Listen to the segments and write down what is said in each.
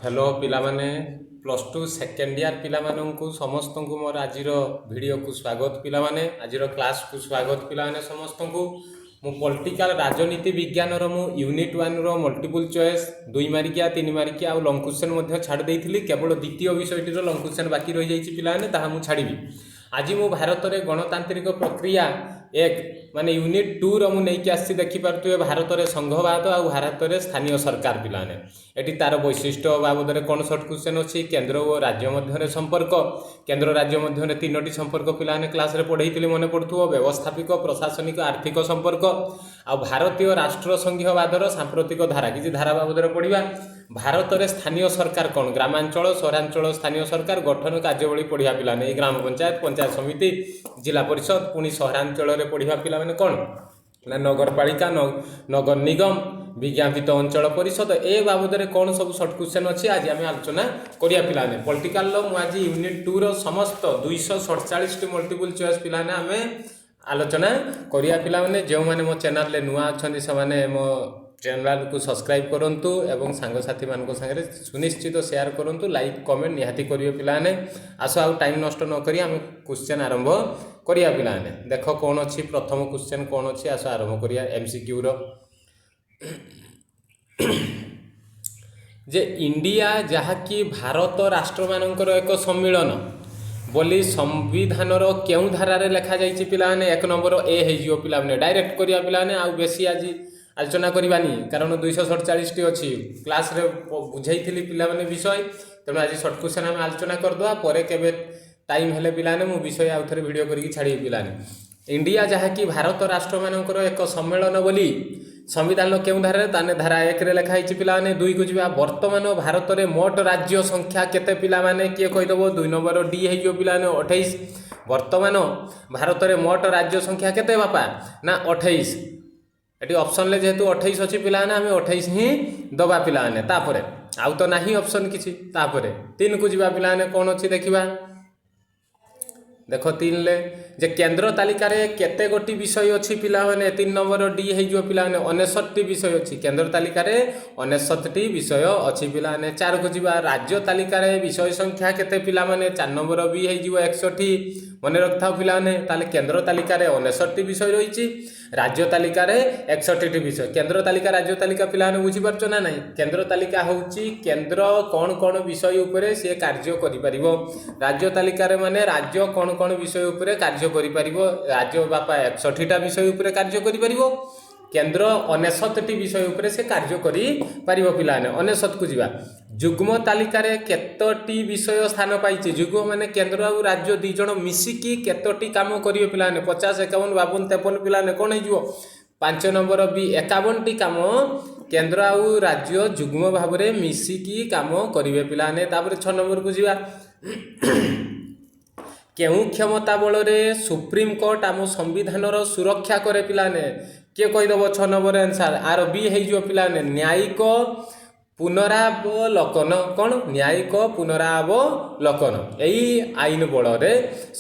Hello ପିଲାମାନେ, plus two second year ପିଲାମାନଙ୍କୁ ସମସ୍ତଙ୍କୁ ମୋର ଆଜିର ଭିଡ଼ିଓକୁ ସ୍ୱାଗତ। ପିଲାମାନେ, ଆଜିର କ୍ଲାସ୍କୁ ସ୍ୱାଗତ। ପିଲାମାନେ ସମସ୍ତଙ୍କୁ ମୁଁ ପଲିଟିକାଲ ରାଜନୀତି ବିଜ୍ଞାନର ମୁଁ ୟୁନିଟ୍ ୱାନ୍ର ମଲ୍ଟିପୁଲ୍ ଚଏସ୍ 2 ମାର୍କିଆ, 3 ମାର୍କିଆ ଆଉ ଲଙ୍ଗ କ୍ୱେଶ୍ଚନ୍ ମଧ୍ୟ ଛାଡ଼ି ଦେଇଥିଲି। କେବଳ ଦ୍ୱିତୀୟ ବିଷୟଟିର ଲଙ୍ଗ କ୍ୱେଶ୍ଚନ୍ ବାକି ରହିଯାଇଛି ପିଲାମାନେ, ତାହା ମୁଁ ଛାଡ଼ିବି। ଆଜି ମୁଁ ଭାରତରେ ଗଣତାନ୍ତ୍ରିକ ପ୍ରକ୍ରିୟା ଏକ ମାନେ ୟୁନିଟ୍ ଟୁର ମୁଁ ନେଇକି ଆସିଛି। ଦେଖିପାରୁଥିବେ, ଭାରତରେ ସଂଘବାଦ ଆଉ ଭାରତରେ ସ୍ଥାନୀୟ ସରକାର। ପିଲାମାନେ, ଏଠି ତାର ବୈଶିଷ୍ଟ୍ୟ ବାବଦରେ କ'ଣ ସର୍ଟ କ୍ୱେଶ୍ଚନ୍ ଅଛି, କେନ୍ଦ୍ର ଓ ରାଜ୍ୟ ମଧ୍ୟରେ ସମ୍ପର୍କ, କେନ୍ଦ୍ର ରାଜ୍ୟ ମଧ୍ୟରେ ତିନୋଟି ସମ୍ପର୍କ ପିଲାମାନେ କ୍ଲାସ୍ରେ ପଢ଼େଇଥିଲି, ମନେ ପଡ଼ୁଥିବ, ବ୍ୟବସ୍ଥାପିକ, ପ୍ରଶାସନିକ, ଆର୍ଥିକ ସମ୍ପର୍କ। ଆଉ ଭାରତୀୟ ରାଷ୍ଟ୍ର ସଂଘୀୟବାଦର ସାମ୍ପ୍ରତିକ ଧାରା, କିଛି ଧାରା ବାବଦରେ ପଢ଼ିବା। ଭାରତରେ ସ୍ଥାନୀୟ ସରକାର କ'ଣ, ଗ୍ରାମାଞ୍ଚଳ, ସହରାଞ୍ଚଳ ସ୍ଥାନୀୟ ସରକାର ଗଠନ, କାର୍ଯ୍ୟାବଳୀ ପଢ଼ିବା ପିଲାମାନେ। ଏଇ ଗ୍ରାମ ପଞ୍ଚାୟତ, ପଞ୍ଚାୟତ ସମିତି, ଜିଲ୍ଲା ପରିଷଦ। ପୁଣି ସହରାଞ୍ଚଳରେ ପଢ଼ିବା ପିଲାମାନେ, କ'ଣ ନା ନଗରପାଳିକା, ନଗର ନିଗମ, ବିଜ୍ଞାପିତ ଅଞ୍ଚଳ ପରିଷଦ। ଏ ବାବଦରେ କ'ଣ ସବୁ ସର୍ଟ କ୍ୱେଶ୍ଚନ୍ ଅଛି, ଆଜି ଆମେ ଆଲୋଚନା କରିବା ପିଲାମାନେ। ପଲିଟିକାଲର ମୁଁ ଆଜି ୟୁନିଟ୍ ଟୁର ସମସ୍ତ 247ଟି ମଲ୍ଟିପୁଲ୍ ଚଏସ୍ ପିଲାମାନେ ଆମେ ଆଲୋଚନା କରିବା। ପିଲାମାନେ, ଯେଉଁମାନେ ମୋ ଚ୍ୟାନେଲରେ ନୂଆ ଅଛନ୍ତି, ସେମାନେ ମୋ ଚ୍ୟାନେଲକୁ ସବସ୍କ୍ରାଇବ୍ କରନ୍ତୁ ଏବଂ ସାଙ୍ଗସାଥିମାନଙ୍କ ସାଙ୍ଗରେ ସୁନିଶ୍ଚିତ ସେୟାର କରନ୍ତୁ। ଲାଇକ୍, କମେଣ୍ଟ ନିହାତି କରିବେ। ପିଲାମାନେ, ଆସ, ଆଉ ଟାଇମ୍ ନଷ୍ଟ ନ କରି ଆମେ କ୍ୱେଶ୍ଚନ୍ ଆରମ୍ଭ କରିବା। ପିଲାମାନେ, ଦେଖ କ'ଣ ଅଛି, ପ୍ରଥମ କ୍ୱେଶ୍ଚନ୍ କ'ଣ ଅଛି, ଆସ ଆରମ୍ଭ କରିବା ଏମ୍ସିକ୍ୟୁର ଯେ ଇଣ୍ଡିଆ ଯାହାକି ଭାରତ ରାଷ୍ଟ୍ରମାନଙ୍କର ଏକ ସମ୍ମିଳନ ବୋଲି ସମ୍ବିଧାନର କେଉଁ ଧାରାରେ ଲେଖାଯାଇଛି? ପିଲାମାନେ, 1 ନମ୍ବର ଏ ହେଇଯିବ। ପିଲାମାନେ, ଡାଇରେକ୍ଟ କରିବା। ପିଲାମାନେ, ଆଉ ବେଶୀ ଆଜି ଆଲୋଚନା କରିବାନି, କାରଣ 247ଟି ଅଛି। କ୍ଲାସ୍ରେ ବୁଝେଇଥିଲି ପିଲାମାନେ ବିଷୟ। ତେଣୁ ଆଜି ସର୍ଟ କ୍ୱେଶ୍ଚନ୍ ଆମେ ଆଲୋଚନା କରିଦେବା। ପରେ କେବେ ଟାଇମ୍ ହେଲେ ପିଲାମାନେ ମୁଁ ବିଷୟ ଆଉ ଥରେ ଭିଡ଼ିଓ କରିକି ଛାଡ଼ିବି। ପିଲାମାନେ, ଇଣ୍ଡିଆ ଯାହାକି ଭାରତ ରାଷ୍ଟ୍ରମାନଙ୍କର ଏକ ସମ୍ମେଳନ ବୋଲି ସମ୍ବିଧାନର କେଉଁ ଧାରାରେ? ତାହେଲେ ଧାରା 1ରେ ଲେଖା ହେଇଛି। ପିଲାମାନେ, 2କୁ ଯିବା। ବର୍ତ୍ତମାନ ଭାରତରେ ମୋଟ ରାଜ୍ୟ ସଂଖ୍ୟା କେତେ? ପିଲାମାନେ, କିଏ କହିଦେବ? 2 ନମ୍ବର ଡି ହେଇଯିବ ପିଲାମାନେ, 28। ବର୍ତ୍ତମାନ ଭାରତରେ ମୋଟ ରାଜ୍ୟ ସଂଖ୍ୟା କେତେ ବାପା? ନା 28। ଏଠି ଅପସନ୍ରେ ଯେହେତୁ 28 ଅଛି ପିଲାମାନେ, ଆମେ 28 ହିଁ ଦେବା ପିଲାମାନେ। ତାପରେ ଆଉ ତ ନାହିଁ ଅପସନ୍ କିଛି। ତାପରେ 3କୁ ଯିବା ପିଲାମାନେ, କ'ଣ ଅଛି ଦେଖିବା। ଦେଖ 3ରେ ଯେ କେନ୍ଦ୍ର ତାଲିକାରେ କେତେ ଗୋଟି ବିଷୟ ଅଛି? ପିଲାମାନେ, 3 ନମ୍ବର ଡି ହେଇଯିବ ପିଲାମାନେ, 99ଟି ବିଷୟ ଅଛି। କେନ୍ଦ୍ର ତାଲିକାରେ 99ଟି ବିଷୟ ଅଛି। ପିଲାମାନେ, 4କୁ ଯିବା। ରାଜ୍ୟ ତାଲିକାରେ ବିଷୟ ସଂଖ୍ୟା କେତେ? ପିଲାମାନେ, 4 ନମ୍ବର ବି ହେଇଯିବ, 61। ମନେ ରଖିଥାଉ ପିଲାମାନେ। ତାହେଲେ କେନ୍ଦ୍ର ତାଲିକାରେ 99ଟି ବିଷୟ ରହିଛି, ରାଜ୍ୟ ତାଲିକାରେ 61ଟି ବିଷୟ। କେନ୍ଦ୍ର ତାଲିକା, ରାଜ୍ୟ ତାଲିକା ପିଲାମାନେ ବୁଝିପାରୁଛ ନା ନାହିଁ? କେନ୍ଦ୍ର ତାଲିକା ହେଉଛି କେନ୍ଦ୍ର କ'ଣ କ'ଣ ବିଷୟ ଉପରେ ସିଏ କାର୍ଯ୍ୟ କରିପାରିବ। ରାଜ୍ୟ ତାଲିକାରେ ମାନେ ରାଜ୍ୟ କ'ଣ କ'ଣ ବିଷୟ ଉପରେ କାର୍ଯ୍ୟ କରିପାରିବ। ରାଜ୍ୟ ବାପା 61ଟା ବିଷୟ ଉପରେ କାର୍ଯ୍ୟ କରିପାରିବ, କେନ୍ଦ୍ର 99ଟି ବିଷୟ ଉପରେ ସେ କାର୍ଯ୍ୟ କରିପାରିବ। ପିଲାମାନେ, 99କୁ ଯିବା। ଯୁଗ୍ମ ତାଲିକାରେ କେତୋଟି ବିଷୟ ସ୍ଥାନ ପାଇଛି? ଯୁଗ୍ମ ମାନେ କେନ୍ଦ୍ର ଆଉ ରାଜ୍ୟ ଦୁଇ ଜଣ ମିଶିକି କେତୋଟି କାମ କରିବେ? ପିଲାମାନେ, 50, 51, 52, 53। ପିଲାମାନେ, କ'ଣ ହେଇଯିବ? 5 ନମ୍ବର ବି, 51ଟି କାମ କେନ୍ଦ୍ର ଆଉ ରାଜ୍ୟ ଯୁଗ୍ମ ଭାବରେ ମିଶିକି କାମ କରିବେ। ପିଲାମାନେ, ତାପରେ 6 ନମ୍ବରକୁ ଯିବା। କେଉଁ କ୍ଷମତା ବଳରେ ସୁପ୍ରିମକୋର୍ଟ ଆମ ସମ୍ବିଧାନର ସୁରକ୍ଷା କରେ? ପିଲାମାନେ, କିଏ କହିଦେବ? 6 ନମ୍ବର ଆନ୍ସାର ଆର ବି ହେଇଯିବ ପିଲାମାନେ, ନ୍ୟାୟିକ ପୁନରାବଲୋକନ। କ'ଣ? ନ୍ୟାୟିକ ପୁନରାବଲୋକନ। ଏଇ ଆଇନ ବଳରେ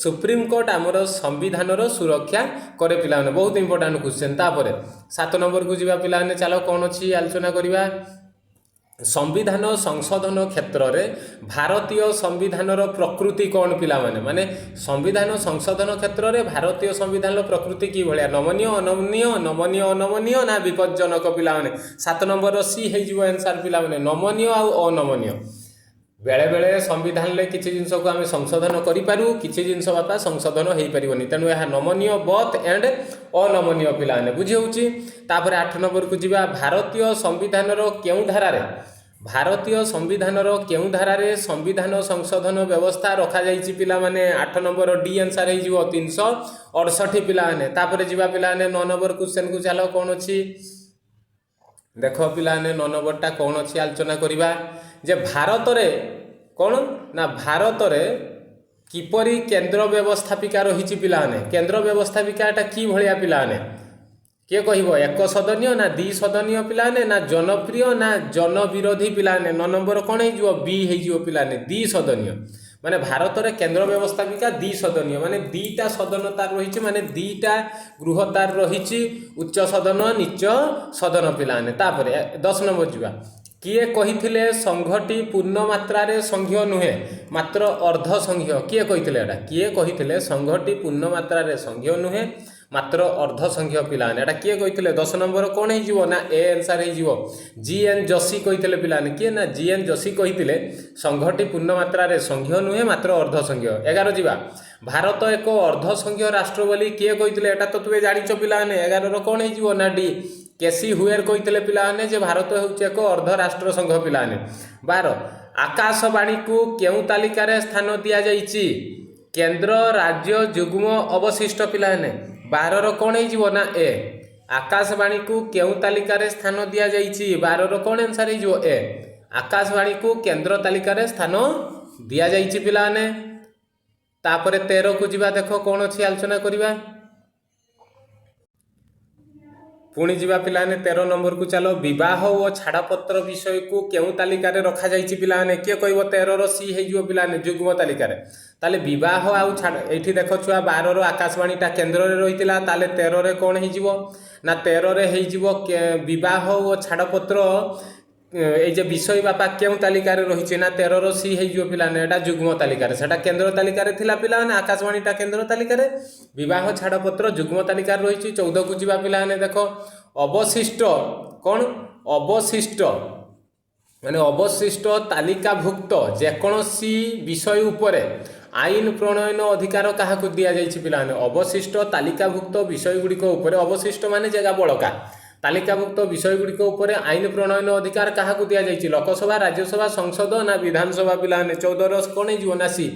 ସୁପ୍ରିମକୋର୍ଟ ଆମର ସମ୍ବିଧାନର ସୁରକ୍ଷା କରେ। ପିଲାମାନେ, ବହୁତ ଇମ୍ପୋର୍ଟାଣ୍ଟ କ୍ୱେଶ୍ଚନ୍। ତାପରେ 7 ନମ୍ବରକୁ ଯିବା ପିଲାମାନେ, ଚାଲ, କ'ଣ ଅଛି ଆଲୋଚନା କରିବା। ସମ୍ବିଧାନ ସଂଶୋଧନ କ୍ଷେତ୍ରରେ ଭାରତୀୟ ସମ୍ବିଧାନର ପ୍ରକୃତି କ'ଣ? ପିଲାମାନେ, ମାନେ ସମ୍ବିଧାନ ସଂଶୋଧନ କ୍ଷେତ୍ରରେ ଭାରତୀୟ ସମ୍ବିଧାନର ପ୍ରକୃତି କି ଭଳିଆ? ନମନୀୟ, ଅନମନୀୟ, ନମନୀୟ, ଅନମନୀୟ ନା ବିପଜ୍ଜନକ? ପିଲାମାନେ, 7 ନମ୍ବରର ସି ହେଇଯିବ ଆନ୍ସାର। ପିଲାମାନେ, ନମନୀୟ ଆଉ ଅନମନୀୟ। ବେଳେବେଳେ ସମ୍ବିଧାନରେ କିଛି ଜିନିଷକୁ ଆମେ ସଂଶୋଧନ କରିପାରୁ, କିଛି ଜିନିଷ ବାପା ସଂଶୋଧନ ହେଇପାରିବନି। ତେଣୁ ଏହା ନମନୀୟ, ବଥ୍ ଆଣ୍ଡ ଅନମନୀୟ। ପିଲାମାନେ, ବୁଝି ହେଉଛି? ତାପରେ 8 ନମ୍ବରକୁ ଯିବା। ଭାରତୀୟ ସମ୍ବିଧାନର କେଉଁ ଧାରାରେ, ଭାରତୀୟ ସମ୍ବିଧାନର କେଉଁ ଧାରାରେ ସମ୍ବିଧାନ ସଂଶୋଧନ ବ୍ୟବସ୍ଥା ରଖାଯାଇଛି? ପିଲାମାନେ, 8 ନମ୍ବର ଡି ଆନ୍ସାର ହେଇଯିବ, 368। ପିଲାମାନେ, ତାପରେ ଯିବା ପିଲାମାନେ 9 ନମ୍ବର କ୍ୱେଶ୍ଚନକୁ। ଚାଲ, କ'ଣ ଅଛି ଦେଖ। ପିଲାମାନେ, 9 ନମ୍ବରଟା କ'ଣ ଅଛି ଆଲୋଚନା କରିବା ଯେ ଭାରତରେ କ'ଣ ନା ଭାରତରେ କିପରି କେନ୍ଦ୍ର ବ୍ୟବସ୍ଥାପିକା ରହିଛି? ପିଲାମାନେ, କେନ୍ଦ୍ର ବ୍ୟବସ୍ଥାପିକାଟା କି ଭଳିଆ? ପିଲାମାନେ, କିଏ କହିବ? ଏକ ସଦନୀୟ ନା ଦ୍ୱି ସଦନୀୟ ପିଲାମାନେ, ନା ଜନପ୍ରିୟ ନା ଜନବିରୋଧୀ? ପିଲାମାନେ, 9 ନମ୍ବର କ'ଣ ହେଇଯିବ? ବି ହେଇଯିବ ପିଲାମାନେ, ଦ୍ୱି ସଦନୀୟ। ମାନେ ଭାରତରେ କେନ୍ଦ୍ର ବ୍ୟବସ୍ଥାପିକା ଦ୍ୱି ସଦନୀୟ, ମାନେ ଦୁଇଟା ସଦନ ତାର ରହିଛି, ମାନେ ଦୁଇଟା ଗୃହ ତାର ରହିଛି, ଉଚ୍ଚ ସଦନ, ନିଚ ସଦନ। ପିଲାମାନେ, ତାପରେ 10 ନମ୍ବର ଯିବା। କିଏ କହିଥିଲେ ସଂଘଟି ପୂର୍ଣ୍ଣ ମାତ୍ରାରେ ସଂଘୀୟ ନୁହେଁ, ମାତ୍ର ଅର୍ଦ୍ଧ ସଂଘୀୟ? କିଏ କହିଥିଲେ ଏଇଟା? କିଏ କହିଥିଲେ ସଂଘଟି ପୂର୍ଣ୍ଣ ମାତ୍ରାରେ ସଂଘୀୟ ନୁହେଁ, ମାତ୍ର ଅର୍ଦ୍ଧ ସଂଘୀୟ? ପିଲାମାନେ, ଏଇଟା କିଏ କହିଥିଲେ? 10 ନମ୍ବର କ'ଣ ହେଇଯିବ ନା ଏ ଆନ୍ସର୍ ହେଇଯିବ, ଜି ଏନ୍ ଯୋଶୀ କହିଥିଲେ। ପିଲାମାନେ, କିଏ ନା ଜି ଏନ୍ ଯୋଶୀ କହିଥିଲେ ସଂଘଟି ପୂର୍ଣ୍ଣ ମାତ୍ରାରେ ସଂଘୀୟ ନୁହେଁ, ମାତ୍ର ଅର୍ଦ୍ଧ ସଂଘୀୟ। 11 ଯିବା। ଭାରତ ଏକ ଅର୍ଦ୍ଧ ସଂଘୀୟ ରାଷ୍ଟ୍ର ବୋଲି କିଏ କହିଥିଲେ? ଏଟା ତ ତୁମେ ଜାଣିଛ ପିଲାମାନେ। 11ର କ'ଣ ହେଇଯିବ ନା ଡି, କେସି ହୁଏର କହିଥିଲେ ପିଲାମାନେ ଯେ ଭାରତ ହେଉଛି ଏକ ଅର୍ଦ୍ଧ ରାଷ୍ଟ୍ର ସଂଘ। ପିଲାମାନେ, 12, ଆକାଶବାଣୀକୁ କେଉଁ ତାଲିକାରେ ସ୍ଥାନ ଦିଆଯାଇଛି? କେନ୍ଦ୍ର, ରାଜ୍ୟ, ଯୁଗ୍ମ, ଅବଶିଷ୍ଟ। ପିଲାମାନେ, 12ର କ'ଣ ହେଇଯିବ ନା ଏ। ଆକାଶବାଣୀକୁ କେଉଁ ତାଲିକାରେ ସ୍ଥାନ ଦିଆଯାଇଛି? 12ର କ'ଣ ଆନ୍ସର୍ ହେଇଯିବ? ଏ। ଆକାଶବାଣୀକୁ କେନ୍ଦ୍ର ତାଲିକାରେ ସ୍ଥାନ ଦିଆଯାଇଛି ପିଲାମାନେ। ତାପରେ 13କୁ ଯିବା। ଦେଖ କ'ଣ ଅଛି, ଆଲୋଚନା କରିବା। ପୁଣି ଯିବା ପିଲାମାନେ 13 ନମ୍ବରକୁ ଚାଲ। ବିବାହ ଓ ଛାଡ଼ପତ୍ର ବିଷୟକୁ କେଉଁ ତାଲିକାରେ ରଖାଯାଇଛି? ପିଲାମାନେ, କିଏ କହିବ? 13ର ସି ହେଇଯିବ ପିଲାମାନେ, ଯୁଗ୍ମ ତାଲିକାରେ। ତାହେଲେ ବିବାହ ଆଉ ଛାଡ଼, ଏଇଠି ଦେଖ ଛୁଆ, 12ର ଆକାଶବାଣୀଟା କେନ୍ଦ୍ରରେ ରହିଥିଲା। ତାହେଲେ 13ରେ କ'ଣ ହେଇଯିବ ନା 13ରେ ହେଇଯିବ ବିବାହ ଓ ଛାଡ଼ପତ୍ର, ଏଇ ଯେ ବିଷୟ ବାପା କେଉଁ ତାଲିକାରେ ରହିଛି ନା 13ର ସି ହେଇଯିବ ପିଲାମାନେ, ଏଇଟା ଯୁଗ୍ମ ତାଲିକାରେ। ସେଟା କେନ୍ଦ୍ର ତାଲିକାରେ ଥିଲା ପିଲାମାନେ, ଆକାଶବାଣୀଟା କେନ୍ଦ୍ର ତାଲିକାରେ, ବିବାହ ଛାଡ଼ପତ୍ର ଯୁଗ୍ମ ତାଲିକାରେ ରହିଛି। 14କୁ ଯିବା ପିଲାମାନେ। ଦେଖ, ଅବଶିଷ୍ଟ କ'ଣ? ଅବଶିଷ୍ଟ ମାନେ ଅବଶିଷ୍ଟ ତାଲିକାଭୁକ୍ତ ଯେକୌଣସି ବିଷୟ ଉପରେ ଆଇନ ପ୍ରଣୟନ ଅଧିକାର କାହାକୁ ଦିଆଯାଇଛି? ପିଲାମାନେ, ଅବଶିଷ୍ଟ ତାଲିକାଭୁକ୍ତ ବିଷୟଗୁଡ଼ିକ ଉପରେ, ଅବଶିଷ୍ଟ ମାନେ ଜାଗା ବଳକା, ତାଲିକାଭୁକ୍ତ ବିଷୟଗୁଡ଼ିକ ଉପରେ ଆଇନ ପ୍ରଣୟନ ଅଧିକାର କାହାକୁ ଦିଆଯାଇଛି? ଲୋକସଭା, ରାଜ୍ୟସଭା, ସଂସଦ ନା ବିଧାନସଭା? ପିଲାମାନେ, 14ର କ'ଣ ହେଇଯିବ ନା ସି।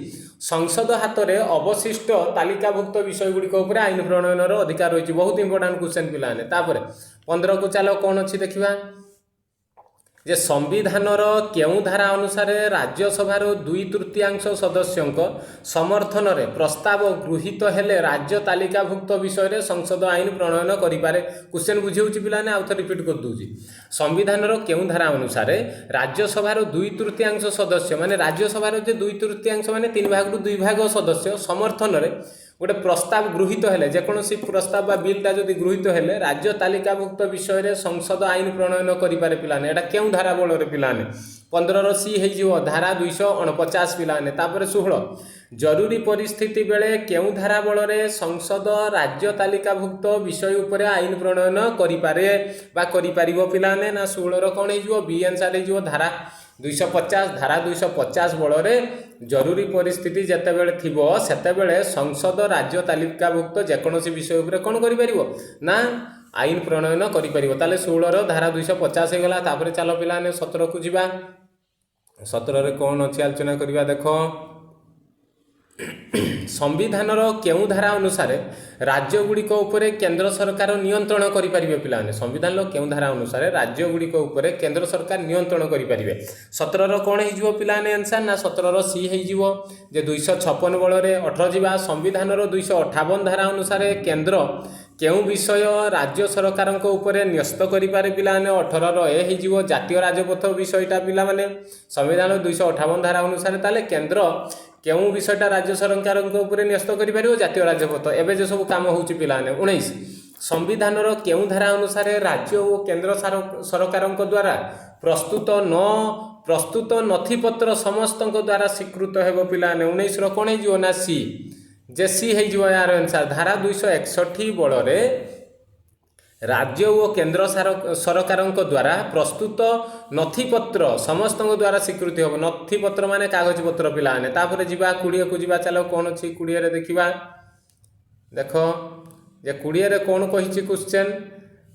ସଂସଦ ହାତରେ ଅବଶିଷ୍ଟ ତାଲିକାଭୁକ୍ତ ବିଷୟଗୁଡ଼ିକ ଉପରେ ଆଇନ ପ୍ରଣୟନର ଅଧିକାର ରହିଛି। ବହୁତ ଇମ୍ପୋର୍ଟାଣ୍ଟ କ୍ୱେଶ୍ଚନ୍ ପିଲାମାନେ। ତାପରେ 15କୁ ଚାଲ, କ'ଣ ଅଛି ଦେଖିବା ଯେ ସମ୍ବିଧାନର କେଉଁ ଧାରା ଅନୁସାରେ ରାଜ୍ୟସଭାର 2/3 ସଦସ୍ୟଙ୍କ ସମର୍ଥନରେ ପ୍ରସ୍ତାବ ଗୃହୀତ ହେଲେ ରାଜ୍ୟ ତାଲିକାଭୁକ୍ତ ବିଷୟରେ ସଂସଦ ଆଇନ ପ୍ରଣୟନ କରିପାରେ? କ୍ୱେଶ୍ଚନ୍ ବୁଝି ହେଉଛି ପିଲାମାନେ? ଆଉ ଥରେ ରିପିଟ୍ କରିଦେଉଛି। ସମ୍ବିଧାନର କେଉଁ ଧାରା ଅନୁସାରେ ରାଜ୍ୟସଭାର 2/3 ସଦସ୍ୟ, ମାନେ ରାଜ୍ୟସଭାର ଯେ 2/3, ମାନେ ତିନି ଭାଗରୁ ଦୁଇ ଭାଗ ସଦସ୍ୟ ସମର୍ଥନରେ ଗୋଟେ ପ୍ରସ୍ତାବ ଗୃହୀତ ହେଲେ, ଯେକୌଣସି ପ୍ରସ୍ତାବ ବା ବିଲ୍ଟା ଯଦି ଗୃହୀତ ହେଲେ ରାଜ୍ୟ ତାଲିକାଭୁକ୍ତ ବିଷୟରେ ସଂସଦ ଆଇନ ପ୍ରଣୟନ କରିପାରେ ପିଲାମାନେ, ଏଇଟା କେଉଁ ଧାରା ବଳରେ? ପିଲାମାନେ, 15ର ସି ହେଇଯିବ, ଧାରା 249 ପିଲାମାନେ। ତାପରେ 16, ଜରୁରୀ ପରିସ୍ଥିତି ବେଳେ କେଉଁ ଧାରା ବଳରେ ସଂସଦ ରାଜ୍ୟ ତାଲିକାଭୁକ୍ତ ବିଷୟ ଉପରେ ଆଇନ ପ୍ରଣୟନ କରିପାରେ ବା କରିପାରିବ? ପିଲାମାନେ, ନା 16ର କ'ଣ ହେଇଯିବ? ବି ଆନ୍ସର୍ ହେଇଯିବ, ଧାରା 250। ଧାରା 250 ବଳରେ ଜରୁରୀ ପରିସ୍ଥିତି ଯେତେବେଳେ ଥିବ, ସେତେବେଳେ ସଂସଦ ରାଜ୍ୟ ତାଲିକାଭୁକ୍ତ ଯେକୌଣସି ବିଷୟ ଉପରେ କ'ଣ କରିପାରିବ ନା ଆଇନ ପ୍ରଣୟନ କରିପାରିବ। ତାହେଲେ 16ର ଧାରା 250 ହେଇଗଲା। ତାପରେ ଚାଲ ପିଲାମାନେ, 17କୁ ଯିବା। 17ରେ କ'ଣ ଅଛି ଆଲୋଚନା କରିବା। ଦେଖ, ସମ୍ବିଧାନର କେଉଁ ଧାରା ଅନୁସାରେ ରାଜ୍ୟଗୁଡ଼ିକ ଉପରେ କେନ୍ଦ୍ର ସରକାର ନିୟନ୍ତ୍ରଣ କରିପାରିବେ? ପିଲାମାନେ, ସମ୍ବିଧାନର କେଉଁ ଧାରା ଅନୁସାରେ ରାଜ୍ୟଗୁଡ଼ିକ ଉପରେ କେନ୍ଦ୍ର ସରକାର ନିୟନ୍ତ୍ରଣ କରିପାରିବେ? 17ର କ'ଣ ହେଇଯିବ ପିଲାମାନେ ଆନ୍ସର୍ ନା 17ର ସି ହେଇଯିବ ଯେ 256 ବଳରେ। 18 ଯିବା। ସମ୍ବିଧାନର 258 ଧାରା ଅନୁସାରେ କେନ୍ଦ୍ର କେଉଁ ବିଷୟ ରାଜ୍ୟ ସରକାରଙ୍କ ଉପରେ ନ୍ୟସ୍ତ କରିପାରେ? ପିଲାମାନେ, 18ର ଏ ହେଇଯିବ, ଜାତୀୟ ରାଜପଥ ବିଷୟଟା। ପିଲାମାନେ, ସମ୍ବିଧାନ 258 ଧାରା ଅନୁସାରେ ତାହେଲେ କେନ୍ଦ୍ର କେଉଁ ବିଷୟଟା ରାଜ୍ୟ ସରକାରଙ୍କ ଉପରେ ନ୍ୟସ୍ତ କରିପାରିବ? ଜାତୀୟ ରାଜପଥ, ଏବେ ଯେ ସବୁ କାମ ହେଉଛି। ପିଲାମାନେ, 19, ସମ୍ବିଧାନର କେଉଁ ଧାରା ଅନୁସାରେ ରାଜ୍ୟ ଓ କେନ୍ଦ୍ର ସରକାରଙ୍କ ଦ୍ୱାରା ପ୍ରସ୍ତୁତ ନଥିପତ୍ର ସମସ୍ତଙ୍କ ଦ୍ୱାରା ସ୍ୱୀକୃତ ହେବ? ପିଲାମାନେ, 19ର କ'ଣ ହେଇଯିବ ନା ସି, ଯେ ସି ହେଇଯିବ ଏହାର ଆନ୍ସର୍। ଧାରା 261 ବଳରେ ରାଜ୍ୟ ଓ କେନ୍ଦ୍ର ସରକାରଙ୍କ ଦ୍ୱାରା ପ୍ରସ୍ତୁତ ନଥିପତ୍ର ସମସ୍ତଙ୍କ ଦ୍ୱାରା ସ୍ୱୀକୃତି ହେବ। ନଥିପତ୍ର ମାନେ କାଗଜପତ୍ର ପିଲାମାନେ। ତାପରେ ଯିବା 20କୁ ଯିବା। ଚାଲ, କ'ଣ ଅଛି 20ରେ ଦେଖିବା। ଦେଖ ଯେ 20ରେ କ'ଣ କହିଛି କ୍ୱେଶ୍ଚନ୍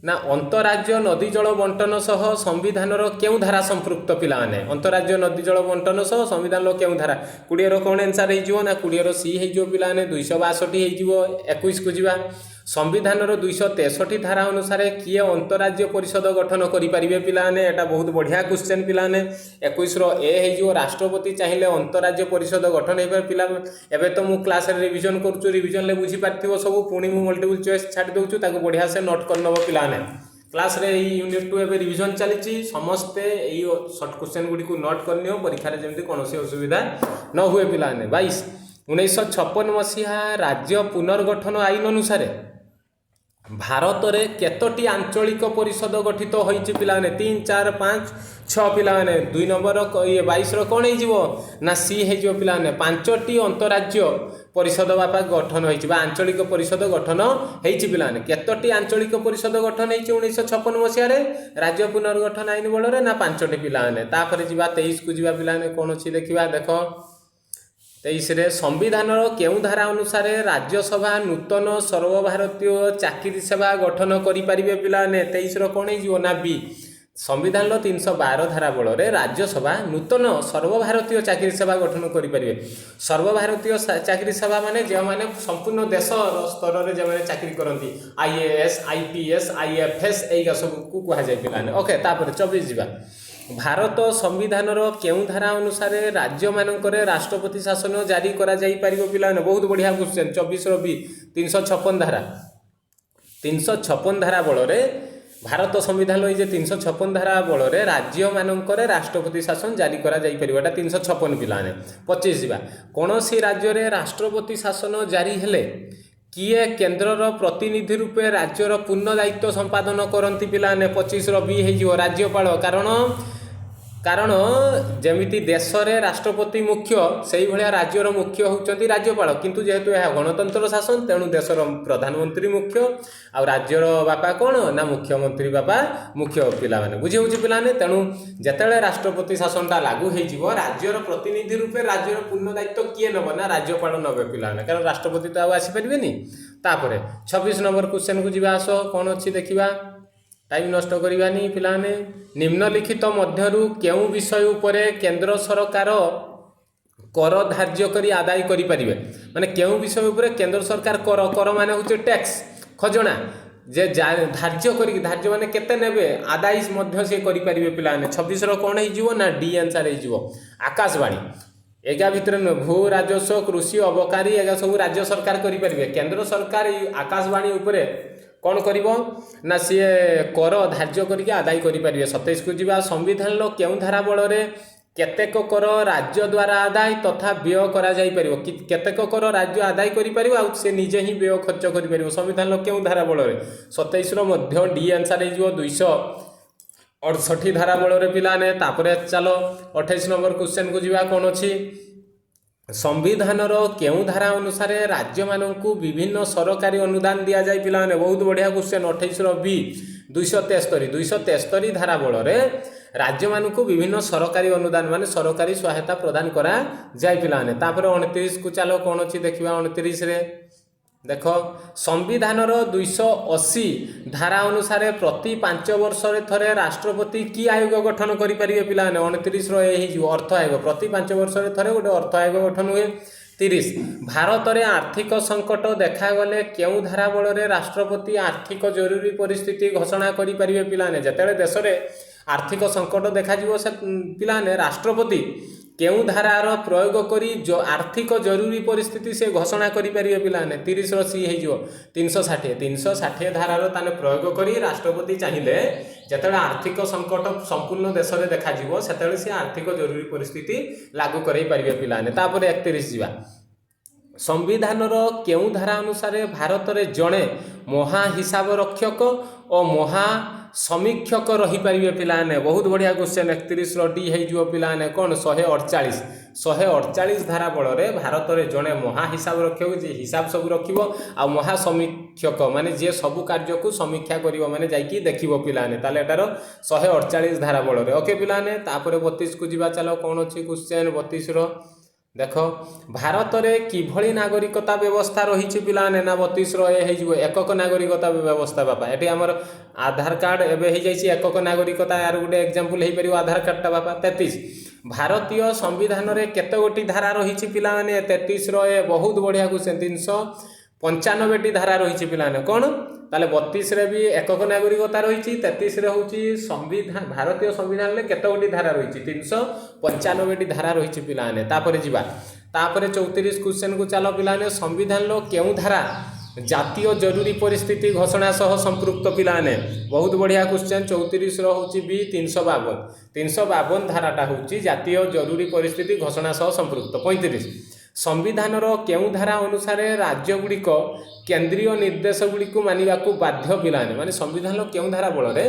ନା ଅନ୍ତରାଜ୍ୟ ନଦୀ ଜଳ ବଣ୍ଟନ ସହ ସମ୍ବିଧାନର କେଉଁ ଧାରା ସମ୍ପୃକ୍ତ? ପିଲାମାନେ, ଅନ୍ତରାଜ୍ୟ ନଦୀ ଜଳ ବଣ୍ଟନ ସହ ସମ୍ବିଧାନର କେଉଁ ଧାରା? 20ର କ'ଣ ଆନ୍ସର୍ ହେଇଯିବ ନା 20ର ସି ହେଇଯିବ ପିଲାମାନେ, 262 ହେଇଯିବ। 21କୁ ଯିବା। ସମ୍ବିଧାନର 263 ଧାରା ଅନୁସାରେ କିଏ ଅନ୍ତରାଜ୍ୟ ପରିଷଦ ଗଠନ କରିପାରିବେ? ପିଲାମାନେ, ଏଇଟା ବହୁତ ବଢ଼ିଆ କ୍ୱେଶ୍ଚନ୍। ପିଲାମାନେ, 21ର ଏ ହେଇଯିବ, ରାଷ୍ଟ୍ରପତି ଚାହିଁଲେ ଅନ୍ତରାଜ୍ୟ ପରିଷଦ ଗଠନ ହେଇପାରେ। ପିଲା, ଏବେ ତ ମୁଁ କ୍ଲାସରେ ରିଭିଜନ କରୁଛୁ, ରିଭିଜନରେ ବୁଝିପାରିଥିବ ସବୁ। ପୁଣି ମୁଁ ମଲ୍ଟିପୁଲ୍ ଚଏସ୍ ଛାଡ଼ି ଦେଉଛୁ, ତାକୁ ବଢ଼ିଆ ସେ ନୋଟ୍ କରିନେବ। ପିଲାମାନେ, କ୍ଲାସରେ ଏଇ ୟୁନିଟ୍ 2 ଏବେ ରିଭିଜନ ଚାଲିଛି। ସମସ୍ତେ ଏଇ ସର୍ଟ କ୍ୱେଶ୍ଚନ୍ ଗୁଡ଼ିକୁ ନୋଟ୍ କରିନିଅ, ପରୀକ୍ଷାରେ ଯେମିତି କୌଣସି ଅସୁବିଧା ନ ହୁଏ। ପିଲାମାନେ, 22, 1956 ମସିହା ରାଜ୍ୟ ପୁନର୍ଗଠନ ଆଇନ ଅନୁସାରେ ଭାରତରେ କେତୋଟି ଆଞ୍ଚଳିକ ପରିଷଦ ଗଠିତ ହୋଇଛି ପିଲାମାନେ? ତିନି, ଚାରି, ପାଞ୍ଚ, ଛଅ। ପିଲାମାନେ, ଦୁଇ ନମ୍ବର ଇଏ 22ର କ'ଣ ହେଇଯିବ ନା ସି ହେଇଯିବ ପିଲାମାନେ। ପାଞ୍ଚଟି ଅନ୍ତରାଜ୍ୟ ପରିଷଦ ବାପା ଗଠନ ହେଇଛି ବା ଆଞ୍ଚଳିକ ପରିଷଦ ଗଠନ ହେଇଛି। ପିଲାମାନେ, କେତୋଟି ଆଞ୍ଚଳିକ ପରିଷଦ ଗଠନ ହେଇଛି 1956 ମସିହାରେ ରାଜ୍ୟ ପୁନର୍ଗଠନ ଆଇନ ବଳରେ? ନା ପାଞ୍ଚଟି ପିଲାମାନେ। ତାପରେ ଯିବା 23କୁ ଯିବା ପିଲାମାନେ, କ'ଣ ଅଛି ଦେଖିବା। ଦେଖ, 23ରେ ସମ୍ବିଧାନର କେଉଁ ଧାରା ଅନୁସାରେ ରାଜ୍ୟସଭା ନୂତନ ସର୍ବଭାରତୀୟ ଚାକିରି ସେବା ଗଠନ କରିପାରିବେ? ପିଲାମାନେ, 23ର କ'ଣ ହେଇଯିବ ନା ବି। ସମ୍ବିଧାନର 312 ଧାରା ବଳରେ ରାଜ୍ୟସଭା ନୂତନ ସର୍ବଭାରତୀୟ ଚାକିରି ସେବା ଗଠନ କରିପାରିବେ। ସର୍ବଭାରତୀୟ ଚାକିରି ସେବା ମାନେ ଯେଉଁମାନେ ସମ୍ପୂର୍ଣ୍ଣ ଦେଶର ସ୍ତରରେ ଯେଉଁମାନେ ଚାକିରି କରନ୍ତି, ଆଇଏଏସ୍, ଆଇପିଏସ୍, ଆଇଏଫଏସ୍, ଏଇଗା ସବୁକୁ କୁହାଯାଏ ପିଲାମାନେ। ଓକେ, ତାପରେ 24 ଯିବା। ଭାରତ ସମ୍ବିଧାନର କେଉଁ ଧାରା ଅନୁସାରେ ରାଜ୍ୟମାନଙ୍କରେ ରାଷ୍ଟ୍ରପତି ଶାସନ ଜାରି କରାଯାଇପାରିବ? ପିଲାମାନେ, ବହୁତ ବଢ଼ିଆ କ୍ୱେଶ୍ଚନ୍। 24ର ବି, 356 ଧାରା। 356 ଧାରା ବଳରେ, ଭାରତ ସମ୍ବିଧାନ ଏଇ ଯେ 356 ଧାରା ବଳରେ ରାଜ୍ୟମାନଙ୍କରେ ରାଷ୍ଟ୍ରପତି ଶାସନ ଜାରି କରାଯାଇପାରିବ। ଏଟା 356 ପିଲାମାନେ। 25 ଯିବା। କୌଣସି ରାଜ୍ୟରେ ରାଷ୍ଟ୍ରପତି ଶାସନ ଜାରି ହେଲେ କିଏ କେନ୍ଦ୍ରର ପ୍ରତିନିଧି ରୂପେ ରାଜ୍ୟର ପୂର୍ଣ୍ଣ ଦାୟିତ୍ୱ ସମ୍ପାଦନ କରନ୍ତି? ପିଲାମାନେ, 25ର ବି ହେଇଯିବ, ରାଜ୍ୟପାଳ। କାରଣ ଯେମିତି ଦେଶରେ ରାଷ୍ଟ୍ରପତି ମୁଖ୍ୟ, ସେଇଭଳିଆ ରାଜ୍ୟର ମୁଖ୍ୟ ହେଉଛନ୍ତି ରାଜ୍ୟପାଳ। କିନ୍ତୁ ଯେହେତୁ ଏହା ଗଣତନ୍ତ୍ର ଶାସନ, ତେଣୁ ଦେଶର ପ୍ରଧାନମନ୍ତ୍ରୀ ମୁଖ୍ୟ ଆଉ ରାଜ୍ୟର ବାପା କ'ଣ ନା ମୁଖ୍ୟମନ୍ତ୍ରୀ ବାପା ମୁଖ୍ୟ। ପିଲାମାନେ, ବୁଝି ହେଉଛି ପିଲାମାନେ? ତେଣୁ ଯେତେବେଳେ ରାଷ୍ଟ୍ରପତି ଶାସନଟା ଲାଗୁ ହେଇଯିବ, ରାଜ୍ୟର ପ୍ରତିନିଧି ରୂପେ ରାଜ୍ୟର ପୂର୍ଣ୍ଣ ଦାୟିତ୍ୱ କିଏ ନେବ? ନା ରାଜ୍ୟପାଳ ନେବେ ପିଲାମାନେ, କାରଣ ରାଷ୍ଟ୍ରପତି ତ ଆଉ ଆସିପାରିବେନି। ତାପରେ 26 ନମ୍ବର କ୍ୱେଶ୍ଚନକୁ ଯିବା ଆସ, କ'ଣ ଅଛି ଦେଖିବା। ଟାଇମ୍ ନଷ୍ଟ କରିବାନି ପିଲାମାନେ। ନିମ୍ନଲିଖିତ ମଧ୍ୟରୁ କେଉଁ ବିଷୟ ଉପରେ କେନ୍ଦ୍ର ସରକାର କର ଧାର୍ଯ୍ୟ କରି ଆଦାୟ କରିପାରିବେ? ମାନେ କେଉଁ ବିଷୟ ଉପରେ କେନ୍ଦ୍ର ସରକାର କର, କର ମାନେ ହେଉଛି ଟ୍ୟାକ୍ସ, ଖଜଣା, ଯେ ଧାର୍ଯ୍ୟ କରିକି, ଧାର୍ଯ୍ୟ ମାନେ କେତେ ନେବେ, ଆଦାୟ ମଧ୍ୟ ସେ କରିପାରିବେ ପିଲାମାନେ। 26ର କ'ଣ ହେଇଯିବ ନା ଡି ଆନ୍ସର୍ ହେଇଯିବ, ଆକାଶବାଣୀ। ଏଗା ଭିତରେ ନୁହେଁ, ଭୂ ରାଜସ୍ୱ, କୃଷି, ଅବକାରୀ, ଏଗା ସବୁ ରାଜ୍ୟ ସରକାର କରିପାରିବେ। କେନ୍ଦ୍ର ସରକାର ଏଇ ଆକାଶବାଣୀ ଉପରେ କ'ଣ କରିବ ନା ସିଏ କର ଧାର୍ଯ୍ୟ କରିକି ଆଦାୟ କରିପାରିବେ। 27କୁ ଯିବା। ସମ୍ବିଧାନର କେଉଁ ଧାରା ବଳରେ କେତେକ କର ରାଜ୍ୟ ଦ୍ୱାରା ଆଦାୟ ତଥା ବ୍ୟୟ କରାଯାଇପାରିବ? କେତେକ କର ରାଜ୍ୟ ଆଦାୟ କରିପାରିବ ଆଉ ସେ ନିଜେ ହିଁ ବ୍ୟୟ ଖର୍ଚ୍ଚ କରିପାରିବ, ସମ୍ବିଧାନର କେଉଁ ଧାରା ବଳରେ? 27ର ମଧ୍ୟ ଡି ଆନ୍ସର୍ ହେଇଯିବ, 268 ଧାରା ବଳରେ ପିଲାମାନେ। ତାପରେ ଚାଲ 28 ନମ୍ବର କ୍ୱେଶ୍ଚନକୁ ଯିବା, କ'ଣ ଅଛି। ସମ୍ବିଧାନର କେଉଁ ଧାରା ଅନୁସାରେ ରାଜ୍ୟମାନଙ୍କୁ ବିଭିନ୍ନ ସରକାରୀ ଅନୁଦାନ ଦିଆଯାଏ? ପିଲାମାନେ, ବହୁତ ବଢ଼ିଆ କ୍ୱେଶ୍ଚନ। 28ର ବି, 273। 273 ଧାରା ବଳରେ ରାଜ୍ୟମାନଙ୍କୁ ବିଭିନ୍ନ ସରକାରୀ ଅନୁଦାନ, ମାନେ ସରକାରୀ ସହାୟତା ପ୍ରଦାନ କରାଯାଏ ପିଲାମାନେ। ତାପରେ 29କୁ ଚାଲ, କ'ଣ ଅଛି ଦେଖିବା। 29ରେ ଦେଖ, ସମ୍ବିଧାନର 280 ଧାରା ଅନୁସାରେ ପ୍ରତି 5 ବର୍ଷରେ ଥରେ ରାଷ୍ଟ୍ରପତି କି ଆୟୋଗ ଗଠନ କରିପାରିବେ? ପିଲାମାନେ, 29ର ଏ ହେଇଯିବ, ଅର୍ଥ ଆୟୋଗ। ପ୍ରତି 5 ବର୍ଷରେ ଥରେ ଗୋଟେ ଅର୍ଥ ଆୟୋଗ ଗଠନ ହୁଏ। 30, ଭାରତରେ ଆର୍ଥିକ ସଙ୍କଟ ଦେଖାଗଲେ କେଉଁ ଧାରା ବଳରେ ରାଷ୍ଟ୍ରପତି ଆର୍ଥିକ ଜରୁରୀ ପରିସ୍ଥିତି ଘୋଷଣା କରିପାରିବେ? ପିଲାମାନେ, ଯେତେବେଳେ ଦେଶରେ ଆର୍ଥିକ ସଙ୍କଟ ଦେଖାଯିବ, ସେ ପିଲାମାନେ ରାଷ୍ଟ୍ରପତି କେଉଁ ଧାରାର ପ୍ରୟୋଗ କରି ଆର୍ଥିକ ଜରୁରୀ ପରିସ୍ଥିତି ସେ ଘୋଷଣା କରିପାରିବେ? ପିଲାମାନେ, 30ର ସି ହେଇଯିବ, 360। 360 ଧାରାର ତାହେଲେ ପ୍ରୟୋଗ କରି ରାଷ୍ଟ୍ରପତି ଚାହିଁଲେ ଯେତେବେଳେ ଆର୍ଥିକ ସଙ୍କଟ ସମ୍ପୂର୍ଣ୍ଣ ଦେଶରେ ଦେଖାଯିବ, ସେତେବେଳେ ସେ ଆର୍ଥିକ ଜରୁରୀ ପରିସ୍ଥିତି ଲାଗୁ କରାଇ ପାରିବେ ପିଲାମାନେ। ତାପରେ 31 ଯିବା। ସମ୍ବିଧାନର କେଉଁ ଧାରା ଅନୁସାରେ ଭାରତରେ ଜଣେ ମହା ହିସାବ ରକ୍ଷକ ଓ ମହା ସମୀକ୍ଷକ ରହିପାରିବେ? ପିଲାମାନେ, ବହୁତ ବଢ଼ିଆ କ୍ୱେଶ୍ଚନ୍। 31ର ଡି ହେଇଯିବ ପିଲାମାନେ। କ'ଣ? 148। 148 ଧାରା ବଳରେ ଭାରତରେ ଜଣେ ମହା ହିସାବ ରକ୍ଷକ, ଯିଏ ହିସାବ ସବୁ ରଖିବ, ଆଉ ମହା ସମୀକ୍ଷକ ମାନେ ଯିଏ ସବୁ କାର୍ଯ୍ୟକୁ ସମୀକ୍ଷା କରିବ, ମାନେ ଯାଇକି ଦେଖିବ ପିଲାମାନେ। ତାହେଲେ ଏଟାର 148 ଧାରା ବଳରେ। ଓକେ ପିଲାମାନେ, ତାପରେ 32କୁ ଯିବା ଚାଲ, କ'ଣ ଅଛି କ୍ୱେଶ୍ଚନ୍ 32ର। ଦେଖ, ଭାରତରେ କିଭଳି ନାଗରିକତା ବ୍ୟବସ୍ଥା ରହିଛି ପିଲାମାନେ? ନା 32ର ଏ ହେଇଯିବ, ଏକକ ନାଗରିକତା ବ୍ୟବସ୍ଥା ବାପା। ଏଠି ଆମର ଆଧାର କାର୍ଡ଼ ଏବେ ହେଇଯାଇଛି ଏକକ ନାଗରିକତା, ଏହାର ଗୋଟେ ଏକ୍ଜାମ୍ପଲ୍ ହେଇପାରିବ ଆଧାର କାର୍ଡ଼ଟା ବାପା। 33, ଭାରତୀୟ ସମ୍ବିଧାନରେ କେତେ ଗୋଟି ଧାରା ରହିଛି ପିଲାମାନେ? 33ର ଏ, ବହୁତ ବଢ଼ିଆ କ୍ୱେଶ୍ଚନ୍। 395ଟି ଧାରା ରହିଛି ପିଲାମାନେ। କ'ଣ ତାହେଲେ 32ରେ ବି ଏକକ ନାଗରିକତା ରହିଛି, 33ରେ ହେଉଛି ସମ୍ବିଧାନ, ଭାରତୀୟ ସମ୍ବିଧାନରେ କେତେ ଗୋଟି ଧାରା ରହିଛି? 395ଟି ଧାରା ରହିଛି ପିଲାମାନେ। ତାପରେ ଯିବା, ତାପରେ 34 କ୍ୱେଶ୍ଚନକୁ ଚାଲ ପିଲାମାନେ। ସମ୍ବିଧାନର କେଉଁ ଧାରା ଜାତୀୟ ଜରୁରୀ ପରିସ୍ଥିତି ଘୋଷଣା ସହ ସମ୍ପୃକ୍ତ? ପିଲାମାନେ, ବହୁତ ବଢ଼ିଆ କ୍ୱେଶ୍ଚନ। 34ର ହେଉଛି ବି, 352। 352 ଧାରାଟା ହେଉଛି ଜାତୀୟ ଜରୁରୀ ପରିସ୍ଥିତି ଘୋଷଣା ସହ ସମ୍ପୃକ୍ତ। 35। ସମ୍ବିଧାନର କେଉଁ ଧାରା ଅନୁସାରେ ରାଜ୍ୟଗୁଡ଼ିକ କେନ୍ଦ୍ରୀୟ ନିର୍ଦ୍ଦେଶ ଗୁଡ଼ିକୁ ମାନିବାକୁ ବାଧ୍ୟ ପିଲାମାନେ? ମାନେ ସମ୍ବିଧାନର କେଉଁ ଧାରା ବଳରେ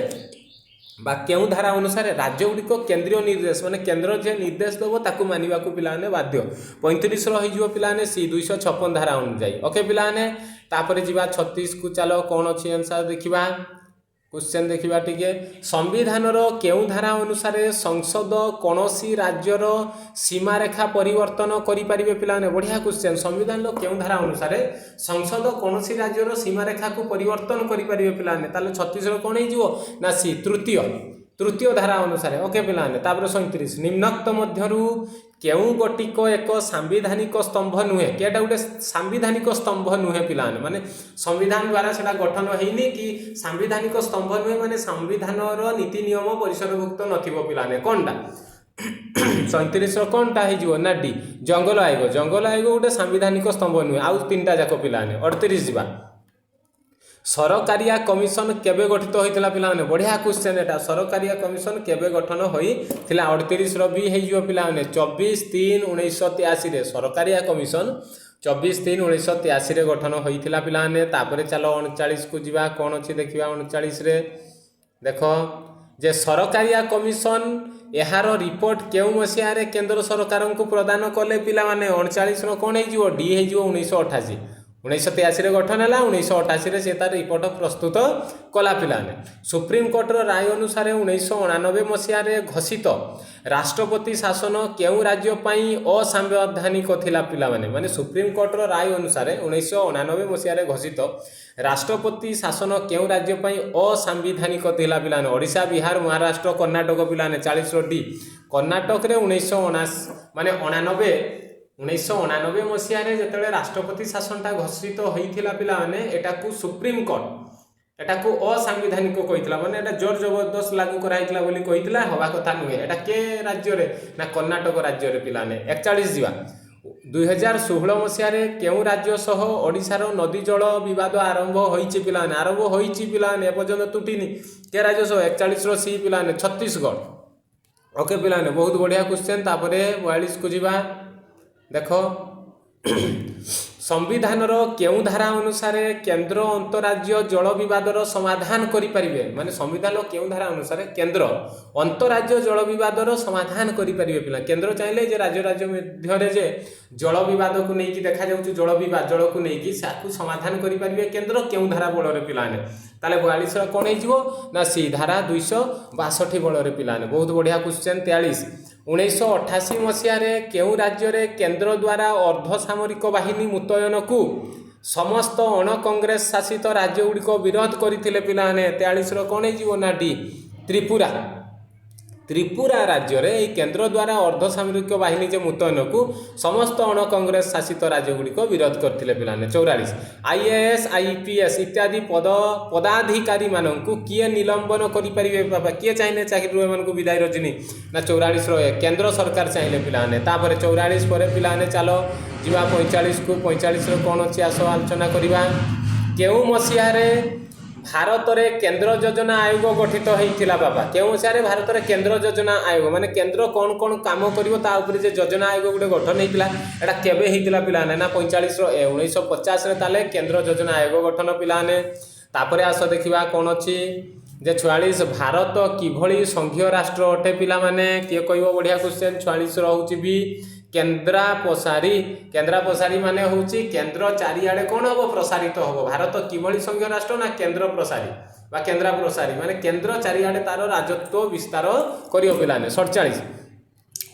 ବା କେଉଁ ଧାରା ଅନୁସାରେ ରାଜ୍ୟଗୁଡ଼ିକ କେନ୍ଦ୍ରୀୟ ନିର୍ଦ୍ଦେଶ, ମାନେ କେନ୍ଦ୍ର ଯେ ନିର୍ଦ୍ଦେଶ ଦେବ ତାକୁ ମାନିବାକୁ ପିଲାମାନେ ବାଧ୍ୟ? 35ର ହେଇଯିବ ପିଲାମାନେ ସି, 256 ଧାରା ଅନୁଯାୟୀ। ଓକେ ପିଲାମାନେ, ତାପରେ ଯିବା 36କୁ। ଚାଲ, କ'ଣ ଅଛି ଆନ୍ସର୍ ଦେଖିବା, କ୍ୱେଶ୍ଚନ୍ ଦେଖିବା ଟିକେ। ସମ୍ବିଧାନର କେଉଁ ଧାରା ଅନୁସାରେ ସଂସଦ କୌଣସି ରାଜ୍ୟର ସୀମାରେଖା ପରିବର୍ତ୍ତନ କରିପାରିବେ ପିଲାମାନେ? ବଢ଼ିଆ କ୍ୱେଶ୍ଚନ୍। ସମ୍ବିଧାନର କେଉଁ ଧାରା ଅନୁସାରେ ସଂସଦ କୌଣସି ରାଜ୍ୟର ସୀମାରେଖାକୁ ପରିବର୍ତ୍ତନ କରିପାରିବେ ପିଲାମାନେ? ତାହେଲେ 36ର କ'ଣ ହେଇଯିବ ନା ସି, ତୃତୀୟ ଧାରା ଅନୁସାରେ। ଓକେ ପିଲାମାନେ, ତାପରେ 37। ନିମ୍ନୋକ୍ତ ମଧ୍ୟରୁ କେଉଁ ଗୋଟିକ ଏକ ସାମ୍ବିଧାନିକ ସ୍ତମ୍ଭ ନୁହେଁ? କେଟା ଗୋଟେ ସାମ୍ବିଧାନିକ ସ୍ତମ୍ଭ ନୁହେଁ ପିଲାମାନେ? ମାନେ ସମ୍ବିଧାନ ଦ୍ୱାରା ସେଟା ଗଠନ ହେଇନି କି ସାମ୍ବିଧାନିକ ସ୍ତମ୍ଭ ନୁହେଁ, ମାନେ ସମ୍ବିଧାନର ନୀତି ନିୟମ ପରିସରଭୁକ୍ତ ନଥିବ ପିଲାମାନେ, କ'ଣଟା? 37ର କ'ଣଟା ହେଇଯିବ ନା ଡି, ଜଙ୍ଗଲ ଆୟୋଗ। ଜଙ୍ଗଲ ଆୟୋଗ ଗୋଟେ ସାମ୍ବିଧାନିକ ସ୍ତମ୍ଭ ନୁହେଁ, ଆଉ ତିନିଟା ଯାକ ପିଲାମାନେ। 38 ଯିବା। ସରକାରିଆ କମିଶନ କେବେ ଗଠିତ ହୋଇଥିଲା ପିଲାମାନେ? ବଢ଼ିଆ କ୍ୱେଶ୍ଚନ୍ ଏଟା। ସରକାରିଆ କମିଶନ କେବେ ଗଠନ ହୋଇଥିଲା? 38ର ବି ହେଇଯିବ ପିଲାମାନେ, 24/3/1983ରେ। ସରକାରିଆ କମିଶନ 24/3/1983ରେ ଗଠନ ହୋଇଥିଲା ପିଲାମାନେ। ତାପରେ ଚାଲ 39କୁ ଯିବା, କ'ଣ ଅଛି ଦେଖିବା। 39ରେ ଦେଖ ଯେ ସରକାରିଆ କମିଶନ ଏହାର ରିପୋର୍ଟ କେଉଁ ମସିହାରେ କେନ୍ଦ୍ର ସରକାରଙ୍କୁ ପ୍ରଦାନ କଲେ ପିଲାମାନେ? 39ର କ'ଣ ହେଇଯିବ? ଡି ହେଇଯିବ, 1988। 1983ରେ ଗଠନ ହେଲା, 1988ରେ ସେ ତାର ରିପୋର୍ଟ ପ୍ରସ୍ତୁତ କଲା ପିଲାମାନେ। ସୁପ୍ରିମକୋର୍ଟର ରାୟ ଅନୁସାରେ 1989 ମସିହାରେ ଘୋଷିତ ରାଷ୍ଟ୍ରପତି ଶାସନ କେଉଁ ରାଜ୍ୟ ପାଇଁ ଅସାମ୍ବିଧାନିକ ଥିଲା ପିଲାମାନେ? ମାନେ ସୁପ୍ରିମକୋର୍ଟର ରାୟ ଅନୁସାରେ 1989 ମସିହାରେ ଘୋଷିତ ରାଷ୍ଟ୍ରପତି ଶାସନ କେଉଁ ରାଜ୍ୟ ପାଇଁ ଅସାମ୍ବିଧାନିକ ଥିଲା ପିଲାମାନେ? ଓଡ଼ିଶା, ବିହାର, ମହାରାଷ୍ଟ୍ର, କର୍ଣ୍ଣାଟକ ପିଲାମାନେ। 40ର ଡି, କର୍ଣ୍ଣାଟକରେ ଉଣେଇଶହ ଅଣାଶ ମାନେ ଅଣାନବେ 1989 ମସିହାରେ ଯେତେବେଳେ ରାଷ୍ଟ୍ରପତି ଶାସନଟା ଘୋଷିତ ହୋଇଥିଲା ପିଲାମାନେ, ଏଟାକୁ ସୁପ୍ରିମକୋର୍ଟ ଏଟାକୁ ଅସାମ୍ବିଧାନିକ କହିଥିଲା। ମାନେ ଏଟା ଜୋର ଜବରଦସ୍ତ ଲାଗୁ କରାହେଇଥିଲା ବୋଲି କହିଥିଲା, ହେବା କଥା ନୁହେଁ। ଏଟା କେ ରାଜ୍ୟରେ ନା କର୍ଣ୍ଣାଟକ ରାଜ୍ୟରେ ପିଲାମାନେ। 41 ଯିବା। 2016 ମସିହାରେ କେଉଁ ରାଜ୍ୟ ସହ ଓଡ଼ିଶାର ନଦୀ ଜଳ ବିବାଦ ଆରମ୍ଭ ହୋଇଛି ପିଲାମାନେ? ଆରମ୍ଭ ହୋଇଛି ପିଲାମାନେ, ଏପର୍ଯ୍ୟନ୍ତ ତୁଟିନି। କେ ରାଜ୍ୟ ସହ? 41ର ସି ପିଲାମାନେ, ଛତିଶଗଡ଼। ଓକେ ପିଲାମାନେ, ବହୁତ ବଢ଼ିଆ କ୍ୱେଶ୍ଚନ୍। ତାପରେ 42କୁ ଯିବା। ଦେଖ, ସମ୍ବିଧାନର କେଉଁ ଧାରା ଅନୁସାରେ କେନ୍ଦ୍ର ଅନ୍ତରାଜ୍ୟ ଜଳ ବିବାଦର ସମାଧାନ କରିପାରିବେ? ମାନେ ସମ୍ବିଧାନର କେଉଁ ଧାରା ଅନୁସାରେ କେନ୍ଦ୍ର ଅନ୍ତରାଜ୍ୟ ଜଳ ବିବାଦର ସମାଧାନ କରିପାରିବେ ପିଲା? କେନ୍ଦ୍ର ଚାହିଁଲେ ଯେ ରାଜ୍ୟ ରାଜ୍ୟ ମଧ୍ୟରେ ଯେ ଜଳ ବିବାଦକୁ ନେଇକି ଦେଖାଯାଉଛି, ଜଳ ବିବାଦ, ଜଳକୁ ନେଇକି ତାକୁ ସମାଧାନ କରିପାରିବେ କେନ୍ଦ୍ର କେଉଁ ଧାରା ବଳରେ ପିଲାମାନେ? ତାହେଲେ 42ର କ'ଣ ହେଇଯିବ ନା ସି, ଧାରା 262 ବଳରେ ପିଲାମାନେ। ବହୁତ ବଢ଼ିଆ କ୍ୱେଶ୍ଚନ୍। 43। 1988 ମସିହାରେ କେଉଁ ରାଜ୍ୟରେ କେନ୍ଦ୍ର ଦ୍ୱାରା ଅର୍ଦ୍ଧସାମରିକ ବାହିନୀ ମୁତୟନକୁ ସମସ୍ତ ଅଣ କଂଗ୍ରେସ ଶାସିତ ରାଜ୍ୟଗୁଡ଼ିକ ବିରୋଧ କରିଥିଲେ ପିଲାମାନେ? 43ର କ'ଣ ହେଇଯିବ ନା ଡି, ତ୍ରିପୁରା। ତ୍ରିପୁରା ରାଜ୍ୟରେ ଏହି କେନ୍ଦ୍ର ଦ୍ୱାରା ଅର୍ଦ୍ଧସାମରିକ ବାହିନୀ ଯେ ମୁତୟନକୁ ସମସ୍ତ ଅଣ କଂଗ୍ରେସ ଶାସିତ ରାଜ୍ୟଗୁଡ଼ିକ ବିରୋଧ କରିଥିଲେ ପିଲାମାନେ। 44। ଆଇଏଏସ୍, ଆଇପିଏସ୍ ଇତ୍ୟାଦି ପଦାଧିକାରୀମାନଙ୍କୁ କିଏ ନିଲମ୍ବନ କରିପାରିବେ ବାବା? କିଏ ଚାହିଁଲେ ଚାକିରିରୁ ଏମାନଙ୍କୁ ବିଦାୟ ରଜନୀ ନା 44ର ଏ, କେନ୍ଦ୍ର ସରକାର ଚାହିଁଲେ ପିଲାମାନେ। ତାପରେ 44 ପରେ ପିଲାମାନେ ଚାଲ ଯିବା 45କୁ। 45ର କ'ଣ ଅଛି ଆସ ଆଲୋଚନା କରିବା। କେଉଁ ମସିହାରେ ଭାରତରେ କେନ୍ଦ୍ର ଯୋଜନା ଆୟୋଗ ଗଠିତ ହେଇଥିଲା ବାବା? କେଉଁ ମସିହାରେ ଭାରତରେ କେନ୍ଦ୍ର ଯୋଜନା ଆୟୋଗ, ମାନେ କେନ୍ଦ୍ର କ'ଣ କ'ଣ କାମ କରିବ ତା ଉପରେ ଯେ ଯୋଜନା ଆୟୋଗ ଗୋଟେ ଗଠନ ହେଇଥିଲା, ଏଇଟା କେବେ ହେଇଥିଲା ପିଲାମାନେ? ନା 45ର ଏ, 1950ରେ। ତାହେଲେ କେନ୍ଦ୍ର ଯୋଜନା ଆୟୋଗ ଗଠନ ପିଲାମାନେ। ତାପରେ ଆସ ଦେଖିବା କ'ଣ ଅଛି ଯେ 46। ଭାରତ କିଭଳି ସଂଘୀୟ ରାଷ୍ଟ୍ର ଅଟେ ପିଲାମାନେ? କିଏ କହିବ? ବଢ଼ିଆ କ୍ୱେଶ୍ଚନ୍। 46ର ହେଉଛି ବି, କେନ୍ଦ୍ରାପସାରୀ। କେନ୍ଦ୍ରାପସାରୀ ମାନେ ହେଉଛି କେନ୍ଦ୍ର ଚାରିଆଡ଼େ କ'ଣ ହେବ? ପ୍ରସାରିତ ହେବ। ଭାରତ କିଭଳି ସଂଘୀୟ ରାଷ୍ଟ୍ର ନା କେନ୍ଦ୍ର ପ୍ରସାରୀ ବା କେନ୍ଦ୍ରାପ୍ରସାରୀ, ମାନେ କେନ୍ଦ୍ର ଚାରିଆଡ଼େ ତାର ରାଜତ୍ୱ ବିସ୍ତାର କରିବ ପିଲାମାନେ। 47।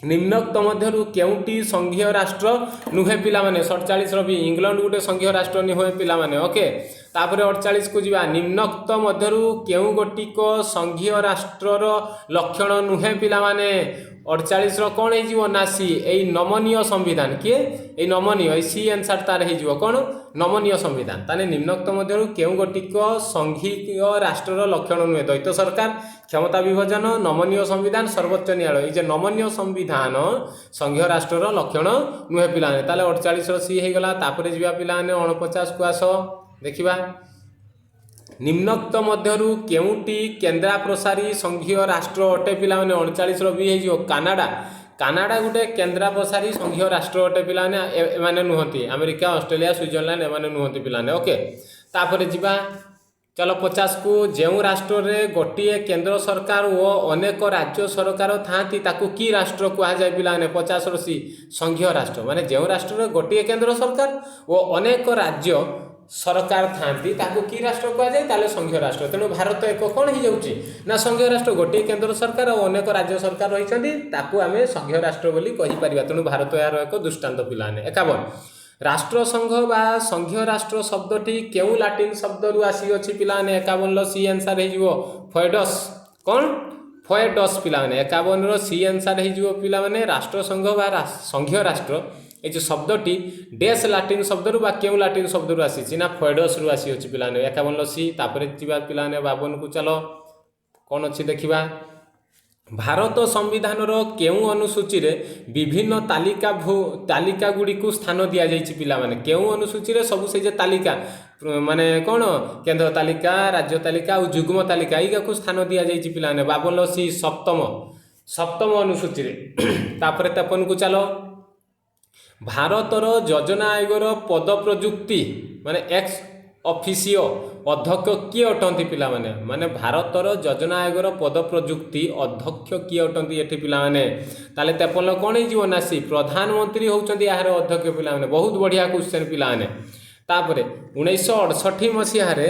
ନିମ୍ନୋକ୍ତ ମଧ୍ୟରୁ କେଉଁଟି ସଂଘୀୟ ରାଷ୍ଟ୍ର ନୁହେଁ ପିଲାମାନେ? 47ର ବି, ଇଂଲଣ୍ଡ ଗୋଟେ ସଂଘୀୟ ରାଷ୍ଟ୍ର ନୁହେଁ ପିଲାମାନେ। ଓକେ, ତାପରେ 48କୁ ଯିବା। ନିମ୍ନୋକ୍ତ ମଧ୍ୟରୁ କେଉଁ ଗୋଟିକ ସଂଘୀୟ ରାଷ୍ଟ୍ରର ଲକ୍ଷଣ ନୁହେଁ ପିଲାମାନେ? 48ର କ'ଣ ହେଇଯିବ ନା ସି, ଏଇ ନମନୀୟ ସମ୍ବିଧାନ। କିଏ ଏଇ ନମନୀୟ? ଏଇ ସି ଆନ୍ସର୍ ତାର ହେଇଯିବ। କ'ଣ? ନମନୀୟ ସମ୍ବିଧାନ। ତାହେଲେ ନିମ୍ନୋକ୍ତ ମଧ୍ୟରୁ କେଉଁ ଗୋଟିକ ସଂଘୀୟ ରାଷ୍ଟ୍ରର ଲକ୍ଷଣ ନୁହେଁ? ଦ୍ୱୈତ ସରକାର, କ୍ଷମତା ବିଭାଜନ, ନମନୀୟ ସମ୍ବିଧାନ, ସର୍ବୋଚ୍ଚ ନ୍ୟାୟାଳୟ। ଏଇ ଯେ ନମନୀୟ ସମ୍ବିଧାନ ସଂଘୀୟ ରାଷ୍ଟ୍ରର ଲକ୍ଷଣ ନୁହେଁ ପିଲାମାନେ। ତାହେଲେ 48ର ସି ହେଇଗଲା। ତାପରେ ଯିବା ପିଲାମାନେ 49କୁ, ଆସ ଦେଖିବା। ନିମ୍ନୋକ୍ତ ମଧ୍ୟରୁ କେଉଁଟି କେନ୍ଦ୍ରାପ୍ରସାରୀ ସଂଘୀୟ ରାଷ୍ଟ୍ର ଅଟେ ପିଲାମାନେ? 39ର ବି ହେଇଯିବ, କାନାଡା। କାନାଡା ଗୋଟେ କେନ୍ଦ୍ରାପସାରୀ ସଂଘୀୟ ରାଷ୍ଟ୍ର ଅଟେ ପିଲାମାନେ। ଏମାନେ ନୁହନ୍ତି, ଆମେରିକା, ଅଷ୍ଟ୍ରେଲିଆ, ସୁଇଜରଲ୍ୟାଣ୍ଡ ଏମାନେ ନୁହନ୍ତି ପିଲାମାନେ। ଓକେ, ତାପରେ ଯିବା ଚାଲ 50କୁ। ଯେଉଁ ରାଷ୍ଟ୍ରରେ ଗୋଟିଏ କେନ୍ଦ୍ର ସରକାର ଓ ଅନେକ ରାଜ୍ୟ ସରକାର ଥାଆନ୍ତି, ତାକୁ କି ରାଷ୍ଟ୍ର କୁହାଯାଏ ପିଲାମାନେ? 50ର ସି, ସଂଘୀୟ ରାଷ୍ଟ୍ର। ମାନେ ଯେଉଁ ରାଷ୍ଟ୍ରରେ ଗୋଟିଏ କେନ୍ଦ୍ର ସରକାର ଓ ଅନେକ ରାଜ୍ୟ ସରକାର ଥାଆନ୍ତି, ତାକୁ କି ରାଷ୍ଟ୍ର କୁହାଯାଏ? ତାହେଲେ ସଂଘୀୟ ରାଷ୍ଟ୍ର। ତେଣୁ ଭାରତ ଏକ କ'ଣ ହେଇଯାଉଛି ନା ସଂଘୀୟ ରାଷ୍ଟ୍ର। ଗୋଟିଏ କେନ୍ଦ୍ର ସରକାର ଓ ଅନେକ ରାଜ୍ୟ ସରକାର ରହିଛନ୍ତି, ତାକୁ ଆମେ ସଂଘୀୟ ରାଷ୍ଟ୍ର ବୋଲି କହିପାରିବା। ତେଣୁ ଭାରତ ଏହାର ଏକ ଦୃଷ୍ଟାନ୍ତ ପିଲାମାନେ। 51, ରାଷ୍ଟ୍ରସଂଘ ବା ସଂଘୀୟ ରାଷ୍ଟ୍ର ଶବ୍ଦଟି କେଉଁ ଲାଟିନ୍ ଶବ୍ଦରୁ ଆସିଅଛି ପିଲାମାନେ? 51ର ସି ଆନ୍ସର ହେଇଯିବ, ଫଏଡସ୍। କ'ଣ? ଫଏଡସ୍ ପିଲାମାନେ। 51ର ସି ଆନ୍ସର ହେଇଯିବ ପିଲାମାନେ। ରାଷ୍ଟ୍ରସଂଘ ବା ସଂଘୀୟ ରାଷ୍ଟ୍ର ଏଇ ଯେଉଁ ଶବ୍ଦଟି ଡେସ୍ ଲାଟିନ୍ ଶବ୍ଦରୁ ବା କେଉଁ ଲାଟିନ୍ ଶବ୍ଦରୁ ଆସିଛି ନା ଫଏଡସ୍ରୁ ଆସିଅଛି ପିଲାମାନେ। 51ର ସି। ତାପରେ ଯିବା ପିଲାମାନେ 52କୁ। ଚାଲ, କ'ଣ ଅଛି ଦେଖିବା। ଭାରତ ସମ୍ବିଧାନର କେଉଁ ଅନୁସୂଚୀରେ ବିଭିନ୍ନ ତାଲିକା ଗୁଡ଼ିକୁ ସ୍ଥାନ ଦିଆଯାଇଛି ପିଲାମାନେ? କେଉଁ ଅନୁସୂଚୀରେ ସବୁ ସେଇ ଯେ ତାଲିକା, ମାନେ କ'ଣ, କେନ୍ଦ୍ର ତାଲିକା, ରାଜ୍ୟ ତାଲିକା ଆଉ ଯୁଗ୍ମ ତାଲିକା, ଏଇଗାକୁ ସ୍ଥାନ ଦିଆଯାଇଛି ପିଲାମାନେ? 52 ସି, ସପ୍ତମ ଅନୁସୂଚୀରେ। ତାପରେ 53କୁ ଚାଲ। ଭାରତର ଯୋଜନା ଆୟୋଗର ପଦ ପ୍ରଯୁକ୍ତି ମାନେ ଏକ୍ସ ଅଫିସିଓ ଅଧ୍ୟକ୍ଷ କିଏ ଅଟନ୍ତି ପିଲାମାନେ? ମାନେ ଭାରତର ଯୋଜନା ଆୟୋଗର ପଦ ପ୍ରଯୁକ୍ତି ଅଧ୍ୟକ୍ଷ କିଏ ଅଟନ୍ତି ଏଠି ପିଲାମାନେ? ତାହେଲେ 53 କ'ଣ ହେଇଯିବ ନା ସି, ପ୍ରଧାନମନ୍ତ୍ରୀ ହେଉଛନ୍ତି ଏହାର ଅଧ୍ୟକ୍ଷ ପିଲାମାନେ। ବହୁତ ବଢ଼ିଆ କ୍ୱେଶ୍ଚନ୍ ପିଲାମାନେ। ତାପରେ 1968 ମସିହାରେ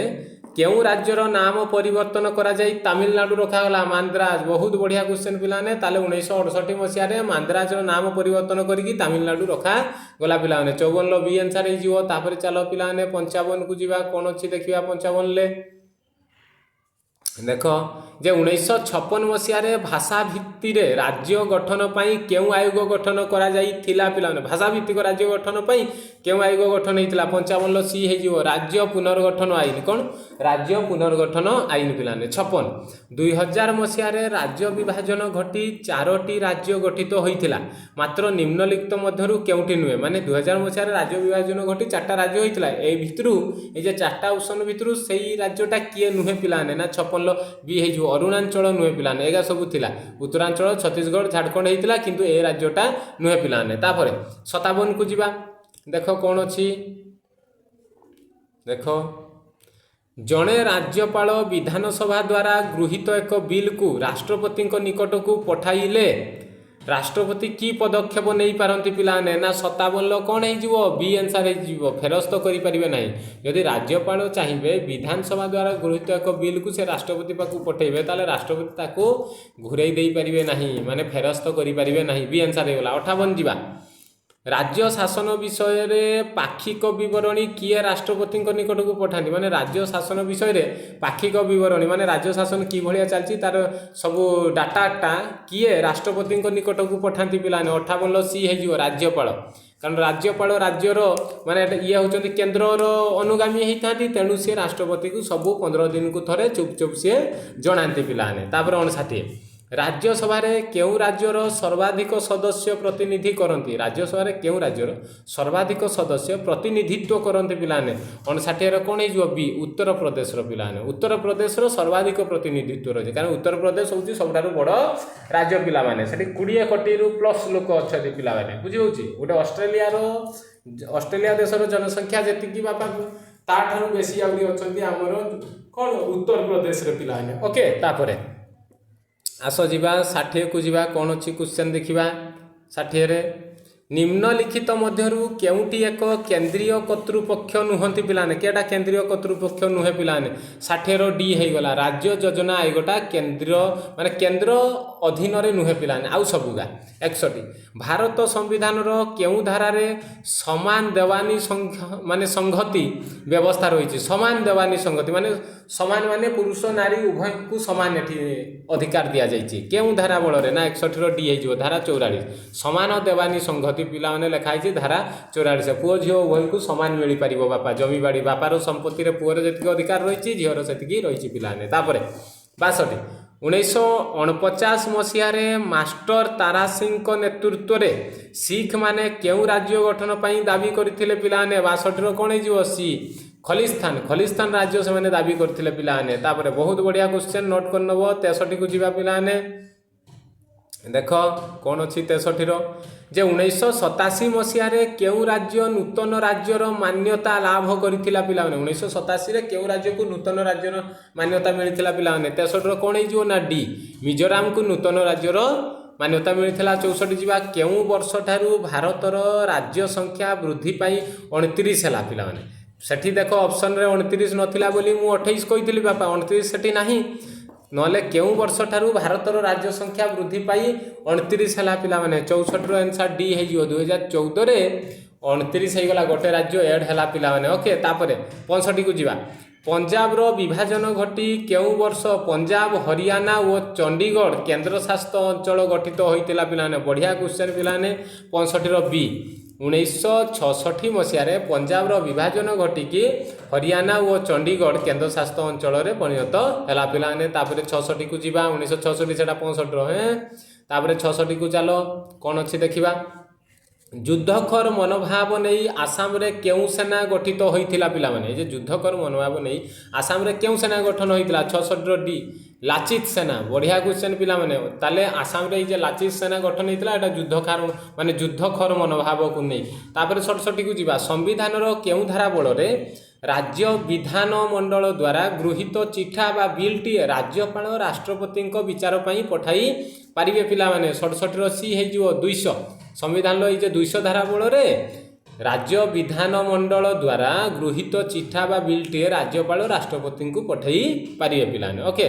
କେଉଁ ରାଜ୍ୟର ନାମ ପରିବର୍ତ୍ତନ କରାଯାଇ ତାମିଲନାଡୁ ରଖାଗଲା? ମାନ୍ଦ୍ରାଜ। ବହୁତ ବଢ଼ିଆ କ୍ୱେଶ୍ଚନ୍ ପିଲାମାନେ। ତାହେଲେ 1968 ମସିହାରେ ମାନ୍ଦ୍ରାଜର ନାମ ପରିବର୍ତ୍ତନ କରିକି ତାମିଲନାଡୁ ରଖାଗଲା ପିଲାମାନେ। 54ର ବି ଆନ୍ସର ହେଇଯିବ। ତାପରେ ଚାଲ ପିଲାମାନେ, 55କୁ ଯିବା। କ'ଣ ଅଛି ଦେଖିବା 55ରେ। ଦେଖ ଯେ 1956 ମସିହାରେ ଭାଷା ଭିତ୍ତିରେ ରାଜ୍ୟ ଗଠନ ପାଇଁ କେଉଁ ଆୟୋଗ ଗଠନ କରାଯାଇଥିଲା ପିଲାମାନେ? ଭାଷା ଭିତ୍ତିକ ରାଜ୍ୟ ଗଠନ ପାଇଁ କେଉଁ ଆୟୋଗ ଗଠନ ହେଇଥିଲା? 55 ସି ହେଇଯିବ, ରାଜ୍ୟ ପୁନର୍ଗଠନ ଆଇନ। କ'ଣ? ରାଜ୍ୟ ପୁନର୍ଗଠନ ଆଇନ ପିଲାମାନେ। 56, 2000 ମସିହାରେ ରାଜ୍ୟ ବିଭାଜନ ଘଟି ଚାରୋଟି ରାଜ୍ୟ ଗଠିତ ହୋଇଥିଲା, ମାତ୍ର ନିମ୍ନଲିଖିତ ମଧ୍ୟରୁ କେଉଁଟି ନୁହେଁ? ମାନେ 2000 ମସିହାରେ ରାଜ୍ୟ ବିଭାଜନ ଘଟି ଚାରିଟା ରାଜ୍ୟ ହୋଇଥିଲା। ଏଇ ଭିତରୁ, ଏଇ ଯେ ଚାରିଟା ଅପସନ୍ ଭିତରୁ ସେଇ ରାଜ୍ୟଟା କିଏ ନୁହେଁ ପିଲାମାନେ? ନା 56 ବି ହେଇଯିବ, ଅରୁଣାଚଳ ନୁହେଁ ପିଲାମାନେ। ଏଗା ସବୁ ଥିଲା, ଉତ୍ତରାଞ୍ଚଳ, ଛତିଶଗଡ଼, ଝାଡ଼ଖଣ୍ଡ ହେଇଥିଲା, କିନ୍ତୁ ଏ ରାଜ୍ୟଟା ନୁହେଁ ପିଲାମାନେ। ତାପରେ 57କୁ ଯିବା। ଦେଖ କ'ଣ ଅଛି। ଦେଖ, ଜଣେ ରାଜ୍ୟପାଳ ବିଧାନସଭା ଦ୍ୱାରା ଗୃହୀତ ଏକ ବିଲ୍କୁ ରାଷ୍ଟ୍ରପତିଙ୍କ ନିକଟକୁ ପଠାଇଲେ ରାଷ୍ଟ୍ରପତି କି ପଦକ୍ଷେପ ନେଇପାରନ୍ତି ପିଲାମାନେ? ନା 57 କ'ଣ ହେଇଯିବ? ବି ଆନ୍ସର ହେଇଯିବ, ଫେରସ୍ତ କରିପାରିବେ ନାହିଁ। ଯଦି ରାଜ୍ୟପାଳ ଚାହିଁବେ, ବିଧାନସଭା ଦ୍ୱାରା ଗୃହୀତ ଏକ ବିଲ୍କୁ ସେ ରାଷ୍ଟ୍ରପତି ପାଖକୁ ପଠାଇବେ, ତାହେଲେ ରାଷ୍ଟ୍ରପତି ତାକୁ ଘୁରେଇ ଦେଇପାରିବେ ନାହିଁ, ମାନେ ଫେରସ୍ତ କରିପାରିବେ ନାହିଁ। ବି ଆନ୍ସର ହେଇଗଲା। 58 ଯିବା। ରାଜ୍ୟ ଶାସନ ବିଷୟରେ ପାକ୍ଷିକ ବିବରଣୀ କିଏ ରାଷ୍ଟ୍ରପତିଙ୍କ ନିକଟକୁ ପଠାନ୍ତି? ମାନେ ରାଜ୍ୟ ଶାସନ ବିଷୟରେ ପାକ୍ଷିକ ବିବରଣୀ, ମାନେ ରାଜ୍ୟ ଶାସନ କିଭଳିଆ ଚାଲିଛି ତାର ସବୁ ଡାଟାଟା କିଏ ରାଷ୍ଟ୍ରପତିଙ୍କ ନିକଟକୁ ପଠାନ୍ତି ପିଲାମାନେ? 58 ସି ହେଇଯିବ, ରାଜ୍ୟପାଳ। କାରଣ ରାଜ୍ୟପାଳ ରାଜ୍ୟର ମାନେ ଇଏ ହେଉଛନ୍ତି, କେନ୍ଦ୍ରର ଅନୁଗାମୀ ହେଇଥାନ୍ତି। ତେଣୁ ସିଏ ରାଷ୍ଟ୍ରପତିକୁ ସବୁ 15 ଦିନକୁ ଥରେ ଚୁପ୍ ଚୁପ୍ ସିଏ ଜଣାନ୍ତି ପିଲାମାନେ। ତାପରେ 59, ରାଜ୍ୟସଭାରେ କେଉଁ ରାଜ୍ୟର ସର୍ବାଧିକ ସଦସ୍ୟ ପ୍ରତିନିଧି କରନ୍ତି? ରାଜ୍ୟସଭାରେ କେଉଁ ରାଜ୍ୟର ସର୍ବାଧିକ ସଦସ୍ୟ ପ୍ରତିନିଧିତ୍ୱ କରନ୍ତି ପିଲାମାନେ? 59ର କ'ଣ ହେଇଯିବ? ବି, ଉତ୍ତରପ୍ରଦେଶର ପିଲାମାନେ। ଉତ୍ତରପ୍ରଦେଶର ସର୍ବାଧିକ ପ୍ରତିନିଧିତ୍ୱ ରହିଛି, କାରଣ ଉତ୍ତରପ୍ରଦେଶ ହେଉଛି ସବୁଠାରୁ ବଡ଼ ରାଜ୍ୟ ପିଲାମାନେ। ସେଠି 20 କୋଟିରୁ ପ୍ଲସ୍ ଲୋକ ଅଛନ୍ତି ପିଲାମାନେ। ବୁଝି ହେଉଛି? ଗୋଟେ ଅଷ୍ଟ୍ରେଲିଆ ଦେଶର ଜନସଂଖ୍ୟା ଯେତିକି ବାପା, ତାଠାରୁ ବେଶୀ ଆହୁରି ଅଛନ୍ତି ଆମର କ'ଣ ଉତ୍ତରପ୍ରଦେଶରେ ପିଲାମାନେ। ଓକେ, ତାପରେ ଆସ ଯିବା 60କୁ ଯିବା। କ'ଣ ଅଛି କ୍ୱେଶ୍ଚନ୍ ଦେଖିବା 60ରେ। ନିମ୍ନଲିଖିତ ମଧ୍ୟରୁ କେଉଁଟି ଏକ କେନ୍ଦ୍ରୀୟ କର୍ତ୍ତୃପକ୍ଷ ନୁହନ୍ତି ପିଲାମାନେ? କେଟା କେନ୍ଦ୍ରୀୟ କର୍ତ୍ତୃପକ୍ଷ ନୁହେଁ ପିଲାମାନେ? 60ର ଡି ହେଇଗଲା। ରାଜ୍ୟ ଯୋଜନା ଆୟୋଗଟା କେନ୍ଦ୍ର, ମାନେ କେନ୍ଦ୍ର ଅଧୀନରେ ନୁହେଁ ପିଲାମାନେ, ଆଉ ସବୁଗା। 61, ଭାରତ ସମ୍ବିଧାନର କେଉଁ ଧାରାରେ ସମାନ ଦେୱାନୀ ସଂଘ ମାନେ ସଂହତି ବ୍ୟବସ୍ଥା ରହିଛି? ସମାନ ଦେୱାନୀ ସଂହତି ମାନେ ସମାନ, ମାନେ ପୁରୁଷ ନାରୀ ଉଭୟଙ୍କୁ ସମାନ ଏଠି ଅଧିକାର ଦିଆଯାଇଛି। କେଉଁ ଧାରା ବଳରେ? ନା 61ର ଡି ହେଇଯିବ, ଧାରା 44। ସମାନ ଦେୱାନୀ ସଂହତି ପିଲାମାନେ ଲେଖା ହେଇଛି ଧାରା 44। ପୁଅ ଝିଅ ଉଭୟଙ୍କୁ ସମାନ ମିଳିପାରିବ ବାପା ଜମିବାଡ଼ି, ବାପାର ସମ୍ପତ୍ତିରେ ପୁଅର ଯେତିକି ଅଧିକାର ରହିଛି, ଝିଅର ସେତିକି ରହିଛି ପିଲାମାନେ। ତାପରେ 62, 1949 ମସିହାରେ ମାଷ୍ଟର ତାରା ସିଂଙ୍କ ନେତୃତ୍ୱରେ ଶିଖମାନେ କେଉଁ ରାଜ୍ୟ ଗଠନ ପାଇଁ ଦାବି କରିଥିଲେ ପିଲାମାନେ? 62ର କ'ଣ ହେଇଯିବ? ସି, ଖଲିସ୍ତାନ। ଖଲିସ୍ତାନ ରାଜ୍ୟ ସେମାନେ ଦାବି କରିଥିଲେ ପିଲାମାନେ। ତାପରେ ବହୁତ ବଢ଼ିଆ କ୍ୱେଶ୍ଚନ୍, ନୋଟ୍ କରିନେବ। 63କୁ ଯିବା ପିଲାମାନେ। ଦେଖ କ'ଣ ଅଛି 63ର ଯେ 1987 ମସିହାରେ କେଉଁ ରାଜ୍ୟ ନୂତନ ରାଜ୍ୟର ମାନ୍ୟତା ଲାଭ କରିଥିଲା ପିଲାମାନେ? 1987ରେ କେଉଁ ରାଜ୍ୟକୁ ନୂତନ ରାଜ୍ୟର ମାନ୍ୟତା ମିଳିଥିଲା ପିଲାମାନେ? 63ର କ'ଣ ହେଇଯିବ ନା ଡି, ମିଜୋରାମକୁ ନୂତନ ରାଜ୍ୟର ମାନ୍ୟତା ମିଳିଥିଲା। 64 ଯିବା। କେଉଁ ବର୍ଷଠାରୁ ଭାରତର ରାଜ୍ୟ ସଂଖ୍ୟା ବୃଦ୍ଧି ପାଇଁ 29 ହେଲା ପିଲାମାନେ? ସେଠି ଦେଖ, ଅପସନରେ 29 ନଥିଲା ବୋଲି ମୁଁ 28 କହିଥିଲି ବାପା। 29 ସେଠି ନାହିଁ। ନହେଲେ କେଉଁ ବର୍ଷଠାରୁ ଭାରତର ରାଜ୍ୟ ସଂଖ୍ୟା ବୃଦ୍ଧି ପାଇ 29 ହେଲା ପିଲାମାନେ? 64ର ଆନ୍ସର୍ ଡି ହେଇଯିବ, 2014ରେ 29 ହେଇଗଲା, ଗୋଟେ ରାଜ୍ୟ ଏଡ୍ ହେଲା ପିଲାମାନେ। ଓକେ, ତାପରେ 65କୁ ଯିବା। ପଞ୍ଜାବର ବିଭାଜନ ଘଟି କେଉଁ ବର୍ଷ ପଞ୍ଜାବ, ହରିୟାଣା ଓ ଚଣ୍ଡିଗଡ଼ କେନ୍ଦ୍ରଶାସିତ ଅଞ୍ଚଳ ଗଠିତ ହୋଇଥିଲା ପିଲାମାନେ? ବଢ଼ିଆ କ୍ୱେଶ୍ଚନ୍ ପିଲାମାନେ। 65ର ବି, 1966 ମସିହାରେ ପଞ୍ଜାବର ବିଭାଜନ ଘଟିକି ହରିୟାଣା ଓ ଚଣ୍ଡିଗଡ଼ କେନ୍ଦ୍ରଶାସିତ ଅଞ୍ଚଳରେ ପରିଣତ ହେଲା ପିଲାମାନେ। ତାପରେ 66କୁ ଯିବା। 1966, ସେଟା 65ର ହେଁ। ତାପରେ 66କୁ ଚାଲ, କ'ଣ ଅଛି ଦେଖିବା। ଯୁଦ୍ଧଖୋର ମନୋଭାବ ନେଇ ଆସାମରେ କେଉଁ ସେନା ଗଠିତ ହୋଇଥିଲା ପିଲାମାନେ? ଏ ଯେ ଯୁଦ୍ଧଖୋର ମନୋଭାବ ନେଇ ଆସାମରେ କେଉଁ ସେନା ଗଠନ ହୋଇଥିଲା? 66ର ଡି, ଲାଚିତ ସେନା। ବଢ଼ିଆ କ୍ୱେଶ୍ଚନ୍ ପିଲାମାନେ। ତାହେଲେ ଆସାମରେ ଏଇ ଯେ ଲାଚିତ ସେନା ଗଠନ ହେଇଥିଲା, ଏଇଟା ଯୁଦ୍ଧଖାର ମାନେ ଯୁଦ୍ଧଖୋର ମନୋଭାବକୁ ନେଇ। ତାପରେ 67କୁ ଯିବା। ସମ୍ବିଧାନର କେଉଁ ଧାରା ବଳରେ ରାଜ୍ୟ ବିଧାନମଣ୍ଡଳ ଦ୍ୱାରା ଗୃହୀତ ଚିଠା ବା ବିଲ୍ଟି ରାଜ୍ୟପାଳ ରାଷ୍ଟ୍ରପତିଙ୍କ ବିଚାର ପାଇଁ ପଠାଇ ପାରିବେ ପିଲାମାନେ? 67ର ସି ହେଇଯିବ, 200। ସମ୍ବିଧାନର ଏଇ ଯେ 200 ଧାରା ବଳରେ ରାଜ୍ୟ ବିଧାନମଣ୍ଡଳ ଦ୍ୱାରା ଗୃହୀତ ଚିଠା ବା ବିଲ୍ଟିଏ ରାଜ୍ୟପାଳ ରାଷ୍ଟ୍ରପତିଙ୍କୁ ପଠାଇ ପାରିବେ ପିଲାମାନେ। ଓକେ,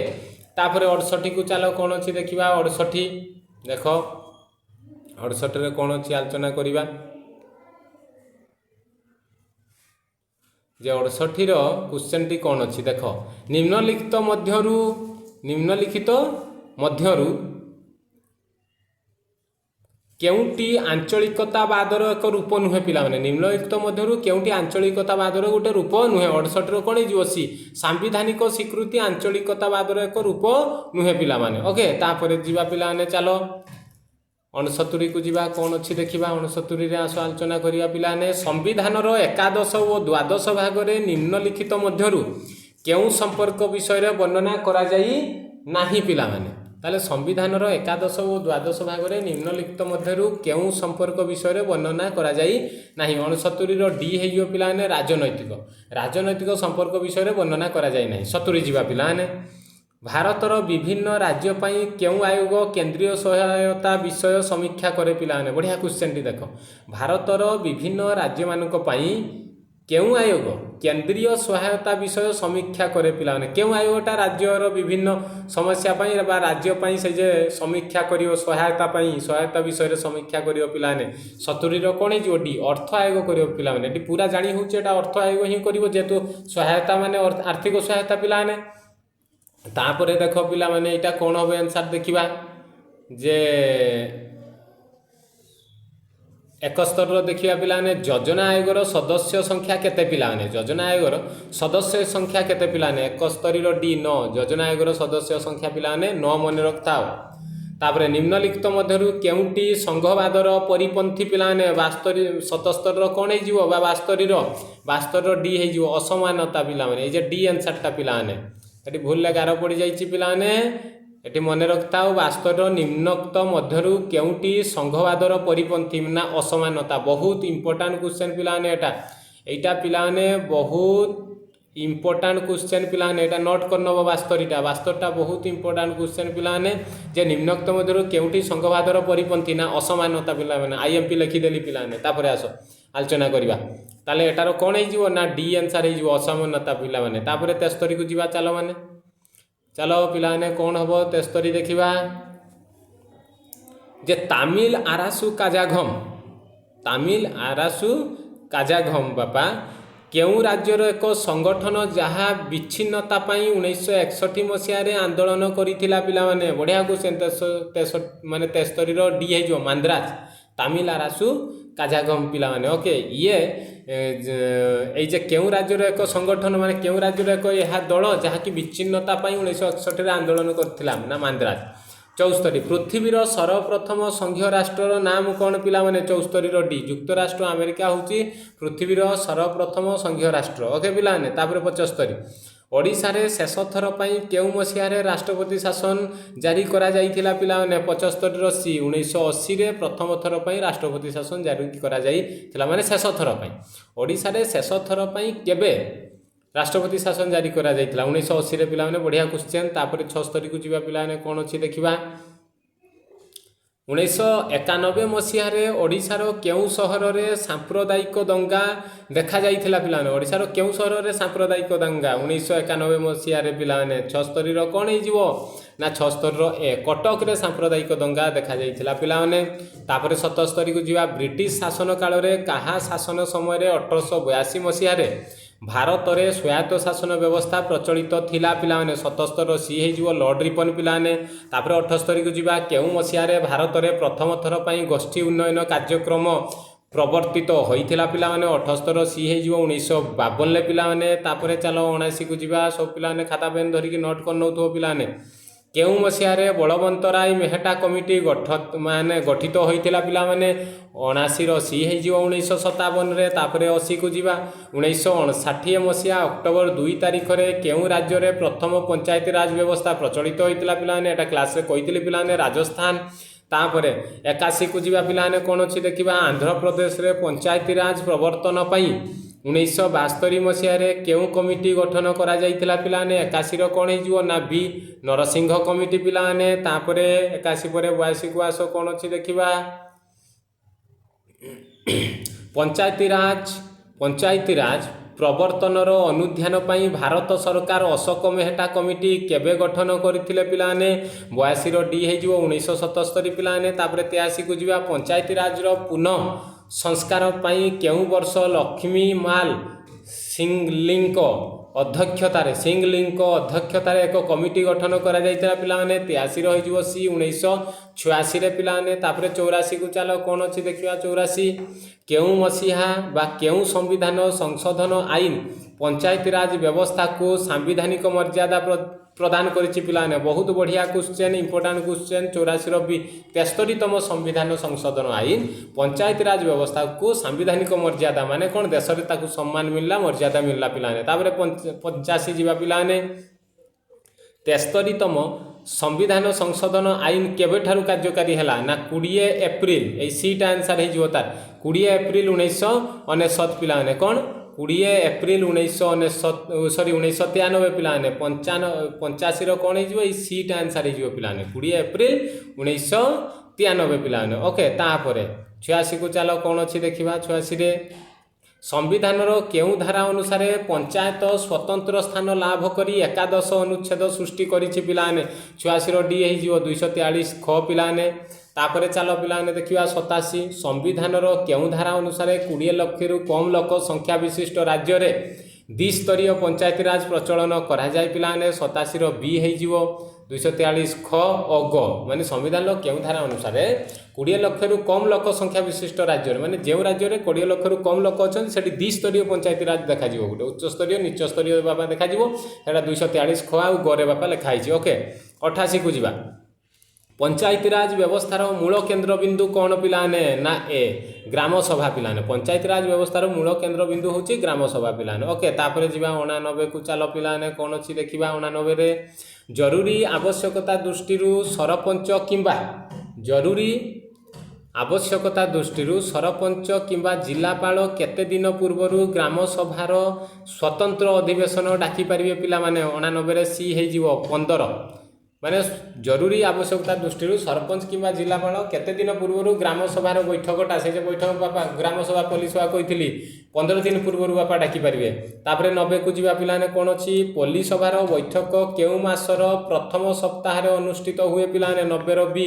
ତାପରେ 68କୁ ଚାଲ, କ'ଣ ଅଛି ଦେଖିବା। 68 ଦେଖ, 68ରେ କ'ଣ ଅଛି ଆଲୋଚନା କରିବା ଯେ 68ର କ୍ୱେଶ୍ଚନଟି କ'ଣ ଅଛି ଦେଖ। ନିମ୍ନଲିଖିତ ମଧ୍ୟରୁ କେଉଁଟି ଆଞ୍ଚଳିକତାବାଦର ଏକ ରୂପ ନୁହେଁ ପିଲାମାନେ? ନିମ୍ନଲିଖିତ ମଧ୍ୟରୁ କେଉଁଟି ଆଞ୍ଚଳିକତାବାଦର ଗୋଟେ ରୂପ ନୁହେଁ? 68ର କ'ଣ ହେଇଯିବ? ସି, ସାମ୍ବିଧାନିକ ସ୍ୱୀକୃତି ଆଞ୍ଚଳିକତାବାଦର ଏକ ରୂପ ନୁହେଁ ପିଲାମାନେ। ଓକେ, ତାପରେ ଯିବା ପିଲାମାନେ, ଚାଲ 69କୁ ଯିବା, କ'ଣ ଅଛି ଦେଖିବା। 69ରେ ଆସ ଆଲୋଚନା କରିବା ପିଲାମାନେ। ସମ୍ବିଧାନର ଏକାଦଶ ଓ ଦ୍ୱାଦଶ ଭାଗରେ ନିମ୍ନଲିଖିତ ମଧ୍ୟରୁ କେଉଁ ସମ୍ପର୍କ ବିଷୟରେ ବର୍ଣ୍ଣନା କରାଯାଇ ନାହିଁ ପିଲାମାନେ? ତାହେଲେ ସମ୍ବିଧାନର ଏକାଦଶ ଓ ଦ୍ୱାଦଶ ଭାଗରେ ନିମ୍ନଲିଖିତ ମଧ୍ୟରୁ କେଉଁ ସମ୍ପର୍କ ବିଷୟରେ ବର୍ଣ୍ଣନା କରାଯାଇ ନାହିଁ? 69ର ଡି ହେଇଯିବ ପିଲାମାନେ, ରାଜନୈତିକ ସମ୍ପର୍କ ବିଷୟରେ ବର୍ଣ୍ଣନା କରାଯାଇ ନାହିଁ। 70 ଯିବା ପିଲାମାନେ। ଭାରତର ବିଭିନ୍ନ ରାଜ୍ୟ ପାଇଁ କେଉଁ ଆୟୋଗ କେନ୍ଦ୍ରୀୟ ସହାୟତା ବିଷୟ ସମୀକ୍ଷା କରେ ପିଲାମାନେ? ବଢ଼ିଆ କ୍ୱେଶ୍ଚନଟି ଦେଖ। ଭାରତର ବିଭିନ୍ନ ରାଜ୍ୟମାନଙ୍କ ପାଇଁ କେଉଁ ଆୟୋଗ କେନ୍ଦ୍ରୀୟ ସହାୟତା ବିଷୟ ସମୀକ୍ଷା କରେ ପିଲାମାନେ? କେଉଁ ଆୟୋଗଟା ରାଜ୍ୟର ବିଭିନ୍ନ ସମସ୍ୟା ପାଇଁ ବା ରାଜ୍ୟ ପାଇଁ ସେ ଯେ ସମୀକ୍ଷା କରିବ, ସହାୟତା ପାଇଁ, ସହାୟତା ବିଷୟରେ ସମୀକ୍ଷା କରିବ ପିଲାମାନେ? 70ର କ'ଣ ହେଇଯିବ? ଡି, ଅର୍ଥ ଆୟୋଗ କରିବ ପିଲାମାନେ। ଏଠି ପୁରା ଜାଣି ହେଉଛି, ଏଇଟା ଅର୍ଥ ଆୟୋଗ ହିଁ କରିବ, ଯେହେତୁ ସହାୟତା ମାନେ ଆର୍ଥିକ ସହାୟତା ପିଲାମାନେ। ତାପରେ ଦେଖ ପିଲାମାନେ, ଏଇଟା କ'ଣ ହେବ ଆନ୍ସର୍ ଦେଖିବା ଯେ 71ର ଦେଖିବା ପିଲାମାନେ। ଯୋଜନା ଆୟୋଗର ସଦସ୍ୟ ସଂଖ୍ୟା କେତେ ପିଲାମାନେ? ଯୋଜନା ଆୟୋଗର ସଦସ୍ୟ ସଂଖ୍ୟା କେତେ ପିଲାମାନେ? 71ର ଡି, 9। ଯୋଜନା ଆୟୋଗର ସଦସ୍ୟ ସଂଖ୍ୟା ପିଲାମାନେ 9, ମନେ ରଖିଥାଅ। ତାପରେ ନିମ୍ନଲିଖିତ ମଧ୍ୟରୁ କେଉଁଟି ସଂଘବାଦର ପରିପନ୍ଥୀ ପିଲାମାନେ? 72, 77ର କ'ଣ ହେଇଯିବ ବା 72ର ଡି ହେଇଯିବ, ଅସମାନତା ପିଲାମାନେ। ଏଇ ଯେ ଡି ଆନ୍ସରଟା ପିଲାମାନେ, ଏଠି ଭୁଲରେ ଗାର ପଡ଼ିଯାଇଛି ପିଲାମାନେ। ଏଠି ମନେ ରଖିଥାଅ, 72ର ନିମ୍ନୋକ୍ତ ମଧ୍ୟରୁ କେଉଁଟି ସଂଘବାଦର ପରିପନ୍ଥୀ ନା ଅସମାନତା। ବହୁତ ଇମ୍ପୋର୍ଟାଣ୍ଟ କ୍ୱେଶ୍ଚନ୍ ପିଲାମାନେ ଏଟା। ଏଇଟା ପିଲାମାନେ ବହୁତ ଇମ୍ପୋର୍ଟାଣ୍ଟ କ୍ୱେଶ୍ଚନ୍ ପିଲାମାନେ, ଏଇଟା ନୋଟ୍ କରିନେବ 72ଟା। 72ଟା ବହୁତ ଇମ୍ପୋର୍ଟାଣ୍ଟ କ୍ୱେଶ୍ଚନ୍ ପିଲାମାନେ ଯେ ନିମ୍ନୋକ୍ତ ମଧ୍ୟରୁ କେଉଁଟି ସଂଘବାଦର ପରିପନ୍ଥୀ ନା ଅସମାନତା ପିଲାମାନେ। ଆଇଏମ୍ପି ଲେଖିଦେଲି ପିଲାମାନେ। ତାପରେ ଆସ ଆଲୋଚନା କରିବା। ତାହେଲେ ଏଟାର କ'ଣ ହେଇଯିବ ନା ଡି ଆନ୍ସର୍ ହେଇଯିବ, ଅସମାନତା ପିଲାମାନେ। ତାପରେ 73କୁ ଯିବା। ଚାଲ ମାନେ, ଚାଲ ପିଲାମାନେ, କ'ଣ ହେବ 73 ଦେଖିବା ଯେ ତାମିଲ ଆରାସୁ କାଜାଘମ, ତାମିଲ ଆରାସୁ କାଜାଘମ ବାପା କେଉଁ ରାଜ୍ୟର ଏକ ସଂଗଠନ ଯାହା ବିଚ୍ଛିନ୍ନତା ପାଇଁ 1961 ମସିହାରେ ଆନ୍ଦୋଳନ କରିଥିଲା ପିଲାମାନେ? ବଢ଼ିଆ କ୍ୱେଶ୍ଚନ୍। ମାନେ 73ର ଡି ହେଇଯିବ, ମାନ୍ଦ୍ରାଜ। ତାମିଲ ଆରାସୁ କାଜାଘମ ପିଲାମାନେ। ଓକେ, ଇଏ ଏଇ ଯେ କେଉଁ ରାଜ୍ୟର ଏକ ସଂଗଠନ, ମାନେ କେଉଁ ରାଜ୍ୟର ଏକ ଏହା ଦଳ ଯାହାକି ବିଚ୍ଛିନ୍ନତା ପାଇଁ 1961ରେ ଆନ୍ଦୋଳନ କରିଥିଲା ନା ମାନ୍ଦ୍ରାଜ। 74, ପୃଥିବୀର ସର୍ବପ୍ରଥମ ସଂଘୀୟ ରାଷ୍ଟ୍ରର ନାମ କ'ଣ ପିଲାମାନେ? 74ର ଡି, ଯୁକ୍ତରାଷ୍ଟ୍ର ଆମେରିକା ହେଉଛି ପୃଥିବୀର ସର୍ବପ୍ରଥମ ସଂଘୀୟ ରାଷ୍ଟ୍ର। ଓକେ ପିଲାମାନେ, ତାପରେ 75। ଓଡ଼ିଶାରେ ଶେଷ ଥର ପାଇଁ କେଉଁ ମସିହାରେ ରାଷ୍ଟ୍ରପତି ଶାସନ ଜାରି କରାଯାଇଥିଲା ପିଲାମାନେ? 75ର ସି, 1980ରେ ପ୍ରଥମ ଥର ପାଇଁ ରାଷ୍ଟ୍ରପତି ଶାସନ ଜାରି କରାଯାଇଥିଲା, ମାନେ ଶେଷ ଥର ପାଇଁ। ଓଡ଼ିଶାରେ ଶେଷ ଥର ପାଇଁ କେବେ ରାଷ୍ଟ୍ରପତି ଶାସନ ଜାରି କରାଯାଇଥିଲା? 1980ରେ ପିଲାମାନେ। ବଢ଼ିଆ କ୍ୱେଶ୍ଚେନ୍। ତାପରେ 76କୁ ଯିବା ପିଲାମାନେ, କ'ଣ ଅଛି ଦେଖିବା। 1991 ମସିହାରେ ଓଡ଼ିଶାର କେଉଁ ସହରରେ ସାମ୍ପ୍ରଦାୟିକ ଦଙ୍ଗା ଦେଖାଯାଇଥିଲା ପିଲାମାନେ? ଓଡ଼ିଶାର କେଉଁ ସହରରେ ସାମ୍ପ୍ରଦାୟିକ ଦଙ୍ଗା 1991 ମସିହାରେ ପିଲାମାନେ? 76ର କ'ଣ ହେଇଯିବ ନା 76ର ଏ, କଟକରେ ସାମ୍ପ୍ରଦାୟିକ ଦଙ୍ଗା ଦେଖାଯାଇଥିଲା ପିଲାମାନେ। ତାପରେ 77କୁ ଯିବା। ବ୍ରିଟିଶ ଶାସନ କାଳରେ କାହା ଶାସନ ସମୟରେ 1882 ମସିହାରେ ଭାରତରେ ସ୍ୱାୟତ୍ତ ଶାସନ ବ୍ୟବସ୍ଥା ପ୍ରଚଳିତ ଥିଲା ପିଲାମାନେ? 77ର ସି ହେଇଯିବ, ଲର୍ଡ଼ ରିପନ୍ ପିଲାମାନେ। ତାପରେ 78କୁ ଯିବା। କେଉଁ ମସିହାରେ ଭାରତରେ ପ୍ରଥମ ଥର ପାଇଁ ଗୋଷ୍ଠୀ ଉନ୍ନୟନ କାର୍ଯ୍ୟକ୍ରମ ପ୍ରବର୍ତ୍ତିତ ହୋଇଥିଲା ପିଲାମାନେ? 78ର ସି ହେଇଯିବ, 1952ରେ ପିଲାମାନେ। ତାପରେ ଚାଲ 79କୁ ଯିବା। ସବୁ ପିଲାମାନେ ଖାତା ପେନ୍ ଧରିକି ନୋଟ୍ କରିନେଉଥିବ ପିଲାମାନେ। କେଉଁ ମସିହାରେ ବଳବନ୍ତ ରାୟ ମେହେଟା କମିଟି ମାନେ ଗଠିତ ହୋଇଥିଲା ପିଲାମାନେ? 79ର ସି ହେଇଯିବ, 1957ରେ। ତାପରେ 80କୁ ଯିବା। 1959 ମସିହା ଅକ୍ଟୋବର 2 ତାରିଖରେ କେଉଁ ରାଜ୍ୟରେ ପ୍ରଥମ ପଞ୍ଚାୟତିରାଜ ବ୍ୟବସ୍ଥା ପ୍ରଚଳିତ ହୋଇଥିଲା ପିଲାମାନେ? ଏଇଟା କ୍ଲାସରେ କହିଥିଲି ପିଲାମାନେ, ରାଜସ୍ଥାନ। ତାପରେ 81କୁ ଯିବା ପିଲାମାନେ, କ'ଣ ଅଛି ଦେଖିବା। ଆନ୍ଧ୍ରପ୍ରଦେଶରେ ପଞ୍ଚାୟତିରାଜ ପ୍ରବର୍ତ୍ତନ ପାଇଁ 1972 ମସିହାରେ କେଉଁ କମିଟି ଗଠନ କରାଯାଇଥିଲା ପିଲାମାନେ? 81ର କ'ଣ ହେଇଯିବ ନା ବି, ନରସିଂହ କମିଟି ପିଲାମାନେ। ତାପରେ 81 ପରେ 82କୁ ଆସ, କ'ଣ ଅଛି ଦେଖିବା। ପଞ୍ଚାୟତିରାଜ ପ୍ରବର୍ତ୍ତନର ଅନୁଧ୍ୟାନ ପାଇଁ ଭାରତ ସରକାର ଅଶୋକ ମେହେଟା କମିଟି କେବେ ଗଠନ କରିଥିଲେ ପିଲାମାନେ? 82ର ଡି ହେଇଯିବ, 1977 ପିଲାମାନେ। ତାପରେ 83କୁ ଯିବା। ପଞ୍ଚାୟତିରାଜର ପୁନଃ ସଂସ୍କାର ପାଇଁ କେଉଁ ବର୍ଷ ଲକ୍ଷ୍ମୀ ମାଲ ସିଙ୍ଗଲିଙ୍କ ଅଧ୍ୟକ୍ଷତାରେ ଏକ କମିଟି ଗଠନ କରାଯାଇଥିଲା ପିଲାମାନେ? 83ର ହେଇଯିବ ସି, 1986ରେ ପିଲାମାନେ। ତାପରେ 84କୁ ଚାଲ, କ'ଣ ଅଛି ଦେଖିବା। 84, କେଉଁ ମସିହା ବା କେଉଁ ସମ୍ବିଧାନ ସଂଶୋଧନ ଆଇନ ପଞ୍ଚାୟତିରାଜ ବ୍ୟବସ୍ଥାକୁ ସାମ୍ବିଧାନିକ ମର୍ଯ୍ୟାଦା ପ୍ରଦାନ କରିଛି ପିଲାମାନେ? ବହୁତ ବଢ଼ିଆ କ୍ୱେଶ୍ଚେନ୍, ଇମ୍ପୋର୍ଟାଣ୍ଟ କ୍ୱେଶ୍ଚେନ୍। 84ର ବି, 73ତମ ସମ୍ବିଧାନ ସଂଶୋଧନ ଆଇନ ପଞ୍ଚାୟତିରାଜ ବ୍ୟବସ୍ଥାକୁ ସାମ୍ବିଧାନିକ ମର୍ଯ୍ୟାଦା, ମାନେ କ'ଣ, ଦେଶରେ ତାକୁ ସମ୍ମାନ ମିଳିଲା, ମର୍ଯ୍ୟାଦା ମିଳିଲା ପିଲାମାନେ। ତାପରେ 85 ଯିବା ପିଲାମାନେ। 73ତମ ସମ୍ବିଧାନ ସଂଶୋଧନ ଆଇନ କେବେଠାରୁ କାର୍ଯ୍ୟକାରୀ ହେଲା ନା 20 ଏପ୍ରିଲ, ଏଇ ସିଟା ଆନ୍ସର ହେଇଯିବ ତାର, 20 ଏପ୍ରିଲ 1999 ପିଲାମାନେ। କ'ଣ 20 ଏପ୍ରିଲ 1999, ସରି, 1993 ପିଲାମାନେ। 85ର କ'ଣ ହେଇଯିବ? ଏଇ ସିଟା ଆନ୍ସର ହେଇଯିବ ପିଲାମାନେ, 20 ଏପ୍ରିଲ 1993 ପିଲାମାନେ। ଓକେ, ତାପରେ 86କୁ ଚାଲ, କ'ଣ ଅଛି ଦେଖିବା। 86ରେ ସମ୍ବିଧାନର କେଉଁ ଧାରା ଅନୁସାରେ ପଞ୍ଚାୟତ ସ୍ୱତନ୍ତ୍ର ସ୍ଥାନ ଲାଭ କରି 11 ଅନୁଚ୍ଛେଦ ସୃଷ୍ଟି କରିଛି ପିଲାମାନେ? 86ର ଡି ହେଇଯିବ, 243 ଖ ପିଲାମାନେ। ତାପରେ ଚାଲ ପିଲାମାନେ ଦେଖିବା 87। ସମ୍ବିଧାନର କେଉଁ ଧାରା ଅନୁସାରେ 20 ଲକ୍ଷରୁ କମ୍ ଲୋକ ସଂଖ୍ୟା ବିଶିଷ୍ଟ ରାଜ୍ୟରେ ଦ୍ୱିସ୍ତରୀୟ ପଞ୍ଚାୟତିରାଜ ପ୍ରଚଳନ କରାଯାଏ ପିଲାମାନେ? 87ର ବି ହେଇଯିବ, 243 ଖ ଓ ଗ। ମାନେ ସମ୍ବିଧାନର କେଉଁ ଧାରା ଅନୁସାରେ 20 ଲକ୍ଷରୁ କମ୍ ଲୋକ ସଂଖ୍ୟା ବିଶିଷ୍ଟ ରାଜ୍ୟରେ, ମାନେ ଯେଉଁ ରାଜ୍ୟରେ 20 ଲକ୍ଷରୁ କମ୍ ଲୋକ ଅଛନ୍ତି, ସେଠି ଦ୍ୱିସ୍ତରୀୟ ପଞ୍ଚାୟତିରାଜ ଦେଖାଯିବ, ଗୋଟେ ଉଚ୍ଚସ୍ତରୀୟ ନିଚସ୍ତରୀୟ ବାପା ଦେଖାଯିବ। ସେଇଟା 243 ଖ ଆଉ ଗରେ ବାପା ଲେଖା ହେଇଛି। ଓକେ, 88କୁ ଯିବା। ପଞ୍ଚାୟତିରାଜ ବ୍ୟବସ୍ଥାର ମୂଳ କେନ୍ଦ୍ରବିନ୍ଦୁ କ'ଣ ପିଲାମାନେ? ନା ଏ, ଗ୍ରାମ ସଭା ପିଲାମାନେ। ପଞ୍ଚାୟତିରାଜ ବ୍ୟବସ୍ଥାର ମୂଳ କେନ୍ଦ୍ରବିନ୍ଦୁ ହେଉଛି ଗ୍ରାମ ସଭା ପିଲାମାନେ। ଓକେ, ତାପରେ ଯିବା 89କୁ ଚାଲ ପିଲାମାନେ, କ'ଣ ଅଛି ଦେଖିବା। 89ରେ ଜରୁରୀ ଆବଶ୍ୟକତା ଦୃଷ୍ଟିରୁ ସରପଞ୍ଚ କିମ୍ବା ଜରୁରୀ ଆବଶ୍ୟକତା ଦୃଷ୍ଟିରୁ ସରପଞ୍ଚ କିମ୍ବା ଜିଲ୍ଲାପାଳ କେତେ ଦିନ ପୂର୍ବରୁ ଗ୍ରାମ ସଭାର ସ୍ୱତନ୍ତ୍ର ଅଧିବେଶନ ଡାକିପାରିବେ ପିଲାମାନେ? 89ରେ ସି ହେଇଯିବ, 15। ମାନେ ଜରୁରୀ ଆବଶ୍ୟକତା ଦୃଷ୍ଟିରୁ ସରପଞ୍ଚ କିମ୍ବା ଜିଲ୍ଲାପାଳ କେତେ ଦିନ ପୂର୍ବରୁ ଗ୍ରାମ ସଭାର ବୈଠକଟା, ସେ ଯେ ବୈଠକ ବାପା, ଗ୍ରାମ ସଭା, ପଲ୍ଲୀ ସଭା କହିଥିଲି, 15 ଦିନ ପୂର୍ବରୁ ବାପା ଡାକିପାରିବେ। ତାପରେ 90କୁ ଯିବା ପିଲାମାନେ, କ'ଣ ଅଛି? ପଲ୍ଲୀ ସଭାର ବୈଠକ କେଉଁ ମାସର ପ୍ରଥମ ସପ୍ତାହରେ ଅନୁଷ୍ଠିତ ହୁଏ ପିଲାମାନେ? 90ର ବି,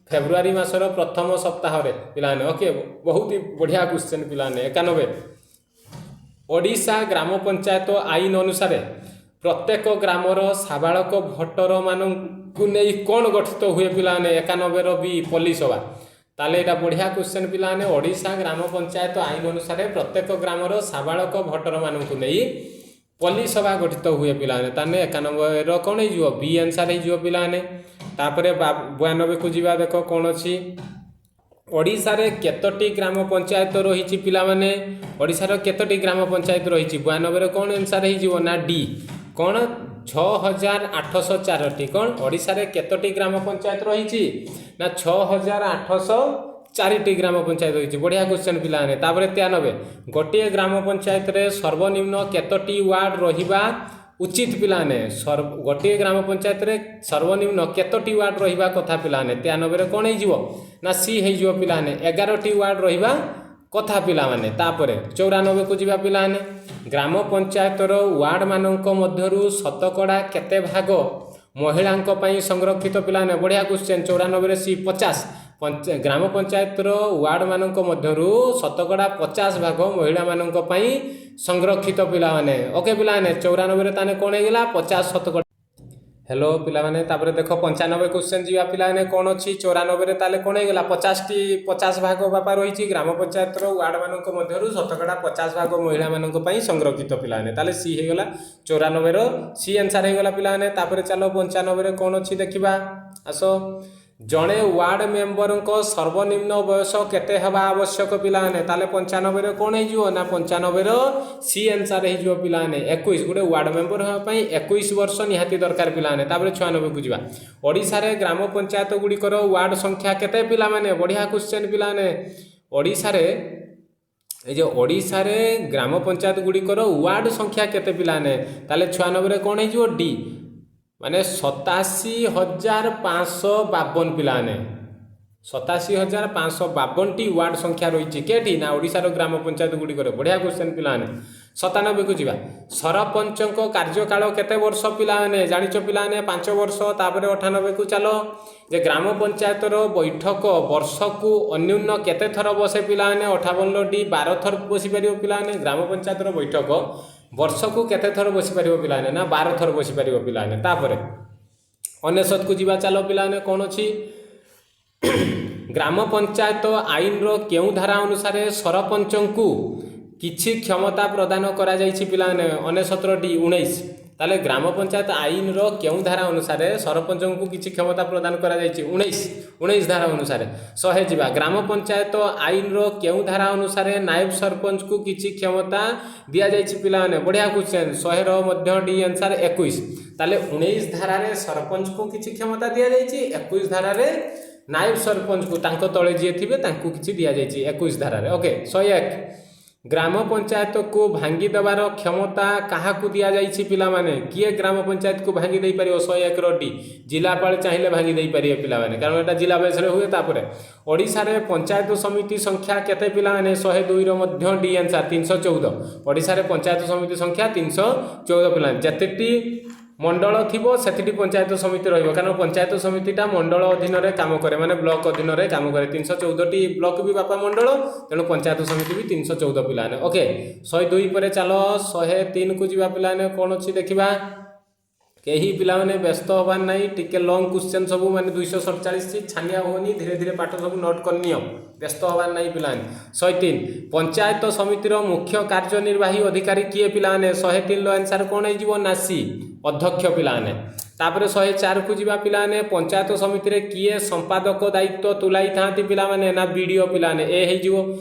ଫେବୃଆରୀ ମାସର ପ୍ରଥମ ସପ୍ତାହରେ ପିଲାମାନେ। ଓକେ, ବହୁତ ବଢ଼ିଆ କ୍ୱେଶ୍ଚେନ୍ ପିଲାମାନେ। 91, ଓଡ଼ିଶା ଗ୍ରାମ ପଞ୍ଚାୟତ ଆଇନ ଅନୁସାରେ ପ୍ରତ୍ୟେକ ଗ୍ରାମର ସାବାଳକ ଭୋଟରମାନଙ୍କୁ ନେଇ କ'ଣ ଗଠିତ ହୁଏ ପିଲାମାନେ? 91ର ବି, ପଲ୍ଲୀ ସଭା। ତାହେଲେ ଏଇଟା ବଢ଼ିଆ କ୍ୱେଶ୍ଚେନ୍ ପିଲାମାନେ। ଓଡ଼ିଶା ଗ୍ରାମ ପଞ୍ଚାୟତ ଆଇନ ଅନୁସାରେ ପ୍ରତ୍ୟେକ ଗ୍ରାମର ସାବାଳକ ଭୋଟରମାନଙ୍କୁ ନେଇ ପଲ୍ଲୀ ସଭା ଗଠିତ ହୁଏ ପିଲାମାନେ। ତାହେଲେ 91ର କ'ଣ ହେଇଯିବ? ବି ଆନ୍ସର ହେଇଯିବ ପିଲାମାନେ। ତାପରେ 92କୁ ଯିବା, ଦେଖ କ'ଣ ଅଛି। ଓଡ଼ିଶାରେ କେତୋଟି ଗ୍ରାମ ପଞ୍ଚାୟତ ରହିଛି ପିଲାମାନେ? ଓଡ଼ିଶାର କେତୋଟି ଗ୍ରାମ ପଞ୍ଚାୟତ ରହିଛି? 92ରେ କ'ଣ ଆନ୍ସର ହେଇଯିବ ନା ଡି, କ'ଣ? 6804ଟି। କ'ଣ, ଓଡ଼ିଶାରେ କେତୋଟି ଗ୍ରାମ ପଞ୍ଚାୟତ ରହିଛି ନା 6804ଟି ଗ୍ରାମ ପଞ୍ଚାୟତ ରହିଛି। ବଢ଼ିଆ କ୍ୱେଶ୍ଚନ୍ ପିଲାମାନେ। ତାପରେ 93, ଗୋଟିଏ ଗ୍ରାମ ପଞ୍ଚାୟତରେ ସର୍ବନିମ୍ନ କେତୋଟି ୱାର୍ଡ଼ ରହିବା ଉଚିତ ପିଲାମାନେ? ଗୋଟିଏ ଗ୍ରାମ ପଞ୍ଚାୟତରେ ସର୍ବନିମ୍ନ କେତୋଟି ୱାର୍ଡ଼ ରହିବା କଥା ପିଲାମାନେ? 93ରେ କ'ଣ ହେଇଯିବ ନା ସି ହେଇଯିବ ପିଲାମାନେ, 11ଟି ୱାର୍ଡ଼ ରହିବା କଥା ପିଲାମାନେ। ତାପରେ 94କୁ ଯିବା ପିଲାମାନେ। ଗ୍ରାମ ପଞ୍ଚାୟତର ୱାର୍ଡ଼ମାନଙ୍କ ମଧ୍ୟରୁ ଶତକଡ଼ା କେତେ ଭାଗ ମହିଳାଙ୍କ ପାଇଁ ସଂରକ୍ଷିତ ପିଲାମାନେ? ବଢ଼ିଆ କ୍ୱେଶ୍ଚନ୍। 94ରେ ସି, 50। ଗ୍ରାମ ପଞ୍ଚାୟତର ୱାର୍ଡ଼ମାନଙ୍କ ମଧ୍ୟରୁ ଶତକଡ଼ା 50 ଭାଗ ମହିଳାମାନଙ୍କ ପାଇଁ ସଂରକ୍ଷିତ ପିଲାମାନେ। ଓକେ ପିଲାମାନେ, 94ରେ ତାହେଲେ କ'ଣ ହେଇଗଲା? 50%। ହ୍ୟାଲୋ ପିଲାମାନେ, ତାପରେ ଦେଖ, 95 କ୍ୱେଶ୍ଚନ୍ ଯିବା ପିଲାମାନେ। କ'ଣ ଅଛି 94ରେ? ତାହେଲେ କ'ଣ ହେଇଗଲା? 50ଟି, 50 ଭାଗ ବାପା ରହିଛି। ଗ୍ରାମ ପଞ୍ଚାୟତର ୱାର୍ଡ଼ମାନଙ୍କ ମଧ୍ୟରୁ ଶତକଡ଼ା 50 ଭାଗ ମହିଳାମାନଙ୍କ ପାଇଁ ସଂରକ୍ଷିତ ପିଲାମାନେ। ତାହେଲେ ସି ହେଇଗଲା, 94ର ସି ଆନ୍ସର୍ ହେଇଗଲା ପିଲାମାନେ। ତାପରେ ଚାଲ 95ରେ କ'ଣ ଅଛି ଦେଖିବା ଆସ। ଜଣେ ୱାର୍ଡ଼ ମେମ୍ବରଙ୍କ ସର୍ବନିମ୍ନ ବୟସ କେତେ ହେବା ଆବଶ୍ୟକ ପିଲାମାନେ? ତାହେଲେ 95ରେ କ'ଣ ହେଇଯିବ ନା 95ର ସି ଆନ୍ସର୍ ହେଇଯିବ ପିଲାମାନେ, 21। ଗୋଟେ ୱାର୍ଡ଼ ମେମ୍ବର ହେବା ପାଇଁ 21 ବର୍ଷ ନିହାତି ଦରକାର ପିଲାମାନେ। ତାପରେ 96କୁ ଯିବା। ଓଡ଼ିଶାରେ ଗ୍ରାମ ପଞ୍ଚାୟତ ଗୁଡ଼ିକର ୱାର୍ଡ଼ ସଂଖ୍ୟା କେତେ ପିଲାମାନେ? ବଢ଼ିଆ କ୍ୱେଶ୍ଚନ୍ ପିଲାମାନେ। ଓଡ଼ିଶାରେ ଏଇ ଯେ ଓଡ଼ିଶାରେ ଗ୍ରାମ ପଞ୍ଚାୟତ ଗୁଡ଼ିକର ୱାର୍ଡ଼ ସଂଖ୍ୟା କେତେ ପିଲାମାନେ? ତାହେଲେ 96ରେ କ'ଣ ହେଇଯିବ? ଡି, ମାନେ 87,552 ପିଲାମାନେ। 87,552ଟି ୱାର୍ଡ଼ ସଂଖ୍ୟା ରହିଛି କେଠି ନା ଓଡ଼ିଶାର ଗ୍ରାମ ପଞ୍ଚାୟତ ଗୁଡ଼ିକରେ। ବଢ଼ିଆ କ୍ୱେଶ୍ଚନ୍ ପିଲାମାନେ। 97କୁ ଯିବା। ସରପଞ୍ଚଙ୍କ କାର୍ଯ୍ୟକାଳ କେତେ ବର୍ଷ ପିଲାମାନେ? ଜାଣିଛ ପିଲାମାନେ, 5 ବର୍ଷ। ତାପରେ 98କୁ ଚାଲ ଯେ ଗ୍ରାମ ପଞ୍ଚାୟତର ବୈଠକ ବର୍ଷକୁ ଅନ୍ୟୁନ କେତେ ଥର ବସେ ପିଲାମାନେ? 58ର ଡି, 12 ଥର ବସିପାରିବ ପିଲାମାନେ। ଗ୍ରାମ ପଞ୍ଚାୟତର ବୈଠକ ବର୍ଷକୁ କେତେ ଥର ବସିପାରିବ ପିଲାମାନେ ନା 12 ଥର ବସିପାରିବ ପିଲାମାନେ। ତାପରେ 99କୁ ଯିବା ଚାଲ ପିଲାମାନେ। କ'ଣ ଅଛି? ଗ୍ରାମ ପଞ୍ଚାୟତ ଆଇନର କେଉଁ ଧାରା ଅନୁସାରେ ସରପଞ୍ଚଙ୍କୁ କିଛି କ୍ଷମତା ପ୍ରଦାନ କରାଯାଇଛି ପିଲାମାନେ? 99ର ଡି, 19। ତାହେଲେ ଗ୍ରାମ ପଞ୍ଚାୟତ ଆଇନର କେଉଁ ଧାରା ଅନୁସାରେ ସରପଞ୍ଚଙ୍କୁ କିଛି କ୍ଷମତା ପ୍ରଦାନ କରାଯାଇଛି? 19, 19 ଧାରା ଅନୁସାରେ। 100 ଯିବା। ଗ୍ରାମ ପଞ୍ଚାୟତ ଆଇନର କେଉଁ ଧାରା ଅନୁସାରେ ନାୟବ ସରପଞ୍ଚକୁ କିଛି କ୍ଷମତା ଦିଆଯାଇଛି ପିଲାମାନେ? ବଢ଼ିଆ କ୍ୱେଶ୍ଚନ୍। 100ର ମଧ୍ୟ ଡି ଆନ୍ସର୍, 21। ତାହେଲେ 19 ଧାରାରେ ସରପଞ୍ଚକୁ କିଛି କ୍ଷମତା ଦିଆଯାଇଛି, 21 ଧାରାରେ ନାୟବ ସରପଞ୍ଚକୁ, ତାଙ୍କ ତଳେ ଯିଏ ଥିବେ ତାଙ୍କୁ କିଛି ଦିଆଯାଇଛି 21 ଧାରାରେ। ଓକେ, 101, ଗ୍ରାମ ପଞ୍ଚାୟତକୁ ଭାଙ୍ଗି ଦେବାର କ୍ଷମତା କାହାକୁ ଦିଆଯାଇଛି ପିଲାମାନେ? କିଏ ଗ୍ରାମ ପଞ୍ଚାୟତକୁ ଭାଙ୍ଗି ଦେଇପାରିବ? 101ର ଡି, ଜିଲ୍ଲାପାଳ ଚାହିଁଲେ ଭାଙ୍ଗି ଦେଇପାରିବେ ପିଲାମାନେ, କାରଣ ଏଇଟା ଜିଲ୍ଲା ବେସରେ ହୁଏ। ତାପରେ ଓଡ଼ିଶାରେ ପଞ୍ଚାୟତ ସମିତି ସଂଖ୍ୟା କେତେ ପିଲାମାନେ? 102ର ମଧ୍ୟ ଡି ଆନ୍ସର୍, 314। ଓଡ଼ିଶାରେ ପଞ୍ଚାୟତ ସମିତି ସଂଖ୍ୟା 314 ପିଲାମାନେ। ଯେତେଟି ମଣ୍ଡଳ ଥିବ ସେତିଟି ପଞ୍ଚାୟତ ସମିତି ରହିବ, କାରଣ ପଞ୍ଚାୟତ ସମିତିଟା ମଣ୍ଡଳ ଅଧୀନରେ କାମ କରେ, ମାନେ ବ୍ଲକ ଅଧୀନରେ କାମ କରେ। 314ଟି ବ୍ଲକ ବି ବାପା ମଣ୍ଡଳ, ତେଣୁ ପଞ୍ଚାୟତ ସମିତି ବି 314 ପିଲାମାନେ। ଓକେ, 102 ପରେ ଚାଲ 103କୁ ଯିବା ପିଲାମାନେ। କ'ଣ ଅଛି ଦେଖିବା। କେହି ପିଲାମାନେ ବ୍ୟସ୍ତ ହେବାର ନାହିଁ, ଟିକେ ଲଙ୍ଗ କ୍ୱେଶ୍ଚନ୍ ସବୁ, ମାନେ 247। ଛାନିଆ ହୁଅନି, ଧୀରେ ଧୀରେ ପାଠ ସବୁ ନୋଟ୍ କରିନିଅ, ବ୍ୟସ୍ତ ହେବାର ନାହିଁ ପିଲାମାନେ। 103, ପଞ୍ଚାୟତ ସମିତିର ମୁଖ୍ୟ କାର୍ଯ୍ୟନିର୍ବାହୀ ଅଧିକାରୀ କିଏ ପିଲାମାନେ? 103ର ଆନ୍ସର୍ କ'ଣ ହେଇଯିବ ନା ସି, ଅଧ୍ୟକ୍ଷ ପିଲାମାନେ। ତାପରେ 104କୁ ଯିବା ପିଲାମାନେ। ପଞ୍ଚାୟତ ସମିତିରେ କିଏ ସମ୍ପାଦକ ଦାୟିତ୍ୱ ତୁଲାଇଥାନ୍ତି ପିଲାମାନେ? ନା ବିଡ଼ିଓ ପିଲାମାନେ, ଏ ହେଇଯିବ।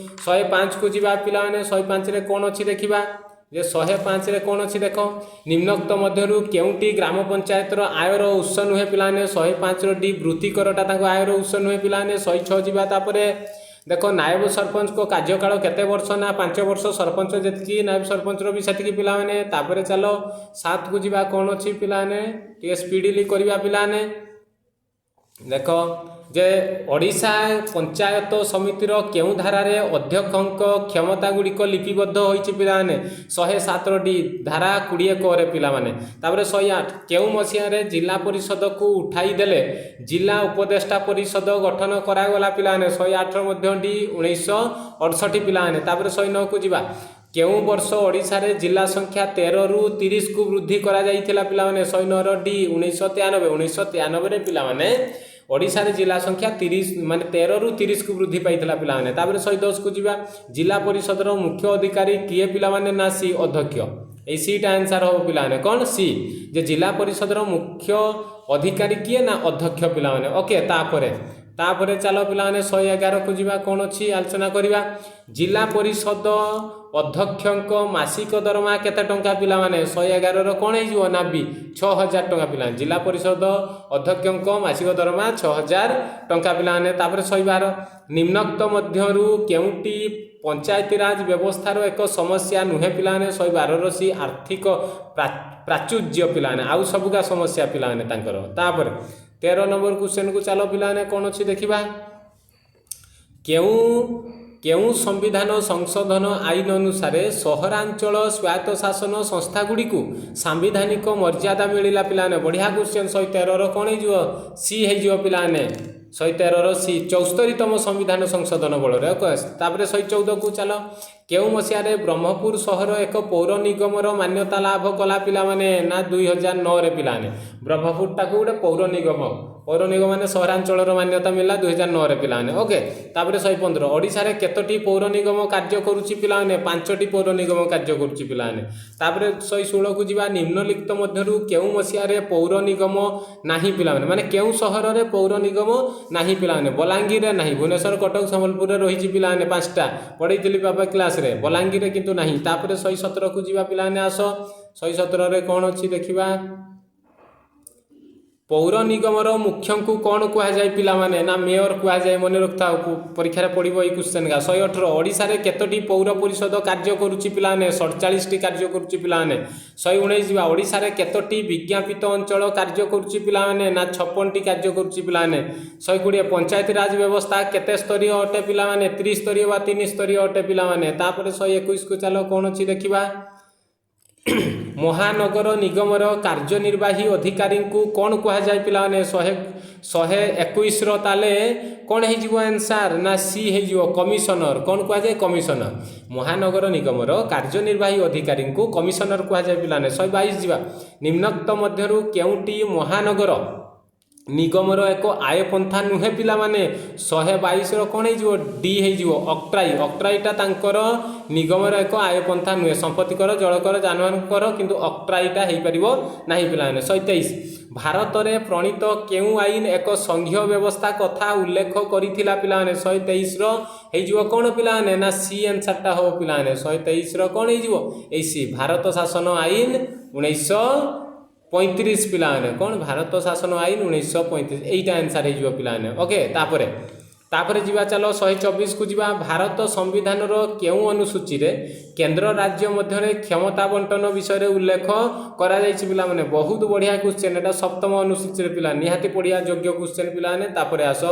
105କୁ ଯିବା ପିଲାମାନେ। 105ରେ କ'ଣ ଅଛି ଦେଖିବା ଯେ 105ରେ କ'ଣ ଅଛି ଦେଖ। ନିମ୍ନୋକ୍ତ ମଧ୍ୟରୁ କେଉଁଟି ଗ୍ରାମ ପଞ୍ଚାୟତର ଆୟର ଉତ୍ସ ନୁହେଁ ପିଲାମାନେ? 105ର ଡି, ବୃତ୍ତିକରଟା ତାଙ୍କ ଆୟର ଉତ୍ସ ନୁହେଁ ପିଲାମାନେ। 106 ଯିବା। ତାପରେ ଦେଖ, ନାୟବ ସରପଞ୍ଚଙ୍କ କାର୍ଯ୍ୟକାଳ କେତେ ବର୍ଷ ନା 5 ବର୍ଷ। ସରପଞ୍ଚ ଯେତିକି, ନାୟବ ସରପଞ୍ଚର ବି ସେତିକି ପିଲାମାନେ। ତାପରେ ଚାଲ 7କୁ ଯିବା। କ'ଣ ଅଛି ପିଲାମାନେ? ଟିକେ ସ୍ପିଡିଲି କରିବା ପିଲାମାନେ। ଦେଖ ଯେ ଓଡ଼ିଶା ପଞ୍ଚାୟତ ସମିତିର କେଉଁ ଧାରାରେ ଅଧ୍ୟକ୍ଷଙ୍କ କ୍ଷମତା ଗୁଡ଼ିକ ଲିପିବଦ୍ଧ ହୋଇଛି ପିଲାମାନେ? 107ର ଡି, ଧାରା 20 କରେ ପିଲାମାନେ। ତାପରେ 108, କେଉଁ ମସିହାରେ ଜିଲ୍ଲା ପରିଷଦକୁ ଉଠାଇ ଦେଲେ ଜିଲ୍ଲା ଉପଦେଷ୍ଟା ପରିଷଦ ଗଠନ କରାଗଲା ପିଲାମାନେ? 108ର ମଧ୍ୟ ଡି, 1968 ପିଲାମାନେ। ତାପରେ 109କୁ ଯିବା। କେଉଁ ବର୍ଷ ଓଡ଼ିଶାରେ ଜିଲ୍ଲା ସଂଖ୍ୟା 13ରୁ 30କୁ ବୃଦ୍ଧି କରାଯାଇଥିଲା ପିଲାମାନେ? 109ର ଡି, 1993। 1993ରେ ପିଲାମାନେ ଓଡ଼ିଶାରେ ଜିଲ୍ଲା ସଂଖ୍ୟା 30, ମାନେ 13ରୁ 30କୁ ବୃଦ୍ଧି ପାଇଥିଲା ପିଲାମାନେ। ତାପରେ 110କୁ ଯିବା। ଜିଲ୍ଲା ପରିଷଦର ମୁଖ୍ୟ ଅଧିକାରୀ କିଏ ପିଲାମାନେ? ନା ସି, ଅଧ୍ୟକ୍ଷ। ଏଇ ସିଟା ଆନ୍ସର୍ ହେବ ପିଲାମାନେ। କ'ଣ ସି? ଯେ ଜିଲ୍ଲା ପରିଷଦର ମୁଖ୍ୟ ଅଧିକାରୀ କିଏ ନା ଅଧ୍ୟକ୍ଷ ପିଲାମାନେ। ଓକେ, ତାପରେ ତାପରେ ଚାଲ ପିଲାମାନେ, 111କୁ ଯିବା। କ'ଣ ଅଛି ଆଲୋଚନା କରିବା। ଜିଲ୍ଲା ପରିଷଦ ଅଧ୍ୟକ୍ଷଙ୍କ ମାସିକ ଦରମା କେତେ ଟଙ୍କା ପିଲାମାନେ? 111ର କ'ଣ ହେଇଯିବ ନା ବି, 6000 ଟଙ୍କା ପିଲାମାନେ। ଜିଲ୍ଲା ପରିଷଦ ଅଧ୍ୟକ୍ଷଙ୍କ ମାସିକ ଦରମା 6000 ଟଙ୍କା ପିଲାମାନେ। ତାପରେ 112, ନିମ୍ନୋକ୍ତ ମଧ୍ୟରୁ କେଉଁଟି ପଞ୍ଚାୟତିରାଜ ବ୍ୟବସ୍ଥାର ଏକ ସମସ୍ୟା ନୁହେଁ ପିଲାମାନେ? 112ର ସି, ଆର୍ଥିକ ପ୍ରାଚୁର୍ଯ୍ୟ ପିଲାମାନେ। ଆଉ ସବୁକା ସମସ୍ୟା ପିଲାମାନେ ତାଙ୍କର। ତାପରେ 13 ନମ୍ବର କ୍ୱେଶ୍ଚନକୁ ଚାଲ ପିଲାମାନେ, କ'ଣ ଅଛି ଦେଖିବା। କେଉଁ କେଉଁ ସମ୍ବିଧାନ ସଂଶୋଧନ ଆଇନ ଅନୁସାରେ ସହରାଞ୍ଚଳ ସ୍ୱାୟତ୍ତ ଶାସନ ସଂସ୍ଥାଗୁଡ଼ିକୁ ସାମ୍ବିଧାନିକ ମର୍ଯ୍ୟାଦା ମିଳିଲା ପିଲାମାନେ? ବଢ଼ିଆ କ୍ୱେଶ୍ଚନ। 113ର କ'ଣ ହେଇଯିବ? ସି ହେଇଯିବ ପିଲାମାନେ। 113ର ସି, 74ତମ ସମ୍ବିଧାନ ସଂଶୋଧନ ବଳରେ। ଓକେ, ତାପରେ 114କୁ ଚାଲ। କେଉଁ ମସିହାରେ ବ୍ରହ୍ମପୁର ସହର ଏକ ପୌର ନିଗମର ମାନ୍ୟତା ଲାଭ କଲା ପିଲାମାନେ? ନା 2009ରେ ପିଲାମାନେ। ବ୍ରହ୍ମପୁରଟାକୁ ଗୋଟେ ପୌର ନିଗମ ମାନେ ସହରାଞ୍ଚଳର ମାନ୍ୟତା ମିଳିଲା 2009ରେ ପିଲାମାନେ। ଓକେ, ତାପରେ 115, ଓଡ଼ିଶାରେ କେତୋଟି ପୌର ନିଗମ କାର୍ଯ୍ୟ କରୁଛି ପିଲାମାନେ? ପାଞ୍ଚଟି ପୌର ନିଗମ କାର୍ଯ୍ୟ କରୁଛି ପିଲାମାନେ। ତାପରେ 116କୁ ଯିବା। ନିମ୍ନଲିଖିତ ମଧ୍ୟରୁ କେଉଁ ମସିହାରେ ପୌର ନିଗମ ନାହିଁ ପିଲାମାନେ? ମାନେ କେଉଁ ସହରରେ ପୌର ନିଗମ ନାହିଁ ପିଲାମାନେ? ବଲାଙ୍ଗୀରରେ ନାହିଁ। ଭୁବନେଶ୍ୱର, କଟକ, ସମ୍ବଲପୁରରେ ରହିଛି ପିଲାମାନେ। ପାଞ୍ଚଟା ପଢ଼େଇଥିଲି ବାବା କ୍ଲାସରେ। ବଲାଙ୍ଗୀରରେ କିନ୍ତୁ ନାହିଁ। ତାପରେ 117କୁ ଯିବା ପିଲାମାନେ, ଆସ। 117ରେ କ'ଣ ଅଛି ଦେଖିବା। ପୌର ନିଗମର ମୁଖ୍ୟଙ୍କୁ କ'ଣ କୁହାଯାଏ ପିଲାମାନେ? ନା ମେୟର କୁହାଯାଏ। ମନେ ରଖିଥାଅ, ପରୀକ୍ଷାରେ ପଡ଼ିବ ଏଇ କ୍ୱେଶ୍ଚନ ଗା। 118, ଓଡ଼ିଶାରେ କେତୋଟି ପୌର ପରିଷଦ କାର୍ଯ୍ୟ କରୁଛି ପିଲାମାନେ? 47ଟି କାର୍ଯ୍ୟ କରୁଛି ପିଲାମାନେ। 119 ଯିବା। ଓଡ଼ିଶାରେ କେତୋଟି ବିଜ୍ଞାପିତ ଅଞ୍ଚଳ କାର୍ଯ୍ୟ କରୁଛି ପିଲାମାନେ? ନା 56ଟି କାର୍ଯ୍ୟ କରୁଛି ପିଲାମାନେ। 120, ପଞ୍ଚାୟତିରାଜ ବ୍ୟବସ୍ଥା କେତେ ସ୍ତରୀୟ ଅଟେ ପିଲାମାନେ? ତ୍ରିସ୍ତରୀୟ ବା ତିନି ସ୍ତରୀୟ ଅଟେ ପିଲାମାନେ। ତାପରେ 121କୁ ଚାଲ, କ'ଣ ଅଛି ଦେଖିବା। ମହାନଗର ନିଗମର କାର୍ଯ୍ୟନିର୍ବାହୀ ଅଧିକାରୀଙ୍କୁ କ'ଣ କୁହାଯାଏ ପିଲାମାନେ? 121ର ତାହେଲେ କ'ଣ ହେଇଯିବ ଆନ୍ସାର? ନା ସି ହେଇଯିବ, କମିଶନର। କ'ଣ କୁହାଯାଏ? କମିଶନର। ମହାନଗର ନିଗମର କାର୍ଯ୍ୟନିର୍ବାହୀ ଅଧିକାରୀଙ୍କୁ କମିଶନର କୁହାଯାଏ ପିଲାମାନେ। 122 ଯିବା। ନିମ୍ନୋକ୍ତ ମଧ୍ୟରୁ କେଉଁଟି ମହାନଗର ନିଗମର ଏକ ଆୟ ପନ୍ଥା ନୁହେଁ ପିଲାମାନେ? 122ର କ'ଣ ହେଇଯିବ? ଡି ହେଇଯିବ, ଅକ୍ଟ୍ରାଇ। ଅକ୍ଟ୍ରାଇଟା ତାଙ୍କର ନିଗମର ଏକ ଆୟ ପନ୍ଥା ନୁହେଁ। ସମ୍ପତ୍ତି କର, ଜଳ କର, ଯାନବାହନ କର, କିନ୍ତୁ ଅକ୍ଟ୍ରାଇଟା ହେଇପାରିବ ନାହିଁ ପିଲାମାନେ। 123, ଭାରତରେ ପ୍ରଣୀତ କେଉଁ ଆଇନ ଏକ ସଂଘୀୟ ବ୍ୟବସ୍ଥା କଥା ଉଲ୍ଲେଖ କରିଥିଲା ପିଲାମାନେ? 123ର ହେଇଯିବ କ'ଣ ପିଲାମାନେ? ନା ସି ଆନ୍ସରଟା ହେବ ପିଲାମାନେ। 123ର କ'ଣ ହେଇଯିବ? ଏଇ ସି, ଭାରତ ଶାସନ ଆଇନ 1935 ପିଲାମାନେ। କ'ଣ? ଭାରତ ଶାସନ ଆଇନ 1935, ଏଇଟା ଆନ୍ସର ହେଇଯିବ ପିଲାମାନେ। ଓକେ, ତାପରେ ଯିବା, ଚାଲ 124କୁ ଯିବା। ଭାରତ ସମ୍ବିଧାନର କେଉଁ ଅନୁସୂଚୀରେ କେନ୍ଦ୍ର ରାଜ୍ୟ ମଧ୍ୟରେ କ୍ଷମତା ବଣ୍ଟନ ବିଷୟରେ ଉଲ୍ଲେଖ କରାଯାଇଛି ପିଲାମାନେ? ବହୁତ ବଢ଼ିଆ କ୍ୱେଶ୍ଚନ ଏଟା। ସପ୍ତମ ଅନୁସୂଚୀରେ ପିଲା, ନିହାତି ପଢ଼ିବା ଯୋଗ୍ୟ କ୍ୱେଶ୍ଚନ ପିଲାମାନେ। ତାପରେ ଆସ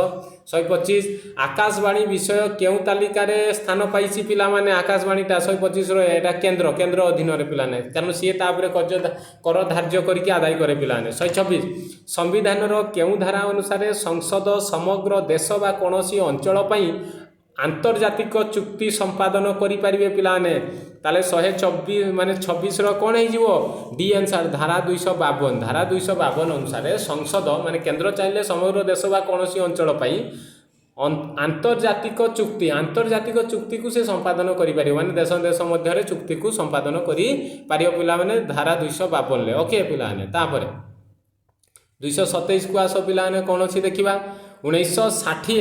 125, ଆକାଶବାଣୀ ବିଷୟ କେଉଁ ତାଲିକାରେ ସ୍ଥାନ ପାଇଛି ପିଲାମାନେ? ଆକାଶବାଣୀଟା 125ର ଏଇଟା କେନ୍ଦ୍ର ଅଧୀନରେ ପିଲାମାନେ, କାରଣ ସିଏ ତା ଉପରେ କର ଧାର୍ଯ୍ୟ କରିକି ଆଦାୟ କରେ ପିଲାମାନେ। 126, ସମ୍ବିଧାନର କେଉଁ ଧାରା ଅନୁସାରେ ସଂସଦ ସମଗ୍ର ଦେଶ ବା କୌଣସି ଅଞ୍ଚଳ ପାଇଁ ଆନ୍ତର୍ଜାତିକ ଚୁକ୍ତି ସମ୍ପାଦନ କରିପାରିବେ ପିଲାମାନେ? ତାହେଲେ 124 ମାନେ 26ର କ'ଣ ହେଇଯିବ? ଡି ଆନ୍ସର, ଧାରା 252। ଧାରା 252 ଅନୁସାରେ ସଂସଦ ମାନେ କେନ୍ଦ୍ର ଚାହିଁଲେ ସମଗ୍ର ଦେଶ ବା କୌଣସି ଅଞ୍ଚଳ ପାଇଁ ଆନ୍ତର୍ଜାତିକ ଚୁକ୍ତିକୁ ସେ ସମ୍ପାଦନ କରିପାରିବ, ମାନେ ଦେଶ ଦେଶ ମଧ୍ୟରେ ଚୁକ୍ତିକୁ ସମ୍ପାଦନ କରିପାରିବ ପିଲାମାନେ, ଧାରା 252ରେ। ଓକେ ପିଲାମାନେ, ତାପରେ 227କୁ ଆସ ପିଲାମାନେ, କ'ଣ ଅଛି ଦେଖିବା। 1960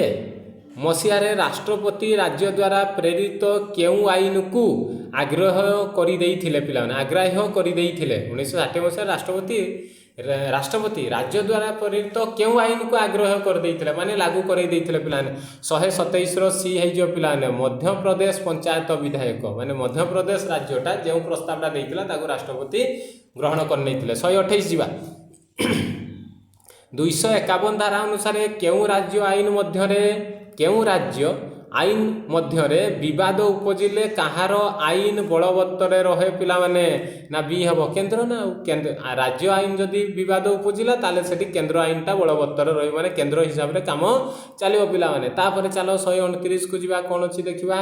ମସିହାରେ ରାଷ୍ଟ୍ରପତି ରାଜ୍ୟ ଦ୍ୱାରା ପ୍ରେରିତ କେଉଁ ଆଇନକୁ ଆଗ୍ରାହ୍ୟ କରିଦେଇଥିଲେ ପିଲାମାନେ? ଆଗ୍ରାହ୍ୟ କରିଦେଇଥିଲେ। 1960 ମସିହାରେ ରାଷ୍ଟ୍ରପତି ରାଜ୍ୟ ଦ୍ୱାରା ପ୍ରେରିତ କେଉଁ ଆଇନକୁ ଆଗ୍ରାହ୍ୟ କରିଦେଇଥିଲେ, ମାନେ ଲାଗୁ କରାଇ ଦେଇଥିଲେ ପିଲାମାନେ? 127ର ସି ହେଇଯିବ ପିଲାମାନେ, ମଧ୍ୟପ୍ରଦେଶ ପଞ୍ଚାୟତ ବିଧାୟକ। ମାନେ ମଧ୍ୟପ୍ରଦେଶ ରାଜ୍ୟଟା ଯେଉଁ ପ୍ରସ୍ତାବଟା ଦେଇଥିଲା, ତାକୁ ରାଷ୍ଟ୍ରପତି ଗ୍ରହଣ କରିନେଇଥିଲେ। 128 ଯିବା। 251 ଧାରା ଅନୁସାରେ କେଉଁ ରାଜ୍ୟ ଆଇନ ମଧ୍ୟରେ ବିବାଦ ଉପଜିଲେ କାହାର ଆଇନ ବଳବତ୍ତରେ ରହେ ପିଲାମାନେ? ନା ବି ହେବ, କେନ୍ଦ୍ର ନା ଆଉ। କେନ୍ଦ୍ର ରାଜ୍ୟ ଆଇନ ଯଦି ବିବାଦ ଉପଜିଲା, ତାହେଲେ ସେଠି କେନ୍ଦ୍ର ଆଇନଟା ବଳବତ୍ତରେ ରହିବ, ମାନେ କେନ୍ଦ୍ର ହିସାବରେ କାମ ଚାଲିବ ପିଲାମାନେ। ତାପରେ ଚାଲ 129କୁ ଯିବା, କ'ଣ ଅଛି ଦେଖିବା।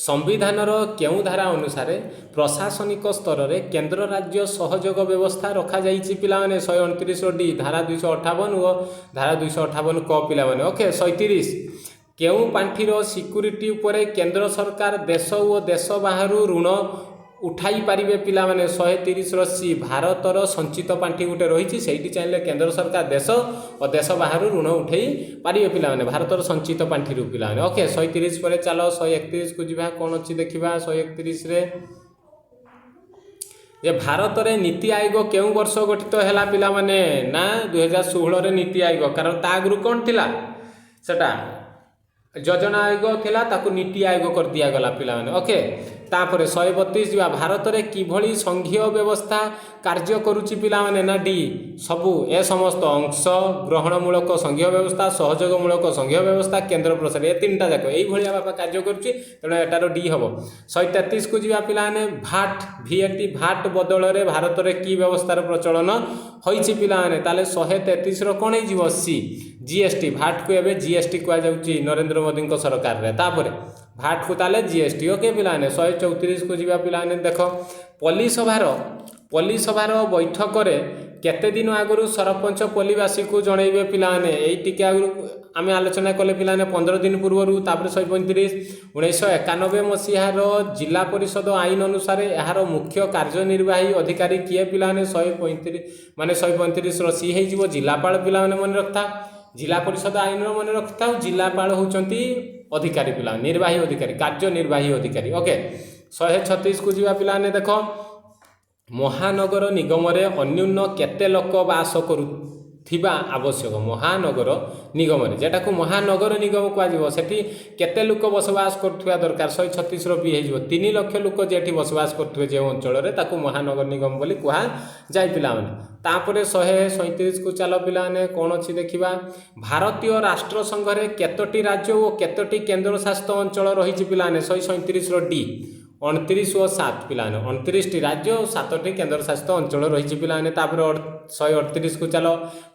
ସମ୍ବିଧାନର କେଉଁ ଧାରା ଅନୁସାରେ ପ୍ରଶାସନିକ ସ୍ତରରେ କେନ୍ଦ୍ର ରାଜ୍ୟ ସହଯୋଗ ବ୍ୟବସ୍ଥା ରଖାଯାଇଛି ପିଲାମାନେ? 129ର ଡି, ଧାରା 258 ଓ ଧାରା 258 କ ପିଲାମାନେ। ଓକେ, 130, କେଉଁ ପାଣ୍ଠିର ସିକ୍ୟୁରିଟି ଉପରେ କେନ୍ଦ୍ର ସରକାର ଦେଶ ଓ ଦେଶ ବାହାରୁ ଋଣ ଉଠାଇ ପାରିବେ ପିଲାମାନେ? 130ର ସି। ଭାରତର ସଞ୍ଚିତ ପାଣ୍ଠି ଗୋଟେ ରହିଛି, ସେଇଠି ଚାହିଁଲେ କେନ୍ଦ୍ର ସରକାର ଦେଶ ଓ ଦେଶ ବାହାରୁ ଋଣ ଉଠେଇ ପାରିବେ ପିଲାମାନେ, ଭାରତର ସଞ୍ଚିତ ପାଣ୍ଠିରୁ ପିଲାମାନେ। ଓକେ, 130 ପରେ ଚାଲ 131କୁ ଯିବା। କ'ଣ ଅଛି ଦେଖିବା 131ରେ ଯେ ଭାରତରେ ନୀତି ଆୟୋଗ କେଉଁ ବର୍ଷ ଗଠିତ ହେଲା ପିଲାମାନେ? ନା, 2016ରେ ନୀତି ଆୟୋଗ। କାରଣ ତା ଆଗରୁ କ'ଣ ଥିଲା? ସେଟା ଯୋଜନା ଆୟୋଗ ଥିଲା, ତାକୁ ନୀତି ଆୟୋଗ କରିଦିଆଗଲା ପିଲାମାନେ। ଓକେ, ତାପରେ 132 ଯିବା। ଭାରତରେ କିଭଳି ସଂଘୀୟ ବ୍ୟବସ୍ଥା କାର୍ଯ୍ୟ କରୁଛି ପିଲାମାନେ? ନା, ଡି, ସବୁ ଏ ସମସ୍ତ, ଅଂଶ ଗ୍ରହଣମୂଳକ ସଂଘୀୟ ବ୍ୟବସ୍ଥା, ସହଯୋଗମୂଳକ ସଂଘୀୟ ବ୍ୟବସ୍ଥା, କେନ୍ଦ୍ର ପ୍ରସାର, ଏ ତିନିଟା ଯାକ ଏଇଭଳିଆ ବାପା କାର୍ଯ୍ୟ କରୁଛି। ତେଣୁ ଏଟାର ଡି ହେବ। 133କୁ ଯିବା ପିଲାମାନେ। ଭାଟ୍, ଭିଏଟି, ଭାଟ୍ ବଦଳରେ ଭାରତରେ କି ବ୍ୟବସ୍ଥାର ପ୍ରଚଳନ ହୋଇଛି ପିଲାମାନେ? ତାହେଲେ 133ର କ'ଣ ହେଇଯିବ? C, GST. ଭାଟ୍କୁ ଏବେ ଜିଏସ୍ଟି କୁହାଯାଉଛି ନରେନ୍ଦ୍ର ମୋଦିଙ୍କ ସରକାରରେ। ତାପରେ ଭାଟ୍କୁ ତାହେଲେ ଜିଏସ୍ଟି। ଓକେ ପିଲାମାନେ, 134କୁ ଯିବା ପିଲାମାନେ। ଦେଖ, ପଲ୍ଲୀସଭାର ବୈଠକରେ କେତେ ଦିନ ଆଗରୁ ସରପଞ୍ଚ ପଲ୍ଲୀବାସୀକୁ ଜଣେଇବେ ପିଲାମାନେ? ଏଇ ଟିକେ ଆଗରୁ ଆମେ ଆଲୋଚନା କଲେ ପିଲାମାନେ, 15 ଦିନ ପୂର୍ବରୁ। ତାପରେ 135, 1991 ମସିହାର ଜିଲ୍ଲା ପରିଷଦ ଆଇନ ଅନୁସାରେ ଏହାର ମୁଖ୍ୟ କାର୍ଯ୍ୟନିର୍ବାହୀ ଅଧିକାରୀ କିଏ ପିଲାମାନେ? 135, ମାନେ 135ର ସି ହେଇଯିବ, ଜିଲ୍ଲାପାଳ ପିଲାମାନେ। ମନେ ରଖିଥା, ଜିଲ୍ଲା ପରିଷଦ ଆଇନର ମନେ ରଖିଥାଉ, ଜିଲ୍ଲାପାଳ ହେଉଛନ୍ତି ଅଧିକାରୀ ପିଲା, ନିର୍ବାହୀ ଅଧିକାରୀ, କାର୍ଯ୍ୟନିର୍ବାହୀ ଅଧିକାରୀ। ଓକେ, 136କୁ ଯିବା ପିଲାମାନେ। ଦେଖ, ମହାନଗର ନିଗମରେ ଅନ୍ୟୁନ କେତେ ଲୋକ ବାସ କରୁଥିବା ଆବଶ୍ୟକ? ମହାନଗର ନିଗମରେ, ଯେଟାକୁ ମହାନଗର ନିଗମ କୁହାଯିବ, ସେଠି କେତେ ଲୋକ ବସବାସ କରୁଥିବା ଦରକାର? 136ର ବି ହେଇଯିବ, 3 ଲକ୍ଷ ଲୋକ ଯେଠି ବସବାସ କରୁଥିବେ ଯେଉଁ ଅଞ୍ଚଳରେ, ତାକୁ ମହାନଗର ନିଗମ ବୋଲି କୁହାଯାଏ ପିଲାମାନେ। ତାପରେ 137କୁ ଚାଲ ପିଲାମାନେ, କ'ଣ ଅଛି ଦେଖିବା। ଭାରତୀୟ ରାଷ୍ଟ୍ର ସଂଘରେ କେତୋଟି ରାଜ୍ୟ ଓ କେତୋଟି କେନ୍ଦ୍ରଶାସିତ ଅଞ୍ଚଳ ରହିଛି ପିଲାମାନେ? 137ର ଡି, 29 ଓ 7 ପିଲାମାନେ। 29ଟି ରାଜ୍ୟ ଓ ସାତଟି କେନ୍ଦ୍ରଶାସିତ ଅଞ୍ଚଳ ରହିଛି ପିଲାମାନେ। ତାପରେ 138କୁ ଚାଲ।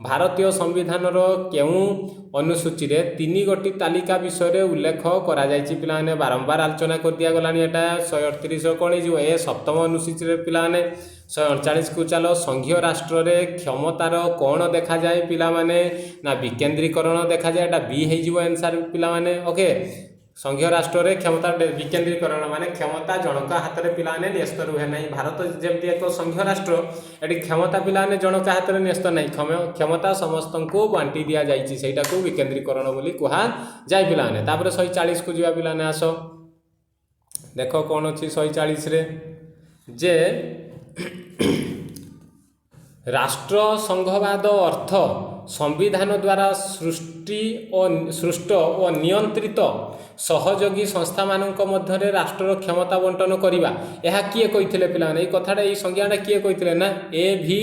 ଭାରତୀୟ ସମ୍ବିଧାନର କେଉଁ ଅନୁସୂଚୀରେ ତିନି ଗୋଟି ତାଲିକା ବିଷୟରେ ଉଲ୍ଲେଖ କରାଯାଇଛି ପିଲାମାନେ? ବାରମ୍ବାର ଆଲୋଚନା କରିଦିଆଗଲାଣି ଏଟା। 138ର କ'ଣ ହେଇଯିବ? ଏ, ସପ୍ତମ ଅନୁସୂଚୀରେ ପିଲାମାନେ। 139କୁ ଚାଲ। ସଂଘୀୟ ରାଷ୍ଟ୍ରରେ କ୍ଷମତାର କ'ଣ ଦେଖାଯାଏ ପିଲାମାନେ? ନା, ବିକେନ୍ଦ୍ରୀକରଣ ଦେଖାଯାଏ। ଏଟା ବି ହେଇଯିବ ଆନ୍ସର୍ ପିଲାମାନେ। ଓକେ, ସଂଘୀୟ ରାଷ୍ଟ୍ରରେ କ୍ଷମତା ବିକେନ୍ଦ୍ରୀକରଣ ମାନେ କ୍ଷମତା ଜଣଙ୍କ ହାତରେ ପିଲାମାନେ ନ୍ୟସ୍ତ ରୁହେ ନାହିଁ। ଭାରତ ଯେମିତି ଏକ ସଂଘୀୟ ରାଷ୍ଟ୍ର, ଏଠି କ୍ଷମତା ପିଲାମାନେ ଜଣଙ୍କ ହାତରେ ନ୍ୟସ୍ତ ନାହିଁ, କ୍ଷମତା ସମସ୍ତଙ୍କୁ ବାଣ୍ଟି ଦିଆଯାଇଛି। ସେଇଟାକୁ ବିକେନ୍ଦ୍ରୀକରଣ ବୋଲି କୁହାଯାଏ ପିଲାମାନେ। ତାପରେ 140କୁ ଯିବା ପିଲାମାନେ। ଆସ ଦେଖ କ'ଣ ଅଛି 140ରେ ଯେ ରାଷ୍ଟ୍ର ସଂଘବାଦ ଅର୍ଥ ସମ୍ବିଧାନ ଦ୍ୱାରା ସୃଷ୍ଟ ଓ ନିୟନ୍ତ୍ରିତ ସହଯୋଗୀ ସଂସ୍ଥାମାନଙ୍କ ମଧ୍ୟରେ ରାଷ୍ଟ୍ରର କ୍ଷମତା ବଣ୍ଟନ କରିବା। ଏହା କିଏ କହିଥିଲେ ପିଲାମାନେ? ଏଇ କଥାଟା, ଏଇ ସଂଜ୍ଞାଟା କିଏ କହିଥିଲେ? ନା, ଏ ଭି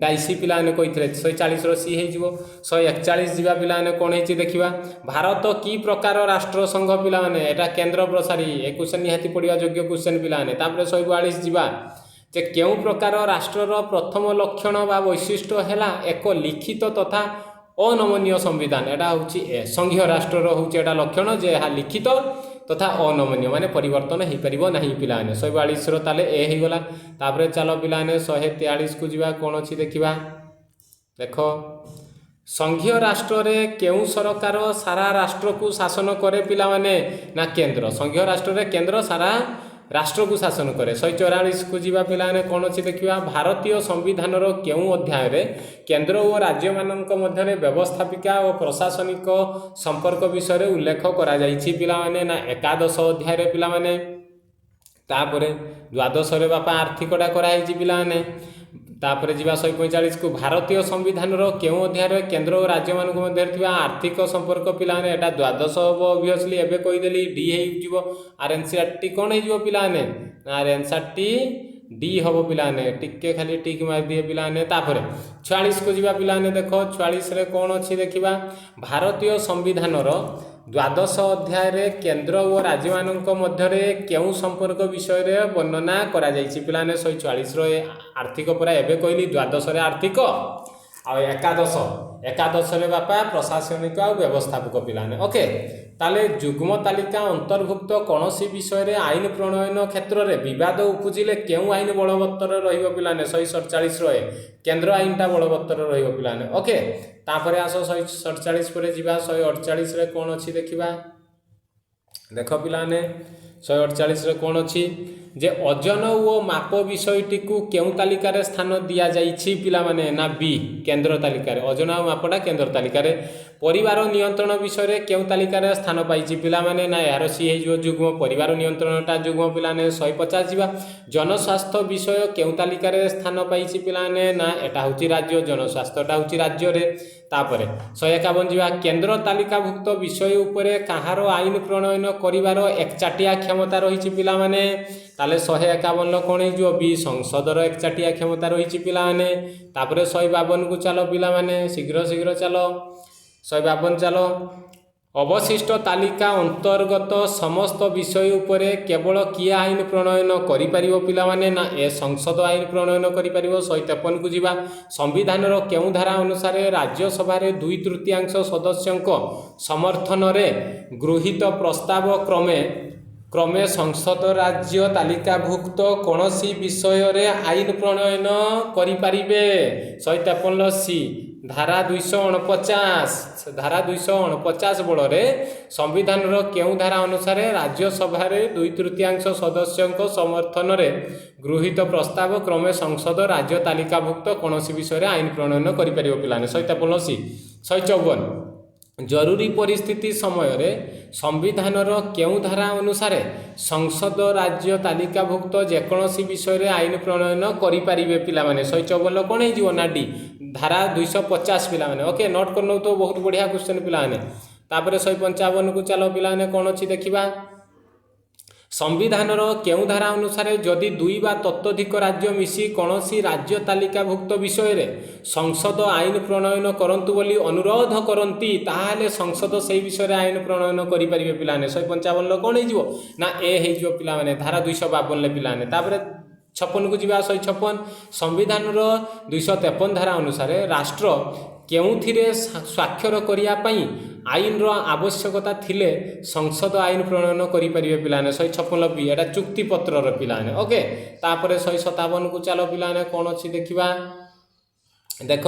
ଡାଇସି ପିଲାମାନେ କହିଥିଲେ। 140ର ସି ହେଇଯିବ। 141 ଯିବା ପିଲାମାନେ, କ'ଣ ହେଇଛି ଦେଖିବା। ଭାରତ କି ପ୍ରକାର ରାଷ୍ଟ୍ର ସଂଘ ପିଲାମାନେ? ଏଟା କେନ୍ଦ୍ର ପ୍ରସାରୀ। ଏ କ୍ୱେଶ୍ଚନ୍ ନିହାତି ପଡ଼ିବା ଯୋଗ୍ୟ କ୍ୱେଶ୍ଚନ୍ ପିଲାମାନେ। ତାପରେ 142 ଯିବା ଯେ କେଉଁ ପ୍ରକାର ରାଷ୍ଟ୍ରର ପ୍ରଥମ ଲକ୍ଷଣ ବା ବୈଶିଷ୍ଟ୍ୟ ହେଲା ଏକ ଲିଖିତ ତଥା ଅନମନୀୟ ସମ୍ବିଧାନ? ଏଟା ହେଉଛି ଏ, ସଂଘୀୟ ରାଷ୍ଟ୍ରର ହେଉଛି ଏଟା ଲକ୍ଷଣ ଯେ ଏହା ଲିଖିତ ତଥା ଅନମନୀୟ, ମାନେ ପରିବର୍ତ୍ତନ ହେଇପାରିବ ନାହିଁ ପିଲାମାନେ। 142ର ତାହେଲେ ଏ ହେଇଗଲା। ତାପରେ ଚାଲ ପିଲାମାନେ, 143କୁ ଯିବା। କ'ଣ ଅଛି ଦେଖିବା। ଦେଖ, ସଂଘୀୟ ରାଷ୍ଟ୍ରରେ କେଉଁ ସରକାର ସାରା ରାଷ୍ଟ୍ରକୁ ଶାସନ କରେ ପିଲାମାନେ? ନା, କେନ୍ଦ୍ର। ସଂଘୀୟ ରାଷ୍ଟ୍ରରେ କେନ୍ଦ୍ର ସାରା ରାଷ୍ଟ୍ରକୁ ଶାସନ କରେ। 144କୁ ଯିବା ପିଲାମାନେ, କ'ଣ ଅଛି ଦେଖିବା। ଭାରତୀୟ ସମ୍ବିଧାନର କେଉଁ ଅଧ୍ୟାୟରେ କେନ୍ଦ୍ର ଓ ରାଜ୍ୟମାନଙ୍କ ମଧ୍ୟରେ ବ୍ୟବସ୍ଥାପିକା ଓ ପ୍ରଶାସନିକ ସମ୍ପର୍କ ବିଷୟରେ ଉଲ୍ଲେଖ କରାଯାଇଛି ପିଲାମାନେ? ନା, 11 ଅଧ୍ୟାୟରେ ପିଲାମାନେ। ତାପରେ 12ରେ ବାପା ଆର୍ଥିକଟା କରାହେଇଛି ପିଲାମାନେ। ତାପରେ ଯିବା 145କୁ। ଭାରତୀୟ ସମ୍ବିଧାନର କେଉଁ ଅଧ୍ୟାୟରେ କେନ୍ଦ୍ର ଓ ରାଜ୍ୟମାନଙ୍କ ମଧ୍ୟରେ ଥିବା ଆର୍ଥିକ ସମ୍ପର୍କ ପିଲାମାନେ? ଏଟା 12 ହେବ ଅବଭିୟସଲି, ଏବେ କହିଦେଲି। ଡି ହେଇଯିବ। ଆର ଏନ୍ସିଆରଟି କ'ଣ ହେଇଯିବ ପିଲାମାନେ? ନା, ଆର ଆନ୍ସର୍ଟି ଡି ହେବ ପିଲାମାନେ। ଟିକେ ଖାଲି ଟିକ୍ ମାରିଦିଏ ପିଲାମାନେ। ତାପରେ 46କୁ ଯିବା ପିଲାମାନେ। ଦେଖ, 46ରେ କ'ଣ ଅଛି ଦେଖିବା। ଭାରତୀୟ ସମ୍ବିଧାନର 12 ଅଧ୍ୟାୟରେ କେନ୍ଦ୍ର ଓ ରାଜ୍ୟମାନଙ୍କ ମଧ୍ୟରେ କେଉଁ ସମ୍ପର୍କ ବିଷୟରେ ବର୍ଣ୍ଣନା କରାଯାଇଛି ପିଲାମାନେ? 146ର ଆର୍ଥିକ ପରା ଏବେ କହିଲି। 12ରେ ଆର୍ଥିକ ଆଉ 11ରେ ବାପା ପ୍ରଶାସନିକ ଆଉ ବ୍ୟବସ୍ଥାପକ ପିଲାମାନେ। ଓକେ, ତାହେଲେ ଯୁଗ୍ମ ତାଲିକା ଅନ୍ତର୍ଭୁକ୍ତ କୌଣସି ବିଷୟରେ ଆଇନ ପ୍ରଣୟନ କ୍ଷେତ୍ରରେ ବିବାଦ ଉପୁଜିଲେ କେଉଁ ଆଇନ ବଳବତ୍ତର ରହିବ ପିଲାମାନେ? 147ର ଏ, କେନ୍ଦ୍ର ଆଇନଟା ବଳବତ୍ତର ରହିବ ପିଲାମାନେ। ଓକେ, ତାପରେ ଆସ, 147 ପରେ ଯିବା। 148ରେ କ'ଣ ଅଛି ଦେଖିବା। ଦେଖ ପିଲାମାନେ, 148ରେ କ'ଣ ଅଛି ଯେ ଓଜନ ଓ ମାପ ବିଷୟଟିକୁ କେଉଁ ତାଲିକାରେ ସ୍ଥାନ ଦିଆଯାଇଛି ପିଲାମାନେ? ନା ବି, କେନ୍ଦ୍ର ତାଲିକାରେ। ଓଜନ ଆଉ ମାପଟା କେନ୍ଦ୍ର ତାଲିକାରେ। ପରିବାର ନିୟନ୍ତ୍ରଣ ବିଷୟରେ କେଉଁ ତାଲିକାରେ ସ୍ଥାନ ପାଇଛି ପିଲାମାନେ? ନା ଏହାର ସି ହେଇଯିବ, ଯୁଗ୍ମ। ପରିବାର ନିୟନ୍ତ୍ରଣଟା ଯୁଗ୍ମ ପିଲାମାନେ। 150 ଯିବା। ଜନସ୍ୱାସ୍ଥ୍ୟ ବିଷୟ କେଉଁ ତାଲିକାରେ ସ୍ଥାନ ପାଇଛି ପିଲାମାନେ? ନା ଏଟା ହେଉଛି ରାଜ୍ୟ, ଜନସ୍ୱାସ୍ଥ୍ୟଟା ହେଉଛି ରାଜ୍ୟରେ। ତାପରେ 151 ଯିବା। କେନ୍ଦ୍ର ତାଲିକାଭୁକ୍ତ ବିଷୟ ଉପରେ କାହାର ଆଇନ ପ୍ରଣୟନ କରିବାର ଏକଚାଟିଆ କ୍ଷମତା ରହିଛି ପିଲାମାନେ? ତାହେଲେ 151 କ'ଣ ହେଇଯିବ? ବି, ସଂସଦର ଏକଚାଟିଆ କ୍ଷମତା ରହିଛି ପିଲାମାନେ। ତାପରେ 152କୁ ଚାଲ ପିଲାମାନେ, ଶୀଘ୍ର ଶୀଘ୍ର ଚାଲ, 152 ଚାଲ। ଅବଶିଷ୍ଟ ତାଲିକା ଅନ୍ତର୍ଗତ ସମସ୍ତ ବିଷୟ ଉପରେ କେବଳ କିଏ ଆଇନ ପ୍ରଣୟନ କରିପାରିବ ପିଲାମାନେ? ନା ଏ, ସଂସଦ ଆଇନ ପ୍ରଣୟନ କରିପାରିବ। 153କୁ ଯିବା। ସମ୍ବିଧାନର କେଉଁ ଧାରା ଅନୁସାରେ ରାଜ୍ୟସଭାରେ 2/3 ସଦସ୍ୟଙ୍କ ସମର୍ଥନରେ ଗୃହୀତ ପ୍ରସ୍ତାବ କ୍ରମେ କ୍ରମେ ସଂସଦ ରାଜ୍ୟ ତାଲିକାଭୁକ୍ତ କୌଣସି ବିଷୟରେ ଆଇନ ପ୍ରଣୟନ କରିପାରିବେ? 153 ସି, ଧାରା 249। ଧାରା 249 ବଳରେ ସମ୍ବିଧାନର କେଉଁ ଧାରା ଅନୁସାରେ ରାଜ୍ୟସଭାରେ 2/3 ସଦସ୍ୟଙ୍କ ସମର୍ଥନରେ ଗୃହୀତ ପ୍ରସ୍ତାବ କ୍ରମେ ସଂସଦ ରାଜ୍ୟ ତାଲିକାଭୁକ୍ତ କୌଣସି ବିଷୟରେ ଆଇନ ପ୍ରଣୟନ କରିପାରିବ ପିଲାମାନେ? 153 ସି। 154, ଜରୁରୀ ପରିସ୍ଥିତି ସମୟରେ ସମ୍ବିଧାନର କେଉଁ ଧାରା ଅନୁସାରେ ସଂସଦ ରାଜ୍ୟ ତାଲିକାଭୁକ୍ତ ଯେକୌଣସି ବିଷୟରେ ଆଇନ ପ୍ରଣୟନ କରିପାରିବେ ପିଲାମାନେ? 154 କ'ଣ ହେଇଯିବ? ନା ଡି, ଧାରା 250 ପିଲାମାନେ। ଓକେ, ନୋଟ୍ କରିନେଉଥିବ, ବହୁତ ବଢ଼ିଆ କ୍ୱେଶ୍ଚନ୍ ପିଲାମାନେ। ତାପରେ 155କୁ ଚାଲ ପିଲାମାନେ, କ'ଣ ଅଛି ଦେଖିବା। ସମ୍ବିଧାନର କେଉଁ ଧାରା ଅନୁସାରେ ଯଦି ଦୁଇ ବା ତତୋଧିକ ରାଜ୍ୟ ମିଶି କୌଣସି ରାଜ୍ୟ ତାଲିକାଭୁକ୍ତ ବିଷୟରେ ସଂସଦ ଆଇନ ପ୍ରଣୟନ କରନ୍ତୁ ବୋଲି ଅନୁରୋଧ କରନ୍ତି, ତାହେଲେ ସଂସଦ ସେଇ ବିଷୟରେ ଆଇନ ପ୍ରଣୟନ କରିପାରିବେ ପିଲାମାନେ? 155 କ'ଣ ହେଇଯିବ? ନା ଏ ହେଇଯିବ ପିଲାମାନେ, ଧାରା 252ରେ ପିଲାମାନେ। ତାପରେ 56କୁ ଯିବା। 156, ସମ୍ବିଧାନର 253 ଧାରା ଅନୁସାରେ ରାଷ୍ଟ୍ର କେଉଁଥିରେ ସ୍ୱାକ୍ଷର କରିବା ପାଇଁ ଆଇନର ଆବଶ୍ୟକତା ଥିଲେ ସଂସଦ ଆଇନ ପ୍ରଣୟନ କରିପାରିବେ ପିଲାମାନେ? 156 ବି, ଏଇଟା ଚୁକ୍ତିପତ୍ରର ପିଲାମାନେ। ଓକେ, ତାପରେ 157କୁ ଚାଲ ପିଲାମାନେ, କ'ଣ ଅଛି ଦେଖିବା। ଦେଖ,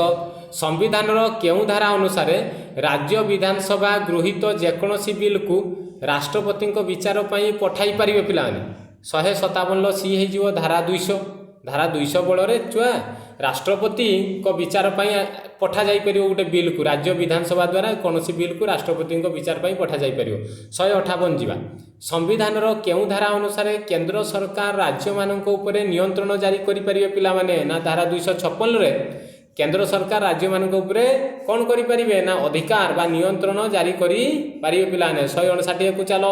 ସମ୍ବିଧାନର କେଉଁ ଧାରା ଅନୁସାରେ ରାଜ୍ୟ ବିଧାନସଭା ଗୃହୀତ ଯେକୌଣସି ବିଲ୍କୁ ରାଷ୍ଟ୍ରପତିଙ୍କ ବିଚାର ପାଇଁ ପଠାଇ ପାରିବେ ପିଲାମାନେ? 157 ସି ହେଇଯିବ, ଧାରା 200। ଧାରା 200 ବଳରେ ଛୁଆ ରାଷ୍ଟ୍ରପତିଙ୍କ ବିଚାର ପାଇଁ ପଠାଯାଇପାରିବ ଗୋଟେ ବିଲ୍କୁ। ରାଜ୍ୟ ବିଧାନସଭା ଦ୍ୱାରା କୌଣସି ବିଲ୍କୁ ରାଷ୍ଟ୍ରପତିଙ୍କ ବିଚାର ପାଇଁ ପଠାଯାଇପାରିବ। 158 ଯିବା। ସମ୍ବିଧାନର କେଉଁ ଧାରା ଅନୁସାରେ କେନ୍ଦ୍ର ସରକାର ରାଜ୍ୟମାନଙ୍କ ଉପରେ ନିୟନ୍ତ୍ରଣ ଜାରି କରିପାରିବେ ପିଲାମାନେ? ନା ଧାରା 256ରେ କେନ୍ଦ୍ର ସରକାର ରାଜ୍ୟମାନଙ୍କ ଉପରେ କ'ଣ କରିପାରିବେ? ନା ଅଧିକାର ବା ନିୟନ୍ତ୍ରଣ ଜାରି କରିପାରିବେ ପିଲାମାନେ। 159କୁ ଚାଲ।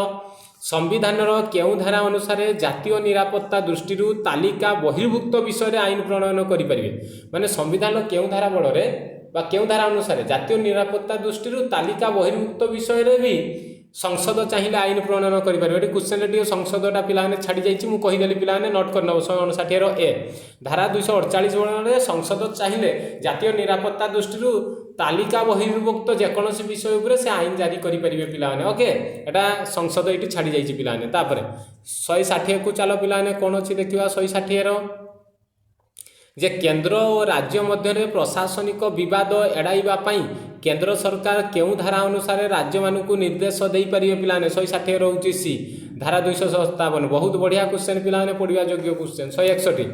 ସମ୍ବିଧାନର କେଉଁ ଧାରା ଅନୁସାରେ ଜାତୀୟ ନିରାପତ୍ତା ଦୃଷ୍ଟିରୁ ତାଲିକା ବହିର୍ଭୁକ୍ତ ବିଷୟରେ ଆଇନ ପ୍ରଣୟନ କରିପାରିବେ? ମାନେ ସମ୍ବିଧାନର କେଉଁ ଧାରା ବଳରେ ବା କେଉଁ ଧାରା ଅନୁସାରେ ଜାତୀୟ ନିରାପତ୍ତା ଦୃଷ୍ଟିରୁ ତାଲିକା ବହିର୍ଭୁକ୍ତ ବିଷୟରେ ବି ସଂସଦ ଚାହିଁଲେ ଆଇନ ପ୍ରଣୟନ କରିପାରିବ? ଏଠି କ୍ୱେଶ୍ଚନରେ ଟିକେ ସଂସଦଟା ପିଲାମାନେ ଛାଡ଼ି ଯାଇଛି, ମୁଁ କହିଦେଲି ପିଲାମାନେ, ନୋଟ୍ କରିନେବ। 159ର ଏ, ଧାରା 248 ବଳରେ ସଂସଦ ଚାହିଁଲେ ଜାତୀୟ ନିରାପତ୍ତା ଦୃଷ୍ଟିରୁ ତାଲିକା ବହିର୍ଭୁକ୍ତ ଯେକୌଣସି ବିଷୟ ଉପରେ ସେ ଆଇନ ଜାରି କରିପାରିବେ ପିଲାମାନେ। ଓକେ, ଏଟା ସଂସଦ ଏଇଠି ଛାଡ଼ି ଯାଇଛି ପିଲାମାନେ। ତାପରେ 160କୁ ଚାଲ ପିଲାମାନେ, କ'ଣ ଅଛି ଦେଖିବା। 160ର ଯେ କେନ୍ଦ୍ର ଓ ରାଜ୍ୟ ମଧ୍ୟରେ ପ୍ରଶାସନିକ ବିବାଦ ଏଡ଼ାଇବା ପାଇଁ କେନ୍ଦ୍ର ସରକାର କେଉଁ ଧାରା ଅନୁସାରେ ରାଜ୍ୟମାନଙ୍କୁ ନିର୍ଦ୍ଦେଶ ଦେଇପାରିବେ ପିଲାମାନେ? 160 ରହୁଛି ସି, ଧାରା 257। ବହୁତ ବଢ଼ିଆ କ୍ୱେଶ୍ଚନ୍ ପିଲାମାନେ, ପଢ଼ିବା ଯୋଗ୍ୟ କ୍ୱେଶ୍ଚନ୍। 161,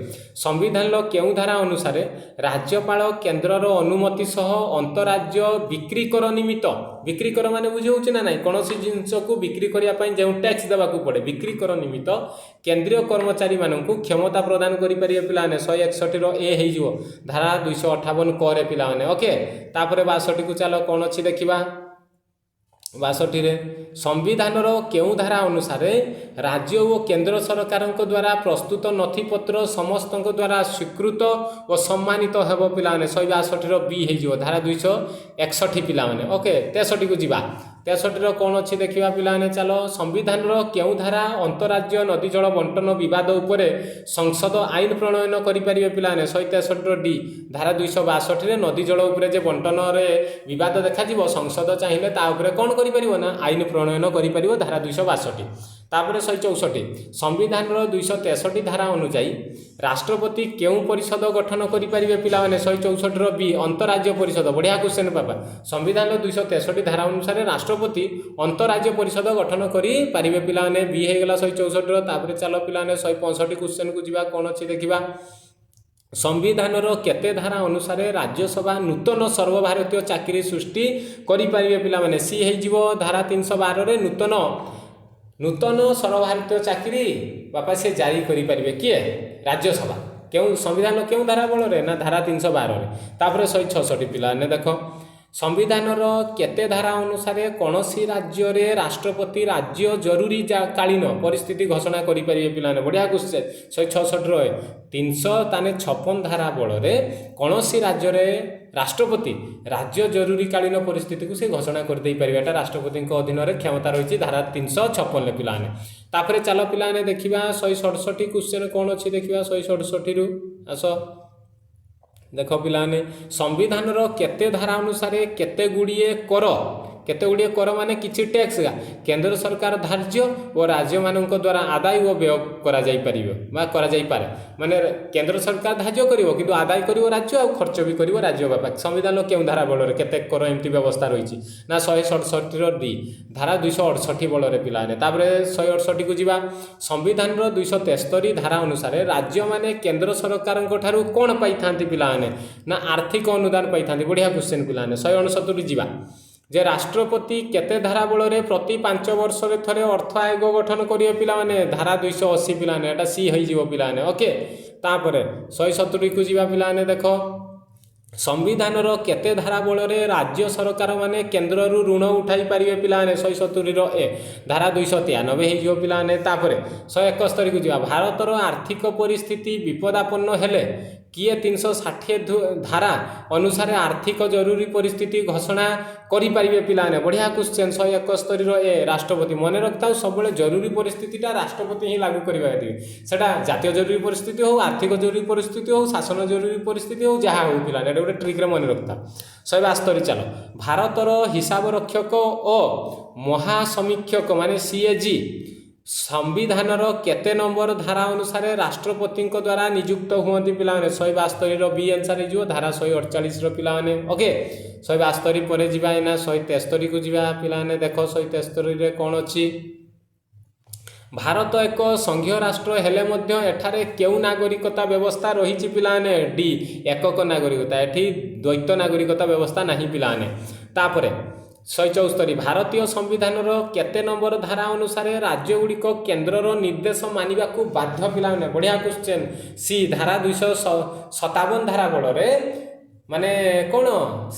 ସମ୍ବିଧାନର କେଉଁ ଧାରା ଅନୁସାରେ ରାଜ୍ୟପାଳ କେନ୍ଦ୍ରର ଅନୁମତି ସହ ଅନ୍ତରାଜ୍ୟ ବିକ୍ରି କର ନିମିତ୍ତ, ବିକ୍ରି କର ମାନେ ବୁଝି ହେଉଛି ନା ନାହିଁ? କୌଣସି ଜିନିଷକୁ ବିକ୍ରି କରିବା ପାଇଁ ଯେଉଁ ଟ୍ୟାକ୍ସ ଦେବାକୁ ପଡ଼େ, ବିକ୍ରି କର ନିମିତ୍ତ କେନ୍ଦ୍ରୀୟ କର୍ମଚାରୀମାନଙ୍କୁ କ୍ଷମତା ପ୍ରଦାନ କରିପାରିବେ ପିଲାମାନେ? 161ର ଏ ହେଇଯିବ, ଧାରା 258 କରେ ପିଲାମାନେ। ଓକେ, ତାପରେ 62କୁ ଚାଲ, କ'ଣ ଅଛି ଦେଖିବା। 62ରେ ସମ୍ବିଧାନର କେଉଁ ଧାରା ଅନୁସାରେ ରାଜ୍ୟ ଓ କେନ୍ଦ୍ର ସରକାରଙ୍କ ଦ୍ୱାରା ପ୍ରସ୍ତୁତ ନଥିପତ୍ର ସମସ୍ତଙ୍କ ଦ୍ୱାରା ସ୍ୱୀକୃତ ଓ ସମ୍ମାନିତ ହେବ ପିଲାମାନେ? 162ର ବି ହେଇଯିବ, ଧାରା 261 ପିଲାମାନେ। ଓକେ, 63କୁ ଯିବା। 63ର କ'ଣ ଅଛି ଦେଖିବା ପିଲାମାନେ, ଚାଲ। ସମ୍ବିଧାନର କେଉଁ ଧାରା ଅନ୍ତରାଜ୍ୟ ନଦୀ ଜଳ ବଣ୍ଟନ ବିବାଦ ଉପରେ ସଂସଦ ଆଇନ ପ୍ରଣୟନ କରିପାରିବେ ପିଲାମାନେ? 163ର ଡି, ଧାରା 262ରେ ନଦୀ ଜଳ ଉପରେ ଯେ ବଣ୍ଟନରେ ବିବାଦ ଦେଖାଯିବ, ସଂସଦ ଚାହିଁଲେ ତା ଉପରେ କ'ଣ କରିପାରିବ? ନା ଆଇନ ପ୍ରଣୟନ କରିପାରିବ, ଧାରା 262। ତାପରେ 164, ସମ୍ବିଧାନର 263 ଧାରା ଅନୁଯାୟୀ ରାଷ୍ଟ୍ରପତି କେଉଁ ପରିଷଦ ଗଠନ କରିପାରିବେ ପିଲାମାନେ? 164ର ବି, ଅନ୍ତରାଜ୍ୟ ପରିଷଦ। ବଢ଼ିଆ କ୍ୱେଶ୍ଚନ୍ ବାପା। ସମ୍ବିଧାନର 263 ଧାରା ଅନୁସାରେ ରାଷ୍ଟ୍ରପତି ଅନ୍ତରାଜ୍ୟ ପରିଷଦ ଗଠନ କରିପାରିବେ ପିଲାମାନେ। ବି ହେଇଗଲା 164ର। ତାପରେ ଚାଲ ପିଲାମାନେ, 165 କ୍ୱେଶ୍ଚନ୍କୁ ଯିବା। କ'ଣ ଅଛି ଦେଖିବା। ସମ୍ବିଧାନର କେତେ ଧାରା ଅନୁସାରେ ରାଜ୍ୟସଭା ନୂତନ ସର୍ବଭାରତୀୟ ଚାକିରି ସୃଷ୍ଟି କରିପାରିବେ ପିଲାମାନେ? ସି ହେଇଯିବ, ଧାରା 312ରେ ନୂତନ ସର୍ବଭାରତୀୟ ଚାକିରି ବାପା ସେ ଜାରି କରିପାରିବେ। କିଏ? ରାଜ୍ୟସଭା। କେଉଁ ସମ୍ବିଧାନ କେଉଁ ଧାରା ବଳରେ ନା ଧାରା 312ରେ। ତାପରେ 166 ପିଲାମାନେ ଦେଖ, ସମ୍ବିଧାନର କେତେ ଧାରା ଅନୁସାରେ କୌଣସି ରାଜ୍ୟରେ ରାଷ୍ଟ୍ରପତି ରାଜ୍ୟ ଜରୁରୀ କାଳୀନ ପରିସ୍ଥିତି ଘୋଷଣା କରିପାରିବେ ପିଲାମାନେ? ବଢ଼ିଆ କ୍ୱେଶ୍ଚନ୍। 166ର 300 ତାନେ 56 ଧାରା ବଳରେ କୌଣସି ରାଜ୍ୟରେ ରାଷ୍ଟ୍ରପତି ରାଜ୍ୟ ଜରୁରୀକାଳୀନ ପରିସ୍ଥିତିକୁ ସେ ଘୋଷଣା କରିଦେଇପାରିବେ। ଏଟା ରାଷ୍ଟ୍ରପତିଙ୍କ ଅଧୀନରେ କ୍ଷମତା ରହିଛି ଧାରା 356ରେ ପିଲାମାନେ। ତାପରେ ଚାଲ ପିଲାମାନେ, ଦେଖିବା 167 କ୍ୱେଶ୍ଚନ୍ କ'ଣ ଅଛି ଦେଖିବା। 167ରୁ ଆସ। ଦେଖ ପିଲାମାନେ, ସମ୍ବିଧାନର କେତେ ଧାରା ଅନୁସାରେ କେତେ ଗୁଡ଼ିଏ କର ମାନେ କିଛି ଟ୍ୟାକ୍ସ କେନ୍ଦ୍ର ସରକାର ଧାର୍ଯ୍ୟ ଓ ରାଜ୍ୟମାନଙ୍କ ଦ୍ୱାରା ଆଦାୟ ଓ ବ୍ୟୟ କରାଯାଇପାରିବ ବା କରାଯାଇପାରେ? ମାନେ କେନ୍ଦ୍ର ସରକାର ଧାର୍ଯ୍ୟ କରିବ, କିନ୍ତୁ ଆଦାୟ କରିବ ରାଜ୍ୟ ଆଉ ଖର୍ଚ୍ଚ ବି କରିବ ରାଜ୍ୟ ବାପା। ସମ୍ବିଧାନର କେଉଁ ଧାରା ବଳରେ କେତେ କର ଏମିତି ବ୍ୟବସ୍ଥା ରହିଛି ନା 167ର ଡି, ଧାରା 268 ବଳରେ ପିଲାମାନେ। ତାପରେ 168କୁ ଯିବା। ସମ୍ବିଧାନର 273 ଧାରା ଅନୁସାରେ ରାଜ୍ୟମାନେ କେନ୍ଦ୍ର ସରକାରଙ୍କ ଠାରୁ କ'ଣ ପାଇଥାନ୍ତି ପିଲାମାନେ? ନା ଆର୍ଥିକ ଅନୁଦାନ ପାଇଥାନ୍ତି। ବଢ଼ିଆ କ୍ୱେଶ୍ଚନ୍ ପିଲାମାନେ। 169 ଯିବା ଯେ ରାଷ୍ଟ୍ରପତି କେତେ ଧାରା ବଳରେ ପ୍ରତି 5 ବର୍ଷରେ ଥରେ ଅର୍ଥ ଆୟୋଗ ଗଠନ କରିବେ ପିଲାମାନେ? ଧାରା 280 ପିଲାମାନେ। ଏଟା ସି ହେଇଯିବ ପିଲାମାନେ। ଓକେ, ତାପରେ 170କୁ ଯିବା ପିଲାମାନେ। ଦେଖ, ସମ୍ବିଧାନର କେତେ ଧାରା ବଳରେ ରାଜ୍ୟ ସରକାରମାନେ କେନ୍ଦ୍ରରୁ ଋଣ ଉଠାଇ ପାରିବେ ପିଲାମାନେ? 170ର ଏ, ଧାରା 293 ହେଇଯିବ ପିଲାମାନେ। ତାପରେ 171କୁ ଯିବା। ଭାରତର ଆର୍ଥିକ ପରିସ୍ଥିତି ବିପଦାପନ୍ନ ହେଲେ କିଏ 360 ଧାରା ଅନୁସାରେ ଆର୍ଥିକ ଜରୁରୀ ପରିସ୍ଥିତି ଘୋଷଣା କରିପାରିବେ ପିଲାମାନେ? ବଢ଼ିଆ କ୍ୱେଶ୍ଚନ୍। 171ର ଏ, ରାଷ୍ଟ୍ରପତି। ମନେ ରଖିଥାଉ, ସବୁବେଳେ ଜରୁରୀ ପରିସ୍ଥିତିଟା ରାଷ୍ଟ୍ରପତି ହିଁ ଲାଗୁ କରିପାରିବେ। ସେଟା ଜାତୀୟ ଜରୁରୀ ପରିସ୍ଥିତି ହଉ, ଆର୍ଥିକ ଜରୁରୀ ପରିସ୍ଥିତି ହଉ, ଶାସନ ଜରୁରୀ ପରିସ୍ଥିତି ହଉ, ଯାହା ହଉ ପିଲାମାନେ, ଏଇଟା ଗୋଟେ ଟ୍ରିକ୍ରେ ମନେ ରଖିଥାଉ। 172 ଚାଲ। ଭାରତର ହିସାବ ରକ୍ଷକ ଓ ମହାସମୀକ୍ଷକ ମାନେ ସିଏଜି ସମ୍ବିଧାନର କେତେ ନମ୍ବର ଧାରା ଅନୁସାରେ ରାଷ୍ଟ୍ରପତିଙ୍କ ଦ୍ୱାରା ନିଯୁକ୍ତ ହୁଅନ୍ତି ପିଲାମାନେ? 172ର ବି ଆନ୍ସର୍ ହେଇଯିବ, ଧାରା 148ର ପିଲାମାନେ। ଓକେ, 172 ପରେ ଯିବା ଏଇନା 173କୁ ଯିବା ପିଲାମାନେ। ଦେଖ, 173ରେ କ'ଣ ଅଛି? ଭାରତ ଏକ ସଂଘୀୟ ରାଷ୍ଟ୍ର ହେଲେ ମଧ୍ୟ ଏଠାରେ କେଉଁ ନାଗରିକତା ବ୍ୟବସ୍ଥା ରହିଛି ପିଲାମାନେ? ଡି, ଏକକ ନାଗରିକତା। ଏଠି ଦ୍ୱୈତ ନାଗରିକତା ବ୍ୟବସ୍ଥା ନାହିଁ ପିଲାମାନେ। ତାପରେ 174, ଭାରତୀୟ ସମ୍ବିଧାନର କେତେ ନମ୍ବର ଧାରା ଅନୁସାରେ ରାଜ୍ୟଗୁଡ଼ିକ କେନ୍ଦ୍ରର ନିର୍ଦ୍ଦେଶ ମାନିବାକୁ ବାଧ୍ୟ ପିଲାମାନେ? ବଢ଼ିଆ କ୍ୱେଶ୍ଚନ୍। ସି, ଧାରା 257 ଧାରା ବଳରେ। ମାନେ କ'ଣ?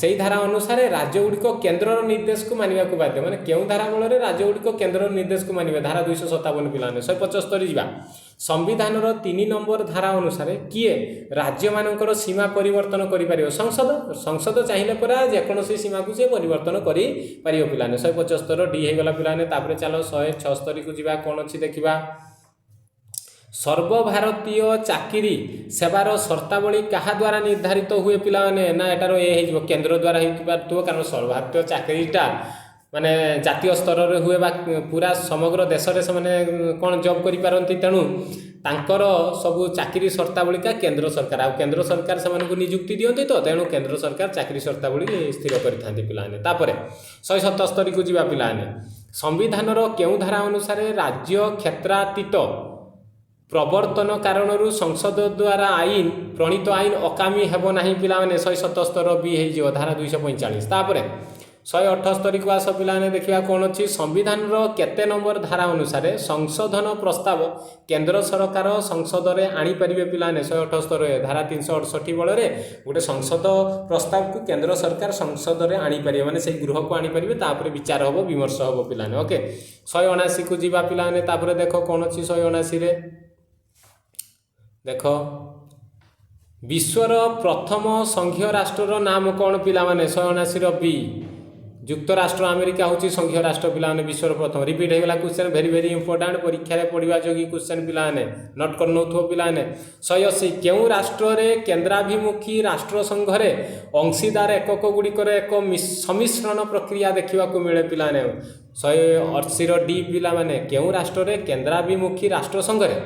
ସେଇ ଧାରା ଅନୁସାରେ ରାଜ୍ୟଗୁଡ଼ିକ କେନ୍ଦ୍ରର ନିର୍ଦ୍ଦେଶକୁ ମାନିବାକୁ ବାଧ୍ୟ। ମାନେ କେଉଁ ଧାରା ବଳରେ ରାଜ୍ୟଗୁଡ଼ିକ କେନ୍ଦ୍ରର ନିର୍ଦ୍ଦେଶକୁ ମାନିବେ? ଧାରା 257 ପିଲାମାନେ। 175 ଯିବା। ସମ୍ବିଧାନର 3 ନମ୍ବର ଧାରା ଅନୁସାରେ କିଏ ରାଜ୍ୟମାନଙ୍କର ସୀମା ପରିବର୍ତ୍ତନ କରିପାରିବ? ସଂସଦ। ସଂସଦ ଚାହିଁଲେ ପରା ଯେକୌଣସି ସୀମାକୁ ସେ ପରିବର୍ତ୍ତନ କରିପାରିବ ପିଲାମାନେ। 175 ଡି ହେଇଗଲା ପିଲାମାନେ। ତାପରେ ଚାଲ 176କୁ ଯିବା। କ'ଣ ଅଛି ଦେଖିବା। ସର୍ବଭାରତୀୟ ଚାକିରି ସେବାର ସର୍ତ୍ତାବଳୀ କାହା ଦ୍ୱାରା ନିର୍ଦ୍ଧାରିତ ହୁଏ ପିଲାମାନେ? ନା ଏଟାର ଏ ହେଇଯିବ, କେନ୍ଦ୍ର ଦ୍ୱାରା ହେଇପାରୁଥିବ। କାରଣ ସର୍ବଭାରତୀୟ ଚାକିରିଟା ମାନେ ଜାତୀୟ ସ୍ତରରେ ହୁଏ ବା ପୁରା ସମଗ୍ର ଦେଶରେ ସେମାନେ କ'ଣ ଜବ୍ କରିପାରନ୍ତି। ତେଣୁ ତାଙ୍କର ସବୁ ଚାକିରି ସର୍ତ୍ତାବଳୀକା କେନ୍ଦ୍ର ସରକାର, ଆଉ କେନ୍ଦ୍ର ସରକାର ସେମାନଙ୍କୁ ନିଯୁକ୍ତି ଦିଅନ୍ତି ତ, ତେଣୁ କେନ୍ଦ୍ର ସରକାର ଚାକିରି ସର୍ତ୍ତାବଳୀ ସ୍ଥିର କରିଥାନ୍ତି ପିଲାମାନେ। ତାପରେ 177କୁ ଯିବା ପିଲାମାନେ। ସମ୍ବିଧାନର କେଉଁ ଧାରା ଅନୁସାରେ ରାଜ୍ୟ କ୍ଷେତ୍ରାତୀତ ପ୍ରବର୍ତ୍ତନ କାରଣରୁ ସଂସଦ ଦ୍ୱାରା ପ୍ରଣୀତ ଆଇନ ଅକାମୀ ହେବ ନାହିଁ ପିଲାମାନେ? 177 ବି ହେଇଯିବ, ଧାରା 245। ତାପରେ 178କୁ ଆସ ପିଲାମାନେ, ଦେଖିବା କ'ଣ ଅଛି। ସମ୍ବିଧାନର କେତେ ନମ୍ବର ଧାରା ଅନୁସାରେ ସଂଶୋଧନ ପ୍ରସ୍ତାବ କେନ୍ଦ୍ର ସରକାର ସଂସଦରେ ଆଣିପାରିବେ ପିଲାମାନେ? 178, ଧାରା 368 ବଳରେ ଗୋଟେ ସଂସଦ ପ୍ରସ୍ତାବକୁ କେନ୍ଦ୍ର ସରକାର ସଂସଦରେ ଆଣିପାରିବେ, ମାନେ ସେଇ ଗୃହକୁ ଆଣିପାରିବେ। ତାପରେ ବିଚାର ହେବ, ବିମର୍ଶ ହେବ ପିଲାମାନେ। ଓକେ, 179କୁ ଯିବା ପିଲାମାନେ। ତାପରେ ଦେଖ କ'ଣ ଅଛି 179ରେ। ଦେଖ, ବିଶ୍ୱର ପ୍ରଥମ ସଂଘୀୟ ରାଷ୍ଟ୍ରର ନାମ କ'ଣ ପିଲାମାନେ? 179ର ବି, ଯୁକ୍ତରାଷ୍ଟ୍ର ଆମେରିକା ହେଉଛି ସଂଘୀୟ ରାଷ୍ଟ୍ର ପିଲାମାନେ, ବିଶ୍ୱର ପ୍ରଥମ। ରିପିଟ୍ ହେଇଗଲା କ୍ୱେଶ୍ଚନ୍, ଭେରି ଭେରି ଇମ୍ପୋର୍ଟାଣ୍ଟ, ପରୀକ୍ଷାରେ ପଡ଼ିବା ଯୋଗୀ କ୍ୱେଶ୍ଚନ୍ ପିଲାମାନେ, ନୋଟ୍ କରିନେଉଥିବ ପିଲାମାନେ। 180, କେଉଁ ରାଷ୍ଟ୍ରରେ କେନ୍ଦ୍ରାଭିମୁଖୀ ରାଷ୍ଟ୍ରସଂଘରେ ଅଂଶୀଦାର ଏକକ ଗୁଡ଼ିକର ଏକ ସମ୍ମିଶ୍ରଣ ପ୍ରକ୍ରିୟା ଦେଖିବାକୁ ମିଳେ ପିଲାମାନେ? 180ର ଡି ପିଲାମାନେ, କେଉଁ ରାଷ୍ଟ୍ରରେ କେନ୍ଦ୍ରାଭିମୁଖୀ ରାଷ୍ଟ୍ରସଂଘରେ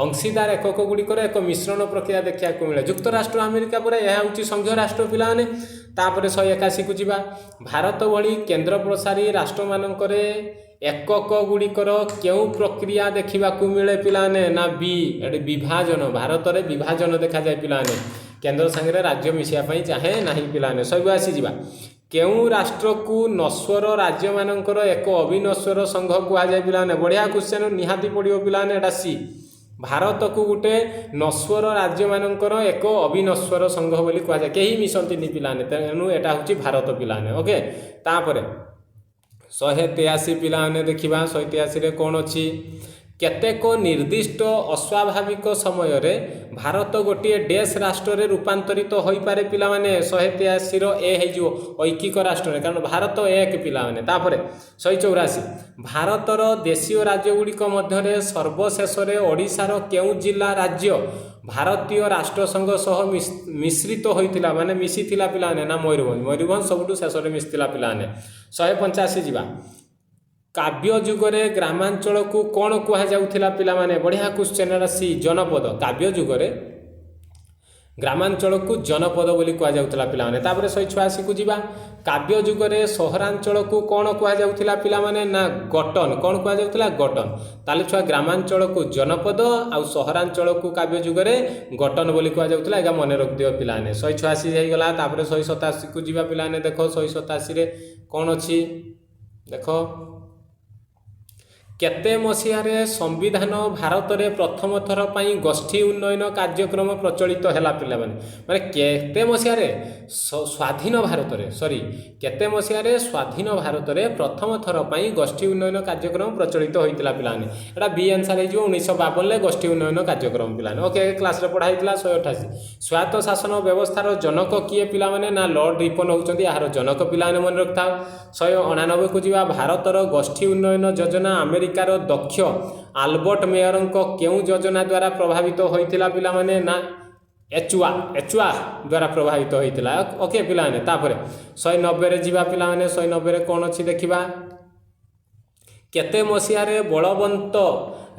ଅଂଶୀଦାର ଏକକ ଗୁଡ଼ିକର ଏକ ମିଶ୍ରଣ ପ୍ରକ୍ରିୟା ଦେଖିବାକୁ ମିଳେ? ଯୁକ୍ତରାଷ୍ଟ୍ର ଆମେରିକା ପରେ ଏହା ହେଉଛି ସଂଘୀୟ ରାଷ୍ଟ୍ର ପିଲାମାନେ। ତାପରେ 181କୁ ଯିବା। ଭାରତ ଭଳି କେନ୍ଦ୍ର ପ୍ରସାରୀ ରାଷ୍ଟ୍ରମାନଙ୍କରେ ଏକକ ଗୁଡ଼ିକର କେଉଁ ପ୍ରକ୍ରିୟା ଦେଖିବାକୁ ମିଳେ ପିଲାମାନେ? ନା ବି, ଏଠି ବିଭାଜନ। ଭାରତରେ ବିଭାଜନ ଦେଖାଯାଏ ପିଲାମାନେ। କେନ୍ଦ୍ର ସାଙ୍ଗରେ ରାଜ୍ୟ ମିଶିବା ପାଇଁ ଚାହେଁ ନାହିଁ ପିଲାମାନେ। 182 ଯିବା। କେଉଁ ରାଷ୍ଟ୍ରକୁ ନଶ୍ୱର ରାଜ୍ୟମାନଙ୍କର ଏକ ଅବିନଶ୍ୱର ସଂଘ କୁହାଯାଏ ପିଲାମାନେ? ବଢ଼ିଆ କ୍ୱେଶ୍ଚନ, ନିହାତି ପଡ଼ିବ ପିଲାମାନେ। ଏଟା ସି। ଭାରତକୁ ଗୋଟେ ନଶ୍ୱର ରାଜ୍ୟମାନଙ୍କର ଏକ ଅବିନଶ୍ୱର ସଂଘ ବୋଲି କୁହାଯାଏ। କେହି ମିଶନ୍ତିନି ପିଲାମାନେ, ତେଣୁ ଏଟା ହେଉଛି ଭାରତ ପିଲାମାନେ। ଓକେ, ତାପରେ 183 ପିଲାମାନେ ଦେଖିବା। 183ରେ କ'ଣ ଅଛି? କେତେକ ନିର୍ଦ୍ଦିଷ୍ଟ ଅସ୍ୱାଭାବିକ ସମୟରେ ଭାରତ ଗୋଟିଏ ଡେସ୍ ରାଷ୍ଟ୍ରରେ ରୂପାନ୍ତରିତ ହୋଇପାରେ ପିଲାମାନେ। 183ର ଏ ହେଇଯିବ, ଐକିକ ରାଷ୍ଟ୍ରରେ, କାରଣ ଭାରତ ଏକ ପିଲାମାନେ। ତାପରେ 184, ଭାରତର ଦେଶୀୟ ରାଜ୍ୟଗୁଡ଼ିକ ମଧ୍ୟରେ ସର୍ବଶେଷରେ ଓଡ଼ିଶାର କେଉଁ ଜିଲ୍ଲା ରାଜ୍ୟ ଭାରତୀୟ ରାଷ୍ଟ୍ରସଂଘ ସହ ମିଶ୍ରିତ ହୋଇଥିଲା, ମାନେ ମିଶିଥିଲା ପିଲାମାନେ? ନା ମୟୂରଭଞ୍ଜ। ମୟୂରଭଞ୍ଜ ସବୁଠୁ ଶେଷରେ ମିଶିଥିଲା ପିଲାମାନେ। 185 ଯିବା। କାବ୍ୟ ଯୁଗରେ ଗ୍ରାମାଞ୍ଚଳକୁ କ'ଣ କୁହାଯାଉଥିଲା ପିଲାମାନେ? ବଢ଼ିଆ କ୍ୱେଶ୍ଚନ, ଏଟା ସି, ଜନପଦ। କାବ୍ୟ ଯୁଗରେ ଗ୍ରାମାଞ୍ଚଳକୁ ଜନପଦ ବୋଲି କୁହାଯାଉଥିଲା ପିଲାମାନେ। ତାପରେ 186କୁ ଯିବା। କାବ୍ୟ ଯୁଗରେ ସହରାଞ୍ଚଳକୁ କ'ଣ କୁହାଯାଉଥିଲା ପିଲାମାନେ? ନା ଗଟନ। କ'ଣ କୁହାଯାଉଥିଲା? ଗଟନ। ତାହେଲେ ଛୁଆ, ଗ୍ରାମାଞ୍ଚଳକୁ ଜନପଦ ଆଉ ସହରାଞ୍ଚଳକୁ କାବ୍ୟ ଯୁଗରେ ଗଟନ ବୋଲି କୁହାଯାଉଥିଲା। ଏଇଟା ମନେ ରଖିଦିଅ ପିଲାମାନେ। 186 ହେଇଗଲା। ତାପରେ 187କୁ ଯିବା ପିଲାମାନେ। ଦେଖ, 187ରେ କ'ଣ ଅଛି ଦେଖ। କେତେ ମସିହାରେ ସମ୍ବିଧାନ ଭାରତରେ ପ୍ରଥମ ଥର ପାଇଁ ଗୋଷ୍ଠୀ ଉନ୍ନୟନ କାର୍ଯ୍ୟକ୍ରମ ପ୍ରଚଳିତ ହେଲା ପିଲାମାନେ? ମାନେ କେତେ ମସିହାରେ ସ୍ୱାଧୀନ ଭାରତରେ, ସରି, କେତେ ମସିହାରେ ସ୍ୱାଧୀନ ଭାରତରେ ପ୍ରଥମ ଥର ପାଇଁ ଗୋଷ୍ଠୀ ଉନ୍ନୟନ କାର୍ଯ୍ୟକ୍ରମ ପ୍ରଚଳିତ ହୋଇଥିଲା ପିଲାମାନେ? ଏଇଟା ବି ଆନ୍ସର୍ ହେଇଯିବ, 1952ରେ ଗୋଷ୍ଠୀ ଉନ୍ନୟନ କାର୍ଯ୍ୟକ୍ରମ ପିଲାମାନେ। ଓକେ, କ୍ଲାସ୍ରେ ପଢ଼ା ହେଇଥିଲା। 188, ସ୍ୱାୟତ୍ତ ଶାସନ ବ୍ୟବସ୍ଥାର ଜନକ କିଏ ପିଲାମାନେ? ନା ଲର୍ଡ ରିପନ ହେଉଛନ୍ତି ଏହାର ଜନକ ପିଲାମାନେ, ମନେ ରଖିଥାଅ। 189କୁ ଯିବା। ଭାରତର ଗୋଷ୍ଠୀ ଉନ୍ନୟନ ଯୋଜନା ଆମେରିକାର ଦକ୍ଷ ଆଲବର୍ଟ ମେୟରଙ୍କ କେଉଁ ଯୋଜନା ଦ୍ୱାରା ପ୍ରଭାବିତ ହୋଇଥିଲା ପିଲାମାନେ? ନା ଏଚୁଆ ଦ୍ୱାରା ପ୍ରଭାବିତ ହୋଇଥିଲା। ଓକେ ପିଲାମାନେ, ତାପରେ 190ରେ ଯିବା ପିଲାମାନେ। 190ରେ କ'ଣ ଅଛି ଦେଖିବା। କେତେ ମସିହାରେ ବଳବନ୍ତ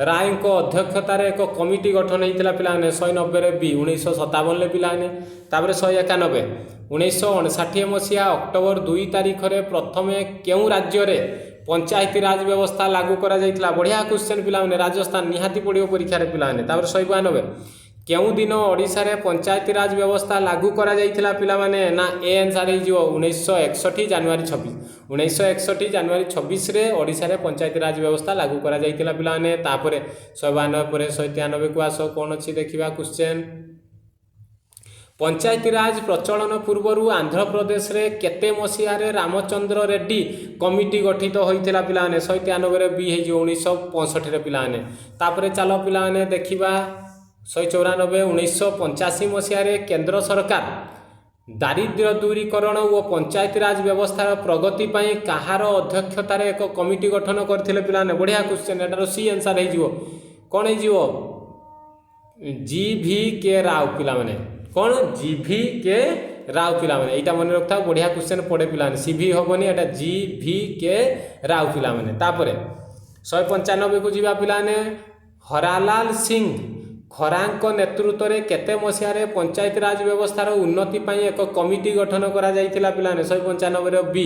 ରାୟଙ୍କ ଅଧ୍ୟକ୍ଷତାରେ ଏକ କମିଟି ଗଠନ ହୋଇଥିଲା ପିଲାମାନେ? 190ରେ ବି, 1957ରେ ପିଲାମାନେ। ତାପରେ 191, 1959 ମସିହା ଅକ୍ଟୋବର 2 ତାରିଖରେ ପ୍ରଥମେ କେଉଁ ରାଜ୍ୟରେ ପଞ୍ଚାୟତିରାଜ ବ୍ୟବସ୍ଥା ଲାଗୁ କରାଯାଇଥିଲା? ବଢ଼ିଆ କ୍ୱେଶ୍ଚନ୍ ପିଲାମାନେ, ରାଜସ୍ଥାନ। ନିହାତି ପଡ଼ିବ ପରୀକ୍ଷାରେ ପିଲାମାନେ। ତାପରେ 192, କେଉଁ ଦିନ ଓଡ଼ିଶାରେ ପଞ୍ଚାୟତିରାଜ ବ୍ୟବସ୍ଥା ଲାଗୁ କରାଯାଇଥିଲା ପିଲାମାନେ? ନା ଏ ଆନ୍ସର୍ ହେଇଯିବ, 1961 ଜାନୁଆରୀ 26। 1961 ଜାନୁଆରୀ 26ରେ ଓଡ଼ିଶାରେ ପଞ୍ଚାୟତିରାଜ ବ୍ୟବସ୍ଥା ଲାଗୁ କରାଯାଇଥିଲା ପିଲାମାନେ। ତାପରେ 192 ପରେ 193କୁ ଆସ। କ'ଣ ଅଛି ଦେଖିବା କ୍ୱେଶ୍ଚନ୍। ପଞ୍ଚାୟତିରାଜ ପ୍ରଚଳନ ପୂର୍ବରୁ ଆନ୍ଧ୍ରପ୍ରଦେଶରେ କେତେ ମସିହାରେ ରାମଚନ୍ଦ୍ର ରେଡ୍ଡି କମିଟି ଗଠିତ ହୋଇଥିଲା ପିଲାମାନେ? 193ରେ ବି ହେଇଯିବ, 1965ରେ ପିଲାମାନେ। ତାପରେ ଚାଲ ପିଲାମାନେ ଦେଖିବା 194, 1985 ମସିହାରେ କେନ୍ଦ୍ର ସରକାର ଦାରିଦ୍ର୍ୟ ଦୂରୀକରଣ ଓ ପଞ୍ଚାୟତିରାଜ ବ୍ୟବସ୍ଥାର ପ୍ରଗତି ପାଇଁ କାହାର ଅଧ୍ୟକ୍ଷତାରେ ଏକ କମିଟି ଗଠନ କରିଥିଲେ ପିଲାମାନେ? ବଢ଼ିଆ କ୍ୱେଶ୍ଚନ୍, ଏଟାର ସି ଆନ୍ସର୍ ହେଇଯିବ। କ'ଣ ହେଇଯିବ? ଜି ଭି କେ ରାଓ ପିଲାମାନେ। କ'ଣ? ଜି ଭି କେ ରାଓ ପିଲାମାନେ। ଏଇଟା ମନେ ରଖିଥାଅ, ବଢ଼ିଆ କ୍ୱେଶ୍ଚନ୍ ପଡ଼େ ପିଲାମାନେ। ସି ଭି ହେବନି, ଏଇଟା ଜି ଭି କେ ରାଓ ପିଲାମାନେ। ତାପରେ 195କୁ ଯିବା ପିଲାମାନେ। ହରାଲାଲ ସିଂ ଖରାଙ୍କ ନେତୃତ୍ୱରେ କେତେ ମସିହାରେ ପଞ୍ଚାୟତିରାଜ ବ୍ୟବସ୍ଥାର ଉନ୍ନତି ପାଇଁ ଏକ କମିଟି ଗଠନ କରାଯାଇଥିଲା ପିଲାମାନେ? 195ର ବି,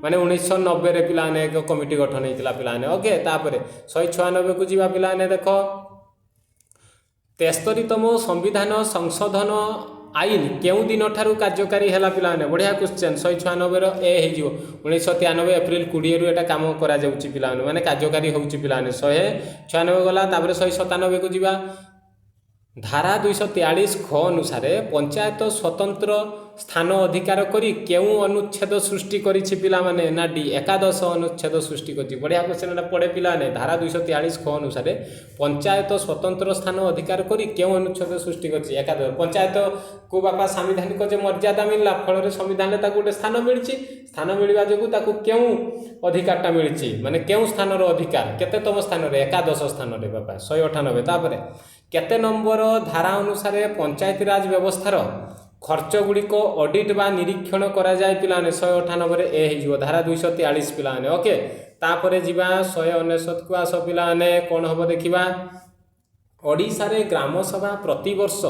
ମାନେ 1990ରେ ପିଲାମାନେ ଏକ କମିଟି ଗଠନ ହେଇଥିଲା ପିଲାମାନେ। ଓକେ, ତାପରେ 196କୁ ଯିବା ପିଲାମାନେ। ଦେଖ, 73ତମ ସମ୍ବିଧାନ ସଂଶୋଧନ ଆଇନ କେଉଁ ଦିନଠାରୁ କାର୍ଯ୍ୟକାରୀ ହେଲା ପିଲାମାନେ? ବଢ଼ିଆ କ୍ୱେଶ୍ଚନ୍। 196ର ଏ ହେଇଯିବ, 1993 ଏପ୍ରିଲ 20ରୁ ଏଇଟା କାମ କରାଯାଉଛି ପିଲାମାନେ, ମାନେ କାର୍ଯ୍ୟକାରୀ ହେଉଛି ପିଲାମାନେ। 196 ଗଲା। ତାପରେ 197କୁ ଯିବା। ଧାରା 243 ଖ ଅନୁସାରେ ପଞ୍ଚାୟତ ସ୍ୱତନ୍ତ୍ର ସ୍ଥାନ ଅଧିକାର କରି କେଉଁ ଅନୁଚ୍ଛେଦ ସୃଷ୍ଟି କରିଛି ପିଲାମାନେ? ନା ଡି, ଏକାଦଶ ଅନୁଚ୍ଛେଦ ସୃଷ୍ଟି କରିଛି। ବଢ଼ିଆ କ୍ୱେଶ୍ଚନ୍ ଏଟା ପଡ଼େ ପିଲାମାନେ। ଧାରା 243 ଖ ଅନୁସାରେ ପଞ୍ଚାୟତ ସ୍ୱତନ୍ତ୍ର ସ୍ଥାନ ଅଧିକାର କରି କେଉଁ ଅନୁଚ୍ଛେଦ ସୃଷ୍ଟି କରିଛି? ଏକାଦଶ। ପଞ୍ଚାୟତକୁ ବାପା ସାମ୍ବିଧାନିକ ଯେ ମର୍ଯ୍ୟାଦା ମିଳିଲା, ଫଳରେ ସମ୍ବିଧାନରେ ତାକୁ ଗୋଟେ ସ୍ଥାନ ମିଳିଛି। ସ୍ଥାନ ମିଳିବା ଯୋଗୁଁ ତାକୁ କେଉଁ ଅଧିକାରଟା ମିଳିଛି, ମାନେ କେଉଁ ସ୍ଥାନର ଅଧିକାର, କେତେତମ ସ୍ଥାନରେ? ଏକାଦଶ ସ୍ଥାନରେ ବାପା। 198। ତାପରେ କେତେ ନମ୍ବର ଧାରା ଅନୁସାରେ ପଞ୍ଚାୟତିରାଜ ବ୍ୟବସ୍ଥାର ଖର୍ଚ୍ଚ ଗୁଡ଼ିକ ଅଡ଼ିଟ୍ ବା ନିରୀକ୍ଷଣ କରାଯାଏ ପିଲାମାନେ? 198ରେ ଏ ହେଇଯିବ, ଧାରା 243 ପିଲାମାନେ। ଓକେ, ତାପରେ ଯିବା 199କୁ। ଆସ ପିଲାମାନେ, କ'ଣ ହେବ ଦେଖିବା। ଓଡ଼ିଶାରେ ଗ୍ରାମସଭା ପ୍ରତିବର୍ଷ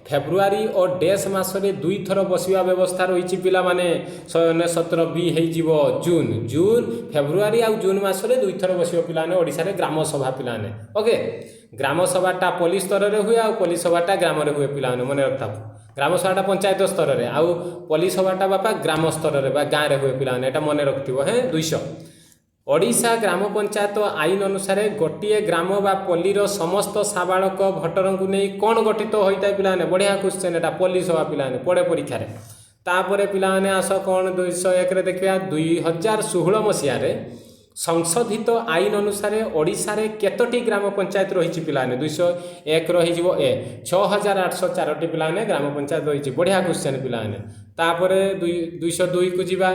ଫେବୃଆରୀ ଓ ଡେସ୍ ମାସରେ ଦୁଇଥର ବସିବା ବ୍ୟବସ୍ଥା ରହିଛି। ପିଲାମାନେ, 199ର ବି ହେଇଯିବ, ଜୁନ୍। ଜୁନ୍, ଫେବୃଆରୀ ଆଉ ଜୁନ୍ ମାସରେ ଦୁଇଥର ବସିବ ପିଲାମାନେ ଓଡ଼ିଶାରେ ଗ୍ରାମସଭା ପିଲାମାନେ। ଓକେ, ଗ୍ରାମସଭାଟା ପଲ୍ଲୀ ସ୍ତରରେ ହୁଏ ଆଉ ପଲ୍ଲୀ ସଭାଟା ଗ୍ରାମରେ ହୁଏ। ପିଲାମାନେ, ମନେ ରଖିଥାଉ, ଗ୍ରାମସଭାଟା ପଞ୍ଚାୟତ ସ୍ତରରେ ଆଉ ପଲ୍ଲୀ ସଭାଟା ବାପା ଗ୍ରାମ ସ୍ତରରେ ବା ଗାଁରେ ହୁଏ। ପିଲାମାନେ, ଏଇଟା ମନେ ରଖିଥିବ ହେଁ। 200, ଓଡ଼ିଶା ଗ୍ରାମ ପଞ୍ଚାୟତ ଆଇନ ଅନୁସାରେ ଗୋଟିଏ ଗ୍ରାମ ବା ପଲ୍ଲୀର ସମସ୍ତ ସାବାଳକ ଭୋଟରଙ୍କୁ ନେଇ କ'ଣ ଗଠିତ ହୋଇଥାଏ? ପିଲାମାନେ, ବଢ଼ିଆ କ୍ୱେଶ୍ଚନ୍ ଏଟା। ପଲ୍ଲୀ ସଭା ପିଲାମାନେ, ପଡ଼େ ପରୀକ୍ଷାରେ। ତାପରେ ପିଲାମାନେ ଆସ, କ'ଣ 201ରେ ଦେଖିବା। 2016 ମସିହାରେ ସଂଶୋଧିତ ଆଇନ ଅନୁସାରେ ଓଡ଼ିଶାରେ କେତୋଟି ଗ୍ରାମ ପଞ୍ଚାୟତ ରହିଛି? ପିଲାମାନେ, 201 ରହିଯିବ ଏ, 6804ଟି ପିଲାମାନେ ଗ୍ରାମ ପଞ୍ଚାୟତ ରହିଛି। ବଢ଼ିଆ କ୍ୱେଶ୍ଚନ୍ ପିଲାମାନେ। ତାପରେ 202କୁ ଯିବା।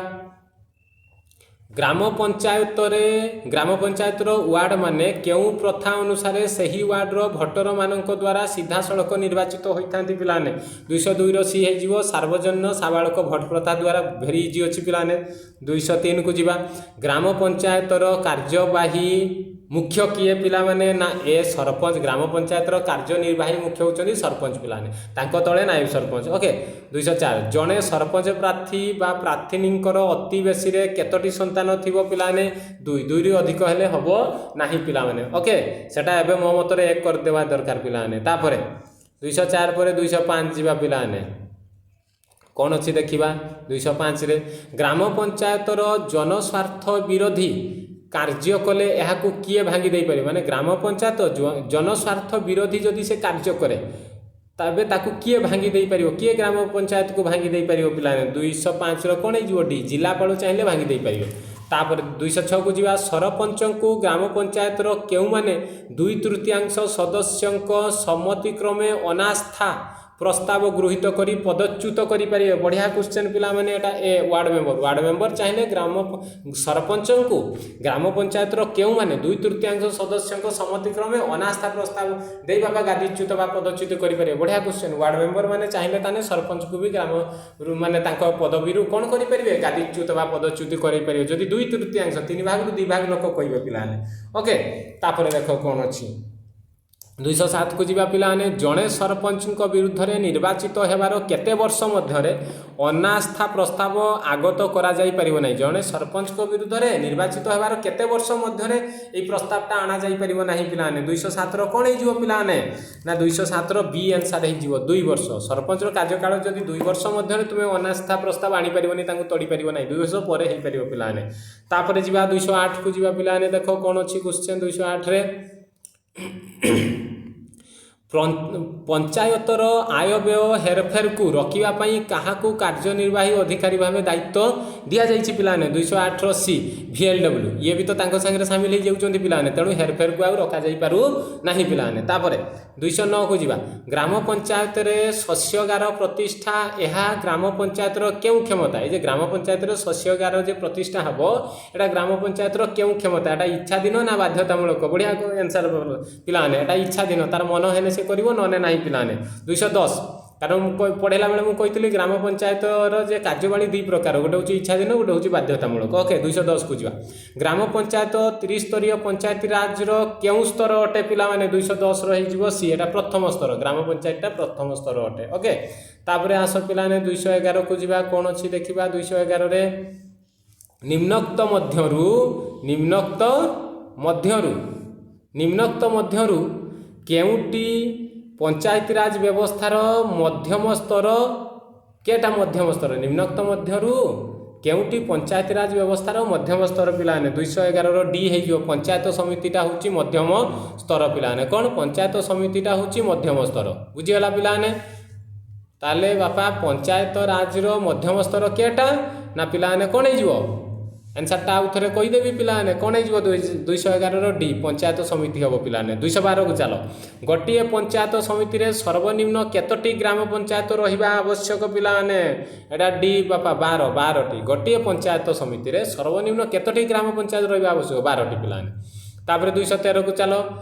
ଗ୍ରାମ ପଞ୍ଚାୟତରେ ଗ୍ରାମ ପଞ୍ଚାୟତର ୱାର୍ଡ଼ ମାନେ କେଉଁ ପ୍ରଥା ଅନୁସାରେ ସେହି ୱାର୍ଡ଼ର ଭୋଟରମାନଙ୍କ ଦ୍ୱାରା ସିଧାସଳଖ ନିର୍ବାଚିତ ହୋଇଥାନ୍ତି? ପିଲାମାନେ, 202ର ସି ହେଇଯିବ, ସାର୍ବଜନୀନ ସାବାଳକ ଭୋଟ ପ୍ରଥା ଦ୍ୱାରା। ଭେରି ଇଜି ଅଛି ପିଲାମାନେ। 203କୁ ଯିବା। ଗ୍ରାମ ପଞ୍ଚାୟତର କାର୍ଯ୍ୟବାହୀ ମୁଖ୍ୟ କିଏ ପିଲାମାନେ? ନା ଏ, ସରପଞ୍ଚ। ଗ୍ରାମ ପଞ୍ଚାୟତର କାର୍ଯ୍ୟନିର୍ବାହୀ ମୁଖ୍ୟ ହେଉଛନ୍ତି ସରପଞ୍ଚ ପିଲାମାନେ, ତାଙ୍କ ତଳେ ନାୟବ ସରପଞ୍ଚ। ଓକେ, 204, ଜଣେ ସରପଞ୍ଚ ପ୍ରାର୍ଥୀ ବା ପ୍ରାର୍ଥିନୀଙ୍କର ଅତି ବେଶୀରେ କେତୋଟି ସନ୍ତାନ ଥିବ? ପିଲାମାନେ, ଦୁଇ। ଦୁଇରୁ ଅଧିକ ହେଲେ ହେବ ନାହିଁ ପିଲାମାନେ। ଓକେ, ସେଟା ଏବେ ମୋ ମତରେ ଏକ କରିଦେବା ଦରକାର ପିଲାମାନେ। ତାପରେ 204 ପରେ 205 ଯିବା ପିଲାମାନେ, କ'ଣ ଅଛି ଦେଖିବା। 205ରେ ଗ୍ରାମ ପଞ୍ଚାୟତର ଜନସ୍ୱାର୍ଥ ବିରୋଧୀ କାର୍ଯ୍ୟ କଲେ ଏହାକୁ କିଏ ଭାଙ୍ଗି ଦେଇପାରିବ? ମାନେ ଗ୍ରାମ ପଞ୍ଚାୟତ ଜନସ୍ୱାର୍ଥ ବିରୋଧୀ ଯଦି ସେ କାର୍ଯ୍ୟ କରେ, ତେବେ ତାକୁ କିଏ ଭାଙ୍ଗି ଦେଇପାରିବ? କିଏ ଗ୍ରାମ ପଞ୍ଚାୟତକୁ ଭାଙ୍ଗି ଦେଇପାରିବ ପିଲାମାନେ? 205ର କ'ଣ ହେଇଯିବ? ଡି, ଜିଲ୍ଲାପାଳ ଚାହିଁଲେ ଭାଙ୍ଗି ଦେଇପାରିବେ। ତାପରେ 206କୁ ଯିବା। ସରପଞ୍ଚଙ୍କୁ ଗ୍ରାମ ପଞ୍ଚାୟତର କେଉଁମାନେ 2/3 ସଦସ୍ୟଙ୍କ ସମ୍ମତିକ୍ରମେ ଅନାସ୍ଥା ପ୍ରସ୍ତାବ ଗୃହୀତ କରି ପଦଚ୍ୟୁତ କରିପାରିବେ? ବଢ଼ିଆ କ୍ୱେଶ୍ଚନ୍ ପିଲାମାନେ, ଏଟା ଏ, ୱାର୍ଡ଼ ମେମ୍ବର। ୱାର୍ଡ଼ ମେମ୍ବର ଚାହିଁଲେ ଗ୍ରାମ ସରପଞ୍ଚଙ୍କୁ ଗ୍ରାମ ପଞ୍ଚାୟତର କେଉଁମାନେ 2/3 ସଦସ୍ୟଙ୍କ ସମ୍ମତିକ୍ରମେ ଅନାସ୍ଥା ପ୍ରସ୍ତାବ ଦେଇ ବାବା ଗାଦିଚ୍ୟୁତ ବା ପଦଚ୍ୟୁତ କରିପାରିବେ। ବଢ଼ିଆ କ୍ୱେଶ୍ଚନ୍। ୱାର୍ଡ଼ ମେମ୍ବର ମାନେ ଚାହିଁଲେ ତାହେଲେ ସରପଞ୍ଚକୁ ବି ଗ୍ରାମ ମାନେ ତାଙ୍କ ପଦବୀରୁ କ'ଣ କରିପାରିବେ? ଗାଦିଚ୍ୟୁତ ବା ପଦଚ୍ୟୁତ କରାଇପାରିବେ, ଯଦି 2/3, ତିନି ଭାଗରୁ ଦୁଇ ଭାଗ ଲୋକ କହିବେ ପିଲାମାନେ। ଓକେ, ତାପରେ ଦେଖ କ'ଣ ଅଛି। 207କୁ ଯିବା ପିଲାମାନେ। ଜଣେ ସରପଞ୍ଚଙ୍କ ବିରୁଦ୍ଧରେ ନିର୍ବାଚିତ ହେବାର କେତେ ବର୍ଷ ମଧ୍ୟରେ ଅନାସ୍ଥା ପ୍ରସ୍ତାବ ଆଗତ କରାଯାଇପାରିବ ନାହିଁ? ଜଣେ ସରପଞ୍ଚଙ୍କ ବିରୁଦ୍ଧରେ ନିର୍ବାଚିତ ହେବାର କେତେ ବର୍ଷ ମଧ୍ୟରେ ଏଇ ପ୍ରସ୍ତାବଟା ଅଣାଯାଇପାରିବ ନାହିଁ ପିଲାମାନେ? 207ର କ'ଣ ହେଇଯିବ ପିଲାମାନେ? ନା 207ର ବି ଆନ୍ସର୍ ହେଇଯିବ, 2 ବର୍ଷ। ସରପଞ୍ଚର କାର୍ଯ୍ୟକାଳ ଯଦି 2 ବର୍ଷ ମଧ୍ୟରେ ତୁମେ ଅନାସ୍ଥା ପ୍ରସ୍ତାବ ଆଣିପାରିବନି, ତାଙ୍କୁ ତଡ଼ିପାରିବ ନାହିଁ। 2 ବର୍ଷ ପରେ ହେଇପାରିବ ପିଲାମାନେ। ତାପରେ ଯିବା 208କୁ ଯିବା ପିଲାମାନେ। ଦେଖ କ'ଣ ଅଛି କ୍ୱେଶ୍ଚନ୍ 208ରେ। ପଞ୍ଚାୟତର ଆୟବ୍ୟୟ ହେରଫେରକୁ ରୋକିବା ପାଇଁ କାହାକୁ କାର୍ଯ୍ୟନିର୍ବାହୀ ଅଧିକାରୀ ଭାବେ ଦାୟିତ୍ୱ ଦିଆଯାଇଛି? ପିଲାମାନେ, 208ର ସି, ଭିଏଲ୍ଡବ୍ଲ୍ୟୁ। ଇଏ ବି ତ ତାଙ୍କ ସାଙ୍ଗରେ ସାମିଲ ହେଇଯାଉଛନ୍ତି ପିଲାମାନେ, ତେଣୁ ହେରଫେରକୁ ଆଉ ରଖାଯାଇପାରୁ ନାହିଁ ପିଲାମାନେ। ତାପରେ 209କୁ ଯିବା। ଗ୍ରାମ ପଞ୍ଚାୟତରେ ଶସ୍ୟଗାର ପ୍ରତିଷ୍ଠା ଏହା ଗ୍ରାମ ପଞ୍ଚାୟତର କେଉଁ କ୍ଷମତା? ଏଇ ଯେ ଗ୍ରାମ ପଞ୍ଚାୟତରେ ଶସ୍ୟଗାର ଯେ ପ୍ରତିଷ୍ଠା ହେବ, ଏଇଟା ଗ୍ରାମ ପଞ୍ଚାୟତର କେଉଁ କ୍ଷମତା? ଏଇଟା ଇଚ୍ଛାଧୀନ ନା ବାଧ୍ୟତାମୂଳକ? ବଢ଼ିଆ ଆନ୍ସର୍ ପିଲାମାନେ। ଏଇଟା ଇଚ୍ଛାଧୀନ, ତାର ମନ ହେଲେ ସେ କରିବ, ନହେଲେ ନାହିଁ ପିଲାମାନେ। 210, କାରଣ ମୁଁ ପଢ଼େଇଲା ବେଳେ ମୁଁ କହିଥିଲି, ଗ୍ରାମ ପଞ୍ଚାୟତର ଯେ କାର୍ଯ୍ୟବାଣୀ ଦୁଇ ପ୍ରକାର, ଗୋଟେ ହେଉଛି ଇଚ୍ଛାଧୀନ, ଗୋଟେ ହେଉଛି ବାଧ୍ୟତାମୂଳକ। ଓକେ, 210କୁ ଯିବା। ଗ୍ରାମ ପଞ୍ଚାୟତ ତ୍ରିସ୍ତରୀୟ ପଞ୍ଚାୟତିରାଜର କେଉଁ ସ୍ତର ଅଟେ? ପିଲାମାନେ, 210ର ହେଇଯିବ ସି, ଏଟା ପ୍ରଥମ ସ୍ତର। ଗ୍ରାମ ପଞ୍ଚାୟତଟା ପ୍ରଥମ ସ୍ତର ଅଟେ। ଓକେ, ତାପରେ ଆସ ପିଲାମାନେ, 211କୁ ଯିବା। କ'ଣ ଅଛି ଦେଖିବା 211ରେ। ନିମ୍ନୋକ୍ତ ମଧ୍ୟରୁ କେଉଁଟି ପଞ୍ଚାୟତିରାଜ ବ୍ୟବସ୍ଥାର ମଧ୍ୟମ ସ୍ତର? କେଟା ମଧ୍ୟମ ସ୍ତର? ନିମ୍ନୋକ୍ତ ମଧ୍ୟରୁ କେଉଁଟି ପଞ୍ଚାୟତିରାଜ ବ୍ୟବସ୍ଥାର ମଧ୍ୟମ ସ୍ତର? ପିଲାମାନେ, 211ର ଡି ହେଇଯିବ, ପଞ୍ଚାୟତ ସମିତିଟା ହେଉଛି ମଧ୍ୟମ ସ୍ତର। ପିଲାମାନେ, କ'ଣ? ପଞ୍ଚାୟତ ସମିତିଟା ହେଉଛି ମଧ୍ୟମ ସ୍ତର। ବୁଝିଗଲା ପିଲାମାନେ? ତାହେଲେ ବାପା, ପଞ୍ଚାୟତ ରାଜର ମଧ୍ୟମ ସ୍ତର କେଟା? ନା ପିଲାମାନେ, କ'ଣ ହେଇଯିବ ଆନ୍ସର୍ଟା? ଆଉ ଥରେ କହିଦେବି ପିଲାମାନେ, କ'ଣ ହେଇଯିବ? 211ର ଡି, ପଞ୍ଚାୟତ ସମିତି ହେବ ପିଲାମାନେ। 212କୁ ଚାଲ। ଗୋଟିଏ ପଞ୍ଚାୟତ ସମିତିରେ ସର୍ବନିମ୍ନ କେତୋଟି ଗ୍ରାମ ପଞ୍ଚାୟତ ରହିବା ଆବଶ୍ୟକ? ପିଲାମାନେ, ଏଇଟା ଡି ବାପା, 12ଟି। ଗୋଟିଏ ପଞ୍ଚାୟତ ସମିତିରେ ସର୍ବନିମ୍ନ କେତୋଟି ଗ୍ରାମ ପଞ୍ଚାୟତ ରହିବା ଆବଶ୍ୟକ? 12ଟି ପିଲାମାନେ। ତାପରେ 213କୁ ଚାଲ।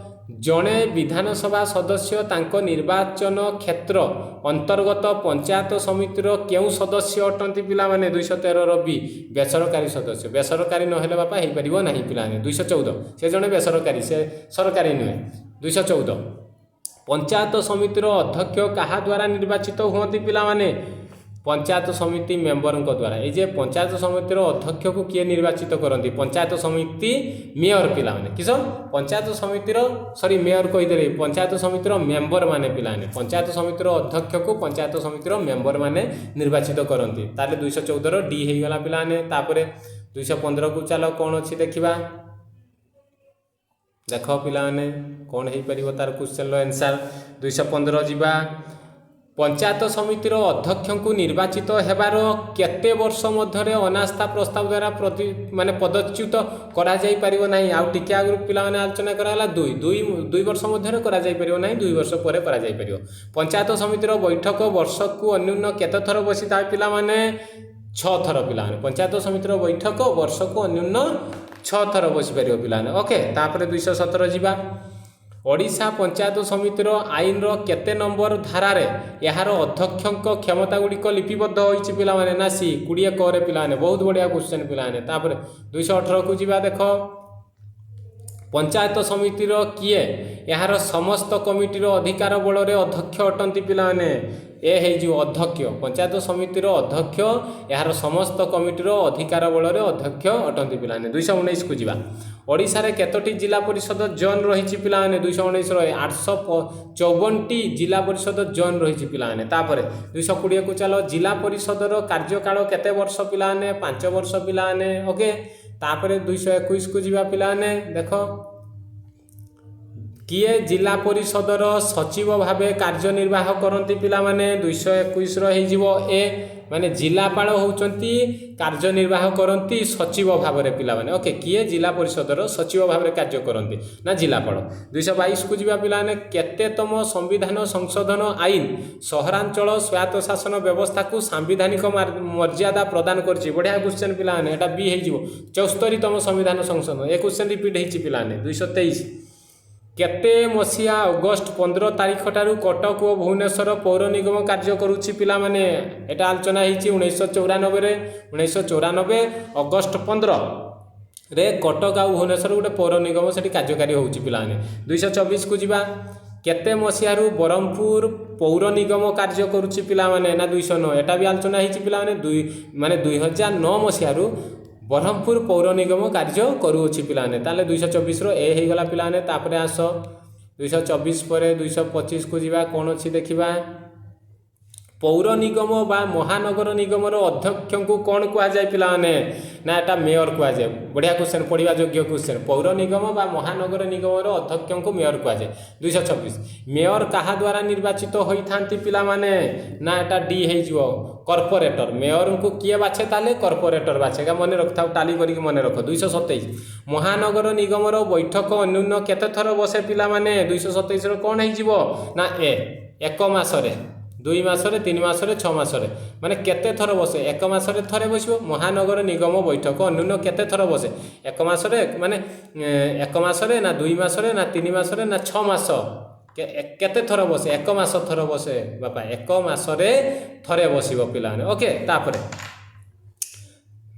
ଜଣେ ବିଧାନସଭା ସଦସ୍ୟ ତାଙ୍କ ନିର୍ବାଚନ କ୍ଷେତ୍ର ଅନ୍ତର୍ଗତ ପଞ୍ଚାୟତ ସମିତିର କେଉଁ ସଦସ୍ୟ ଅଟନ୍ତି ପିଲାମାନେ? 213ର ବି, ବେସରକାରୀ ସଦସ୍ୟ। ବେସରକାରୀ ନହେଲେ ବାପା ହେଇପାରିବ ନାହିଁ ପିଲାମାନେ। 214, ସେ ଜଣେ ବେସରକାରୀ, ସେ ସରକାରୀ ନୁହେଁ। 214, ପଞ୍ଚାୟତ ସମିତିର ଅଧ୍ୟକ୍ଷ କାହା ଦ୍ୱାରା ନିର୍ବାଚିତ ହୁଅନ୍ତି ପିଲାମାନେ? ପଞ୍ଚାୟତ ସମିତି ମେମ୍ବରଙ୍କ ଦ୍ୱାରା। ଏଇ ଯେ ପଞ୍ଚାୟତ ସମିତିର ଅଧ୍ୟକ୍ଷକୁ କିଏ ନିର୍ବାଚିତ କରନ୍ତି? ପଞ୍ଚାୟତ ସମିତି ମେୟର ପିଲାମାନେ। କିସ ପଞ୍ଚାୟତ ସମିତିର, ସରି, ମେୟର କହିଦେଲେ, ପଞ୍ଚାୟତ ସମିତିର ମେମ୍ବର ମାନେ ପିଲାମାନେ। ପଞ୍ଚାୟତ ସମିତିର ଅଧ୍ୟକ୍ଷକୁ ପଞ୍ଚାୟତ ସମିତିର ମେମ୍ବର ମାନେ ନିର୍ବାଚିତ କରନ୍ତି। ତାହେଲେ 214ର ଡି ହେଇଗଲା ପିଲାମାନେ। ତାପରେ 215କୁ ଚାଲ, କ'ଣ ଅଛି ଦେଖିବା। ଦେଖ ପିଲାମାନେ, କ'ଣ ହେଇପାରିବ ତାର କ୍ୱେଶ୍ଚନର ଆନ୍ସର୍? 215 ଯିବା। ପଞ୍ଚାୟତ ସମିତିର ଅଧ୍ୟକ୍ଷଙ୍କୁ ନିର୍ବାଚିତ ହେବାର କେତେ ବର୍ଷ ମଧ୍ୟରେ ଅନାସ୍ଥା ପ୍ରସ୍ତାବ ଦ୍ୱାରା ପ୍ରତି ମାନେ ପଦଚ୍ୟୁତ କରାଯାଇପାରିବ ନାହିଁ? ଆଉ ଟିକେ ଆଗରୁ ପିଲାମାନେ ଆଲୋଚନା କରାଗଲା। ଦୁଇ ଦୁଇ 2 ବର୍ଷ ମଧ୍ୟରେ କରାଯାଇପାରିବ ନାହିଁ, 2 ବର୍ଷ ପରେ କରାଯାଇପାରିବ। ପଞ୍ଚାୟତ ସମିତିର ବୈଠକ ବର୍ଷକୁ ଅନ୍ୟୁନ କେତେ ଥର ବସିଥାଏ ପିଲାମାନେ? 6 ଥର ପିଲାମାନେ। ପଞ୍ଚାୟତ ସମିତିର ବୈଠକ ବର୍ଷକୁ ଅନ୍ୟୁନ 6 ଥର ବସିପାରିବ ପିଲାମାନେ। ଓକେ, ତାପରେ 217 ଯିବା। ଓଡ଼ିଶା ପଞ୍ଚାୟତ ସମିତିର ଆଇନର କେତେ ନମ୍ବର ଧାରାରେ ଏହାର ଅଧ୍ୟକ୍ଷଙ୍କ କ୍ଷମତା ଗୁଡ଼ିକ ଲିପିବଦ୍ଧ ହୋଇଛି ପିଲାମାନେ? ନା ସି, 20 କରେ ପିଲାମାନେ। ବହୁତ ବଢ଼ିଆ କ୍ୱେଶ୍ଚନ୍ ପିଲାମାନେ। ତାପରେ 218କୁ ଯିବା। ଦେଖ, ପଞ୍ଚାୟତ ସମିତିର କିଏ ଏହାର ସମସ୍ତ କମିଟିର ଅଧିକାର ବଳରେ ଅଧ୍ୟକ୍ଷ ଅଟନ୍ତି ପିଲାମାନେ? ଏ ହେଇଯିବ, ଅଧ୍ୟକ୍ଷ। ପଞ୍ଚାୟତ ସମିତିର ଅଧ୍ୟକ୍ଷ ଏହାର ସମସ୍ତ କମିଟିର ଅଧିକାର ବଳରେ ଅଧ୍ୟକ୍ଷ ଅଟନ୍ତି ପିଲାମାନେ। 219କୁ ଯିବା। ଓଡ଼ିଶାରେ କେତୋଟି ଜିଲ୍ଲା ପରିଷଦ ଜୋନ୍ ରହିଛି ପିଲାମାନେ? 219ର 854ଟି ଜିଲ୍ଲା ପରିଷଦ ଜୋନ୍ ରହିଛି ପିଲାମାନେ। ତାପରେ 220କୁ ଚାଲ। ଜିଲ୍ଲା ପରିଷଦର କାର୍ଯ୍ୟକାଳ କେତେ ବର୍ଷ ପିଲାମାନେ? 5 ବର୍ଷ ପିଲାମାନେ। ଓକେ, ତାପରେ 221କୁ ଯିବା ପିଲାମାନେ। ଦେଖ, କିଏ ଜିଲ୍ଲା ପରିଷଦର ସଚିବ ଭାବେ କାର୍ଯ୍ୟନିର୍ବାହ କରନ୍ତି ପିଲାମାନେ? 221ର ହେଇଯିବ ଏ, ମାନେ ଜିଲ୍ଲାପାଳ ହେଉଛନ୍ତି କାର୍ଯ୍ୟନିର୍ବାହ କରନ୍ତି ସଚିବ ଭାବରେ ପିଲାମାନେ। ଓକେ, କିଏ ଜିଲ୍ଲା ପରିଷଦର ସଚିବ ଭାବରେ କାର୍ଯ୍ୟ କରନ୍ତି? ନା ଜିଲ୍ଲାପାଳ। 222କୁ ଯିବା ପିଲାମାନେ। କେତେତମ ସମ୍ବିଧାନ ସଂଶୋଧନ ଆଇନ ସହରାଞ୍ଚଳ ସ୍ୱାୟତ୍ତ ଶାସନ ବ୍ୟବସ୍ଥାକୁ ସାମ୍ବିଧାନିକ ମର୍ଯ୍ୟାଦା ପ୍ରଦାନ କରିଛି? ବଢ଼ିଆ କ୍ୱେଶ୍ଚନ୍ ପିଲାମାନେ। ଏଇଟା ବି ହେଇଯିବ, 74ତମ ସମ୍ବିଧାନ ସଂଶୋଧନ। ଏ କ୍ୱେଶ୍ଚନ୍ ରିପିଟ୍ ହେଇଛି ପିଲାମାନେ। 223, କେତେ ମସିହା ଅଗଷ୍ଟ 15 ତାରିଖ ଠାରୁ କଟକ ଓ ଭୁବନେଶ୍ୱର ପୌର ନିଗମ କାର୍ଯ୍ୟ କରୁଛି ପିଲାମାନେ? ଏଇଟା ଆଲୋଚନା ହେଇଛି 1994ରେ। 1994 ଅଗଷ୍ଟ 15ରେ କଟକ ଆଉ ଭୁବନେଶ୍ୱର ଗୋଟେ ପୌର ନିଗମ ସେଠି କାର୍ଯ୍ୟକାରୀ ହେଉଛି ପିଲାମାନେ। 224କୁ ଯିବା। କେତେ ମସିହାରୁ ବ୍ରହ୍ମପୁର ପୌର ନିଗମ କାର୍ଯ୍ୟ କରୁଛି ପିଲାମାନେ? ନା 209। ଏଟା ବି ଆଲୋଚନା ହେଇଛି ପିଲାମାନେ। ମାନେ 2009 ମସିହାରୁ ବ୍ରହ୍ମପୁର ପୌର ନିଗମ କାର୍ଯ୍ୟ କରୁଅଛି ପିଲାମାନେ। ତାହେଲେ 224ର ଏ ହେଇଗଲା ପିଲାମାନେ। ତାପରେ ଆସ, 224 ପରେ 225କୁ ଯିବା, କ'ଣ ଅଛି ଦେଖିବା। ପୌର ନିଗମ ବା ମହାନଗର ନିଗମର ଅଧ୍ୟକ୍ଷଙ୍କୁ କ'ଣ କୁହାଯାଏ ପିଲାମାନେ? ନା ଏଟା ମେୟର କୁହାଯାଏ। ବଢ଼ିଆ କ୍ୱେଶ୍ଚନ୍, ପଢ଼ିବା ଯୋଗ୍ୟ କ୍ୱେଶ୍ଚନ୍। ପୌର ନିଗମ ବା ମହାନଗର ନିଗମର ଅଧ୍ୟକ୍ଷଙ୍କୁ ମେୟର କୁହାଯାଏ। 226, ମେୟର କାହା ଦ୍ୱାରା ନିର୍ବାଚିତ ହୋଇଥାନ୍ତି ପିଲାମାନେ? ନା ଏଟା ଡି ହେଇଯିବ, କର୍ପୋରେଟର। ମେୟରଙ୍କୁ କିଏ ବାଛେ? ତାହେଲେ କର୍ପୋରେଟର ବାଛେ। ଏକା ମନେ ରଖିଥାଉ, ଟାଲି କରିକି ମନେ ରଖ। 227, ମହାନଗର ନିଗମର ବୈଠକ ଅନ୍ୟୁନ କେତେ ଥର ବସେ ପିଲାମାନେ? 227ର କ'ଣ ହେଇଯିବ? ନା ଏ, ଏକ ମାସରେ, 2 ମାସରେ, 3 ମାସରେ, 6 ମାସରେ। ମାନେ କେତେ ଥର ବସେ? ଏକ ମାସରେ ଥରେ ବସିବ। ମହାନଗର ନିଗମ ବୈଠକ ଅନ୍ୟୁନ କେତେ ଥର ବସେ? ଏକ ମାସରେ, ମାନେ ଏକ ମାସରେ ନା 2 ମାସରେ ନା 3 ମାସରେ ନା 6 ମାସ? କେତେ ଥର ବସେ? ଏକ ମାସ ଥର ବସେ ବାପା। ଏକ ମାସରେ ଥରେ ବସିବ ପିଲାମାନେ। ଓକେ, ତାପରେ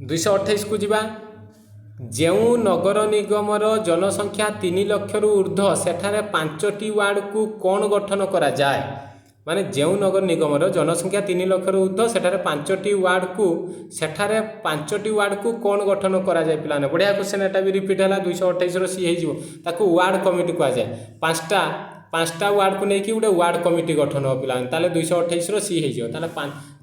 228କୁ ଯିବା। ଯେଉଁ ନଗର ନିଗମର ଜନସଂଖ୍ୟା 3 ଲକ୍ଷରୁ ଉର୍ଦ୍ଧ୍ୱ, ସେଠାରେ ପାଞ୍ଚଟି ୱାର୍ଡ଼କୁ କ'ଣ ଗଠନ କରାଯାଏ? ମାନେ ଯେଉଁ ନଗର ନିଗମର ଜନସଂଖ୍ୟା 3 ଲକ୍ଷରୁ ଉର୍ଦ୍ଧ୍ୱ, ସେଠାରେ ପାଞ୍ଚଟି ୱାର୍ଡ଼କୁ କ'ଣ ଗଠନ କରାଯାଏ ପିଲାମାନେ? ବଢ଼ିଆ କ୍ୱେଶ୍ଚନ୍, ଏଟା ବି ରିପିଟ୍ ହେଲା। 228ର ସି ହେଇଯିବ। ତାକୁ ୱାର୍ଡ଼ କମିଟି କୁହାଯାଏ। ପାଞ୍ଚଟା ପାଞ୍ଚଟା ୱାର୍ଡ଼କୁ ନେଇକି ଗୋଟେ ୱାର୍ଡ଼ କମିଟି ଗଠନ ହେବ ପିଲାମାନେ। ତାହେଲେ 228ର ସି ହେଇଯିବ। ତାହେଲେ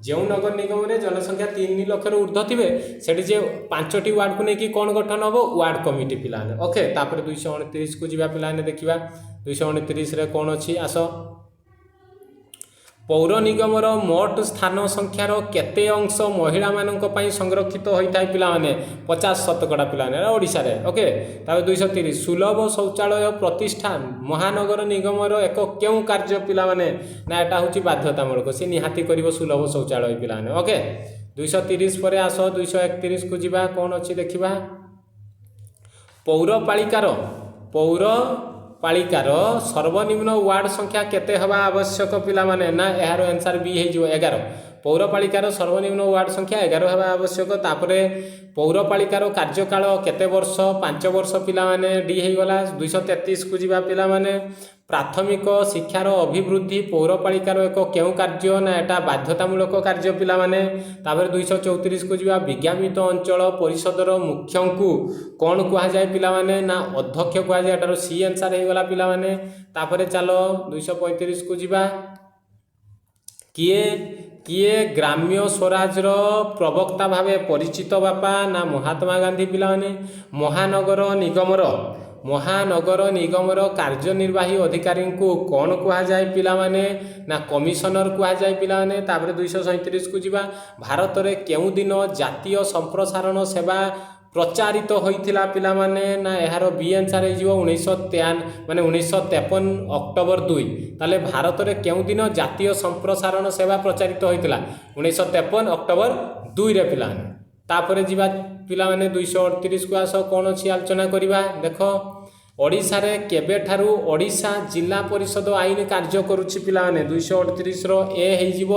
ଯେଉଁ ନଗର ନିଗମରେ ଜନସଂଖ୍ୟା 3 ଲକ୍ଷରୁ ଉର୍ଦ୍ଧ୍ୱ ଥିବେ, ସେଠି ଯେ ପାଞ୍ଚଟି ୱାର୍ଡ଼କୁ ନେଇକି କ'ଣ ଗଠନ ହେବ? ୱାର୍ଡ଼ କମିଟି ପିଲାମାନେ। ଓକେ, ତାପରେ 229କୁ ଯିବା ପିଲାମାନେ। ଦେଖିବା 229ରେ କ'ଣ ଅଛି, ଆସ। ପୌର ନିଗମର ମୋଟ ସ୍ଥାନ ସଂଖ୍ୟାର କେତେ ଅଂଶ ମହିଳାମାନଙ୍କ ପାଇଁ ସଂରକ୍ଷିତ ହୋଇଥାଏ ପିଲାମାନେ? 50% ପିଲାମାନେ, ଏଇଟା ଓଡ଼ିଶାରେ। ଓକେ, ତାପରେ 230, ସୁଲଭ ଶୌଚାଳୟ ପ୍ରତିଷ୍ଠା ମହାନଗର ନିଗମର ଏକ କେଉଁ କାର୍ଯ୍ୟ ପିଲାମାନେ? ନା ଏଟା ହେଉଛି ବାଧ୍ୟତାମୂଳକ, ସେ ନିହାତି କରିବ ସୁଲଭ ଶୌଚାଳୟ ପିଲାମାନେ। ଓକେ, 230 ପରେ ଆସ, 231କୁ ଯିବା, କ'ଣ ଅଛି ଦେଖିବା। ପୌରପାଳିକାର ପୌର ପାଳିକାର ସର୍ବନିମ୍ନ ୱାର୍ଡ଼ ସଂଖ୍ୟା କେତେ ହେବା ଆବଶ୍ୟକ ପିଲାମାନେ? ନା, ଏହାର ଆନ୍ସର୍ ବି ହେଇଯିବ, 11। ପୌରପାଳିକାର ସର୍ବନିମ୍ନ ୱାର୍ଡ଼ ସଂଖ୍ୟା 11 ହେବା ଆବଶ୍ୟକ। ତାପରେ ପୌରପାଳିକାର କାର୍ଯ୍ୟକାଳ କେତେ ବର୍ଷ? 5 ବର୍ଷ ପିଲାମାନେ, ଡି ହେଇଗଲା। 233କୁ ଯିବା ପିଲାମାନେ। ପ୍ରାଥମିକ ଶିକ୍ଷାର ଅଭିବୃଦ୍ଧି ପୌରପାଳିକାର ଏକ କେଉଁ କାର୍ଯ୍ୟ? ନା, ଏଟା ବାଧ୍ୟତାମୂଳକ କାର୍ଯ୍ୟ ପିଲାମାନେ। ତାପରେ 234କୁ ଯିବା। ବିଜ୍ଞାପିତ ଅଞ୍ଚଳ ପରିଷଦର ମୁଖ୍ୟଙ୍କୁ କ'ଣ କୁହାଯାଏ ପିଲାମାନେ? ନା, ଅଧ୍ୟକ୍ଷ କୁହାଯାଏ। ଏଟାର ସି ଆନ୍ସର୍ ହେଇଗଲା ପିଲାମାନେ। ତାପରେ ଚାଲ 235କୁ ଯିବା। କିଏ କିଏ ଗ୍ରାମ୍ୟ ସ୍ୱରାଜର ପ୍ରବକ୍ତା ଭାବେ ପରିଚିତ ବାପା? ନା, ମହାତ୍ମା ଗାନ୍ଧୀ ପିଲାମାନେ। ମହାନଗର ନିଗମର କାର୍ଯ୍ୟନିର୍ବାହୀ ଅଧିକାରୀଙ୍କୁ କ'ଣ କୁହାଯାଏ ପିଲାମାନେ? ନା, କମିଶନର କୁହାଯାଏ ପିଲାମାନେ। ତାପରେ 237କୁ ଯିବା। ଭାରତରେ କେଉଁ ଦିନ ଜାତୀୟ ସମ୍ପ୍ରସାରଣ ସେବା ପ୍ରଚାରିତ ହୋଇଥିଲା ପିଲାମାନେ? ନା, ଏହାର ବି ଆନ୍ସର୍ ହେଇଯିବ, ମାନେ 1953 ଅକ୍ଟୋବର 2। ତାହେଲେ ଭାରତରେ କେଉଁ ଦିନ ଜାତୀୟ ସମ୍ପ୍ରସାରଣ ସେବା ପ୍ରଚାରିତ ହୋଇଥିଲା? 1953 ଅକ୍ଟୋବର 2ରେ ପିଲାମାନେ। ତାପରେ ଯିବା ପିଲାମାନେ, 238କୁ ଆସ। କ'ଣ ଅଛି ଆଲୋଚନା କରିବା। ଦେଖ, ଓଡ଼ିଶାରେ କେବେଠାରୁ ଓଡ଼ିଶା ଜିଲ୍ଲା ପରିଷଦ ଆଇନ କାର୍ଯ୍ୟ କରୁଛି ପିଲାମାନେ? 238ର ଏ ହେଇଯିବ,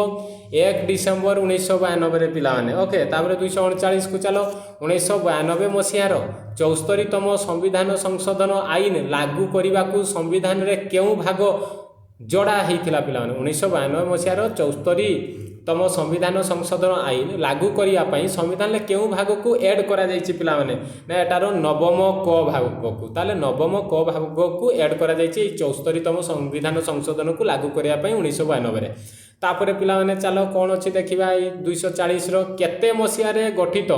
1 ଡିସେମ୍ବର 1992ରେ ପିଲାମାନେ। ଓକେ, ତାପରେ 239କୁ ଚାଲ। 1992 ମସିହାର 74ତମ ସମ୍ବିଧାନ ସଂଶୋଧନ ଆଇନ ଲାଗୁ କରିବାକୁ ସମ୍ବିଧାନରେ କେଉଁ ଭାଗ ଯୋଡ଼ା ହେଇଥିଲା ପିଲାମାନେ? 1992 ମସିହାର 74ତମ ସମ୍ବିଧାନ ସଂଶୋଧନ ଆଇନ ଲାଗୁ କରିବା ପାଇଁ ସମ୍ବିଧାନରେ କେଉଁ ଭାଗକୁ ଏଡ୍ କରାଯାଇଛି ପିଲାମାନେ? ନା, ଏଟାର ନବମ କ ଭାଗକୁ। ତାହେଲେ ନବମ କ ଭାଗକୁ ଏଡ୍ କରାଯାଇଛି ଏଇ 74ତମ ସମ୍ବିଧାନ ସଂଶୋଧନକୁ ଲାଗୁ କରିବା ପାଇଁ 1992ରେ। ତାପରେ ପିଲାମାନେ ଚାଲ, କ'ଣ ଅଛି ଦେଖିବା। ଏଇ 240ର, କେତେ ମସିହାରେ ଗଠିତ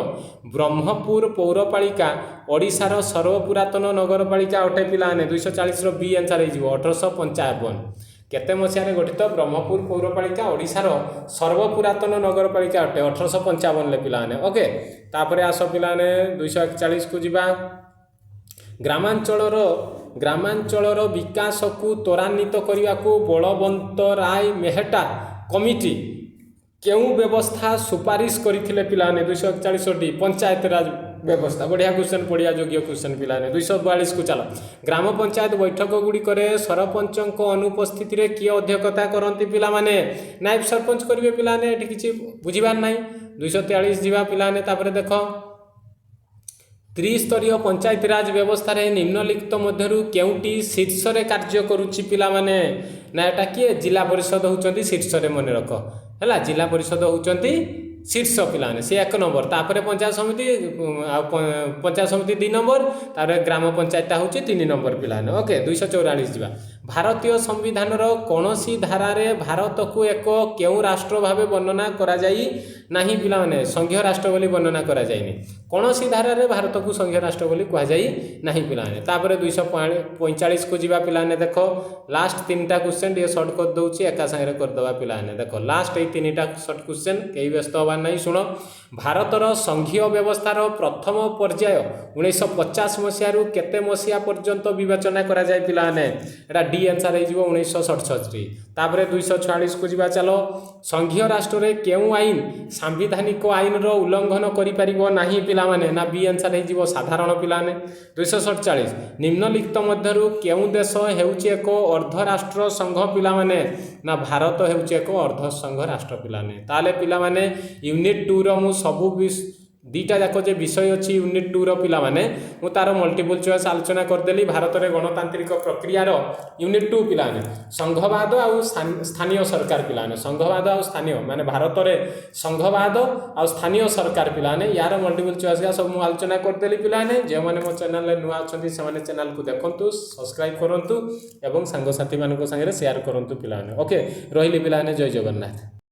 ବ୍ରହ୍ମପୁର ପୌରପାଳିକା ଓଡ଼ିଶାର ସର୍ବପୁରାତନ ନଗରପାଳିକା ଅଟେ ପିଲାମାନେ? 240ର ବି ଆନ୍ସର୍ ହେଇଯିବ, 1855। କେତେ ମସିହାରେ ଗଠିତ ବ୍ରହ୍ମପୁର ପୌରପାଳିକା ଓଡ଼ିଶାର ସର୍ବପୁରାତନ ନଗରପାଳିକା ଅଟେ? 1855ରେ ପିଲାମାନେ। ଓକେ, ତାପରେ ଆସ ପିଲାମାନେ, 241କୁ ଯିବା। ଗ୍ରାମାଞ୍ଚଳର ବିକାଶକୁ ତ୍ୱରାନ୍ୱିତ କରିବାକୁ ବଳବନ୍ତ ରାୟ ମେହେଟା କମିଟି କେଉଁ ବ୍ୟବସ୍ଥା ସୁପାରିଶ କରିଥିଲେ ପିଲାମାନେ? 241 ଡି, ପଞ୍ଚାୟତରାଜ ବ୍ୟବସ୍ଥା। ବଢ଼ିଆ କ୍ୱେଶ୍ଚନ୍, ପଢ଼ିବା ଯୋଗ୍ୟ କ୍ୱେଶ୍ଚନ୍ ପିଲାମାନେ। 242କୁ ଚାଲ। ଗ୍ରାମ ପଞ୍ଚାୟତ ବୈଠକ ଗୁଡ଼ିକରେ ସରପଞ୍ଚଙ୍କ ଅନୁପସ୍ଥିତିରେ କିଏ ଅଧ୍ୟକ୍ଷତା କରନ୍ତି ପିଲାମାନେ? ନାୟବ ସରପଞ୍ଚ କରିବେ ପିଲାମାନେ। ଏଠି କିଛି ବୁଝିବାର ନାହିଁ। 243 ଯିବା ପିଲାମାନେ। ତାପରେ ଦେଖ, ତ୍ରିସ୍ତରୀୟ ପଞ୍ଚାୟତିରାଜ ବ୍ୟବସ୍ଥାରେ ନିମ୍ନଲିଖିତ ମଧ୍ୟରୁ କେଉଁଟି ଶୀର୍ଷରେ କାର୍ଯ୍ୟ କରୁଛି ପିଲାମାନେ? ନା, ଏଟା କିଏ? ଜିଲ୍ଲା ପରିଷଦ ହେଉଛନ୍ତି ଶୀର୍ଷରେ, ମନେ ରଖ। ହେଲା, ଜିଲ୍ଲା ପରିଷଦ ହେଉଛନ୍ତି ଶୀର୍ଷ ପିଲାମାନେ, ସେ 1 ନମ୍ବର। ତାପରେ ପଞ୍ଚାୟତ ସମିତି, ଆଉ ପଞ୍ଚାୟତ ସମିତି 2 ନମ୍ବର, ତାପରେ ଗ୍ରାମ ପଞ୍ଚାୟତଟା ହେଉଛି 3 ନମ୍ବର ପିଲାମାନେ। ଓକେ, 244 ଯିବା। ଭାରତୀୟ ସମ୍ବିଧାନର କୌଣସି ଧାରାରେ ଭାରତକୁ ଏକ କେଉଁ ରାଷ୍ଟ୍ର ଭାବେ ବର୍ଣ୍ଣନା କରାଯାଇ ନାହିଁ ପିଲାମାନେ? ସଂଘୀୟ ରାଷ୍ଟ୍ର ବୋଲି ବର୍ଣ୍ଣନା କରାଯାଇନି। କୌଣସି ଧାରାରେ ଭାରତକୁ ସଂଘୀୟ ରାଷ୍ଟ୍ର ବୋଲି କୁହାଯାଇ ନାହିଁ ପିଲାମାନେ। ତାପରେ 245କୁ ଯିବା ପିଲାମାନେ। ଦେଖ, ଲାଷ୍ଟ ତିନିଟା କ୍ୱେଶ୍ଚନ୍ ଟିକେ ସର୍ଟ କରିଦେଉଛି, ଏକା ସାଙ୍ଗରେ କରିଦେବା ପିଲାମାନେ। ଦେଖ, ଲାଷ୍ଟ ଏଇ ତିନିଟା ସର୍ଟ କ୍ୱେଶ୍ଚନ୍, କେହି ବ୍ୟସ୍ତ ହେବାର ନାହିଁ। ଶୁଣ, ଭାରତର ସଂଘୀୟ ବ୍ୟବସ୍ଥାର ପ୍ରଥମ ପର୍ଯ୍ୟାୟ 1950 ମସିହାରୁ କେତେ ମସିହା ପର୍ଯ୍ୟନ୍ତ ବିବେଚନା କରାଯାଏ ପିଲାମାନେ? ଏଟା ଡି ଆନ୍ସର୍ ହେଇଯିବ, 1967। ତାପରେ 246କୁ ଯିବା ଚାଲ। ସଂଘୀୟ ରାଷ୍ଟ୍ରରେ କେଉଁ ଆଇନ ସାମ୍ବିଧାନିକ ଆଇନର ଉଲ୍ଲଂଘନ କରିପାରିବ ନାହିଁ ପିଲାମାନେ? ନା, ବି ଆନ୍ସର୍ ହେଇଯିବ, ସାଧାରଣ ପିଲାମାନେ। 247, ନିମ୍ନଲିଖିତ ମଧ୍ୟରୁ କେଉଁ ଦେଶ ହେଉଛି ଏକ ଅର୍ଦ୍ଧରାଷ୍ଟ୍ର ସଂଘ ପିଲାମାନେ? ନା, ଭାରତ ହେଉଛି ଏକ ଅର୍ଦ୍ଧ ସଂଘ ରାଷ୍ଟ୍ର ପିଲାମାନେ। ତାହେଲେ ପିଲାମାନେ, ୟୁନିଟ୍ ଟୁର ମୁଁ ସବୁ ଦୁଇଟା ଯାକ ଯେ ବିଷୟ ଅଛି ୟୁନିଟ୍ ଟୁର ପିଲାମାନେ, ମୁଁ ତାର ମଲ୍ଟିପୁଲ୍ ଚଏସ୍ ଆଲୋଚନା କରିଦେଲି। ଭାରତରେ ଗଣତାନ୍ତ୍ରିକ ପ୍ରକ୍ରିୟାର ୟୁନିଟ୍ ଟୁ ପିଲାମାନେ, ସଂଘବାଦ ଆଉ ସ୍ଥାନୀୟ ସରକାର ପିଲାମାନେ, ସଂଘବାଦ ଆଉ ସ୍ଥାନୀୟ, ମାନେ ଭାରତରେ ସଂଘବାଦ ଆଉ ସ୍ଥାନୀୟ ସରକାର ପିଲାମାନେ, ୟାର ମଲ୍ଟିପୁଲ୍ ଚଏସ୍ ସବୁ ମୁଁ ଆଲୋଚନା କରିଦେଲି ପିଲାମାନେ। ଯେଉଁମାନେ ମୋ ଚ୍ୟାନେଲରେ ନୂଆ ଅଛନ୍ତି, ସେମାନେ ଚ୍ୟାନେଲକୁ ଦେଖନ୍ତୁ, ସବସ୍କ୍ରାଇବ୍ କରନ୍ତୁ ଏବଂ ସାଙ୍ଗସାଥିମାନଙ୍କ ସାଙ୍ଗରେ ସେୟାର କରନ୍ତୁ ପିଲାମାନେ। ଓକେ, ରହିଲି ପିଲାମାନେ, ଜୟ ଜଗନ୍ନାଥ।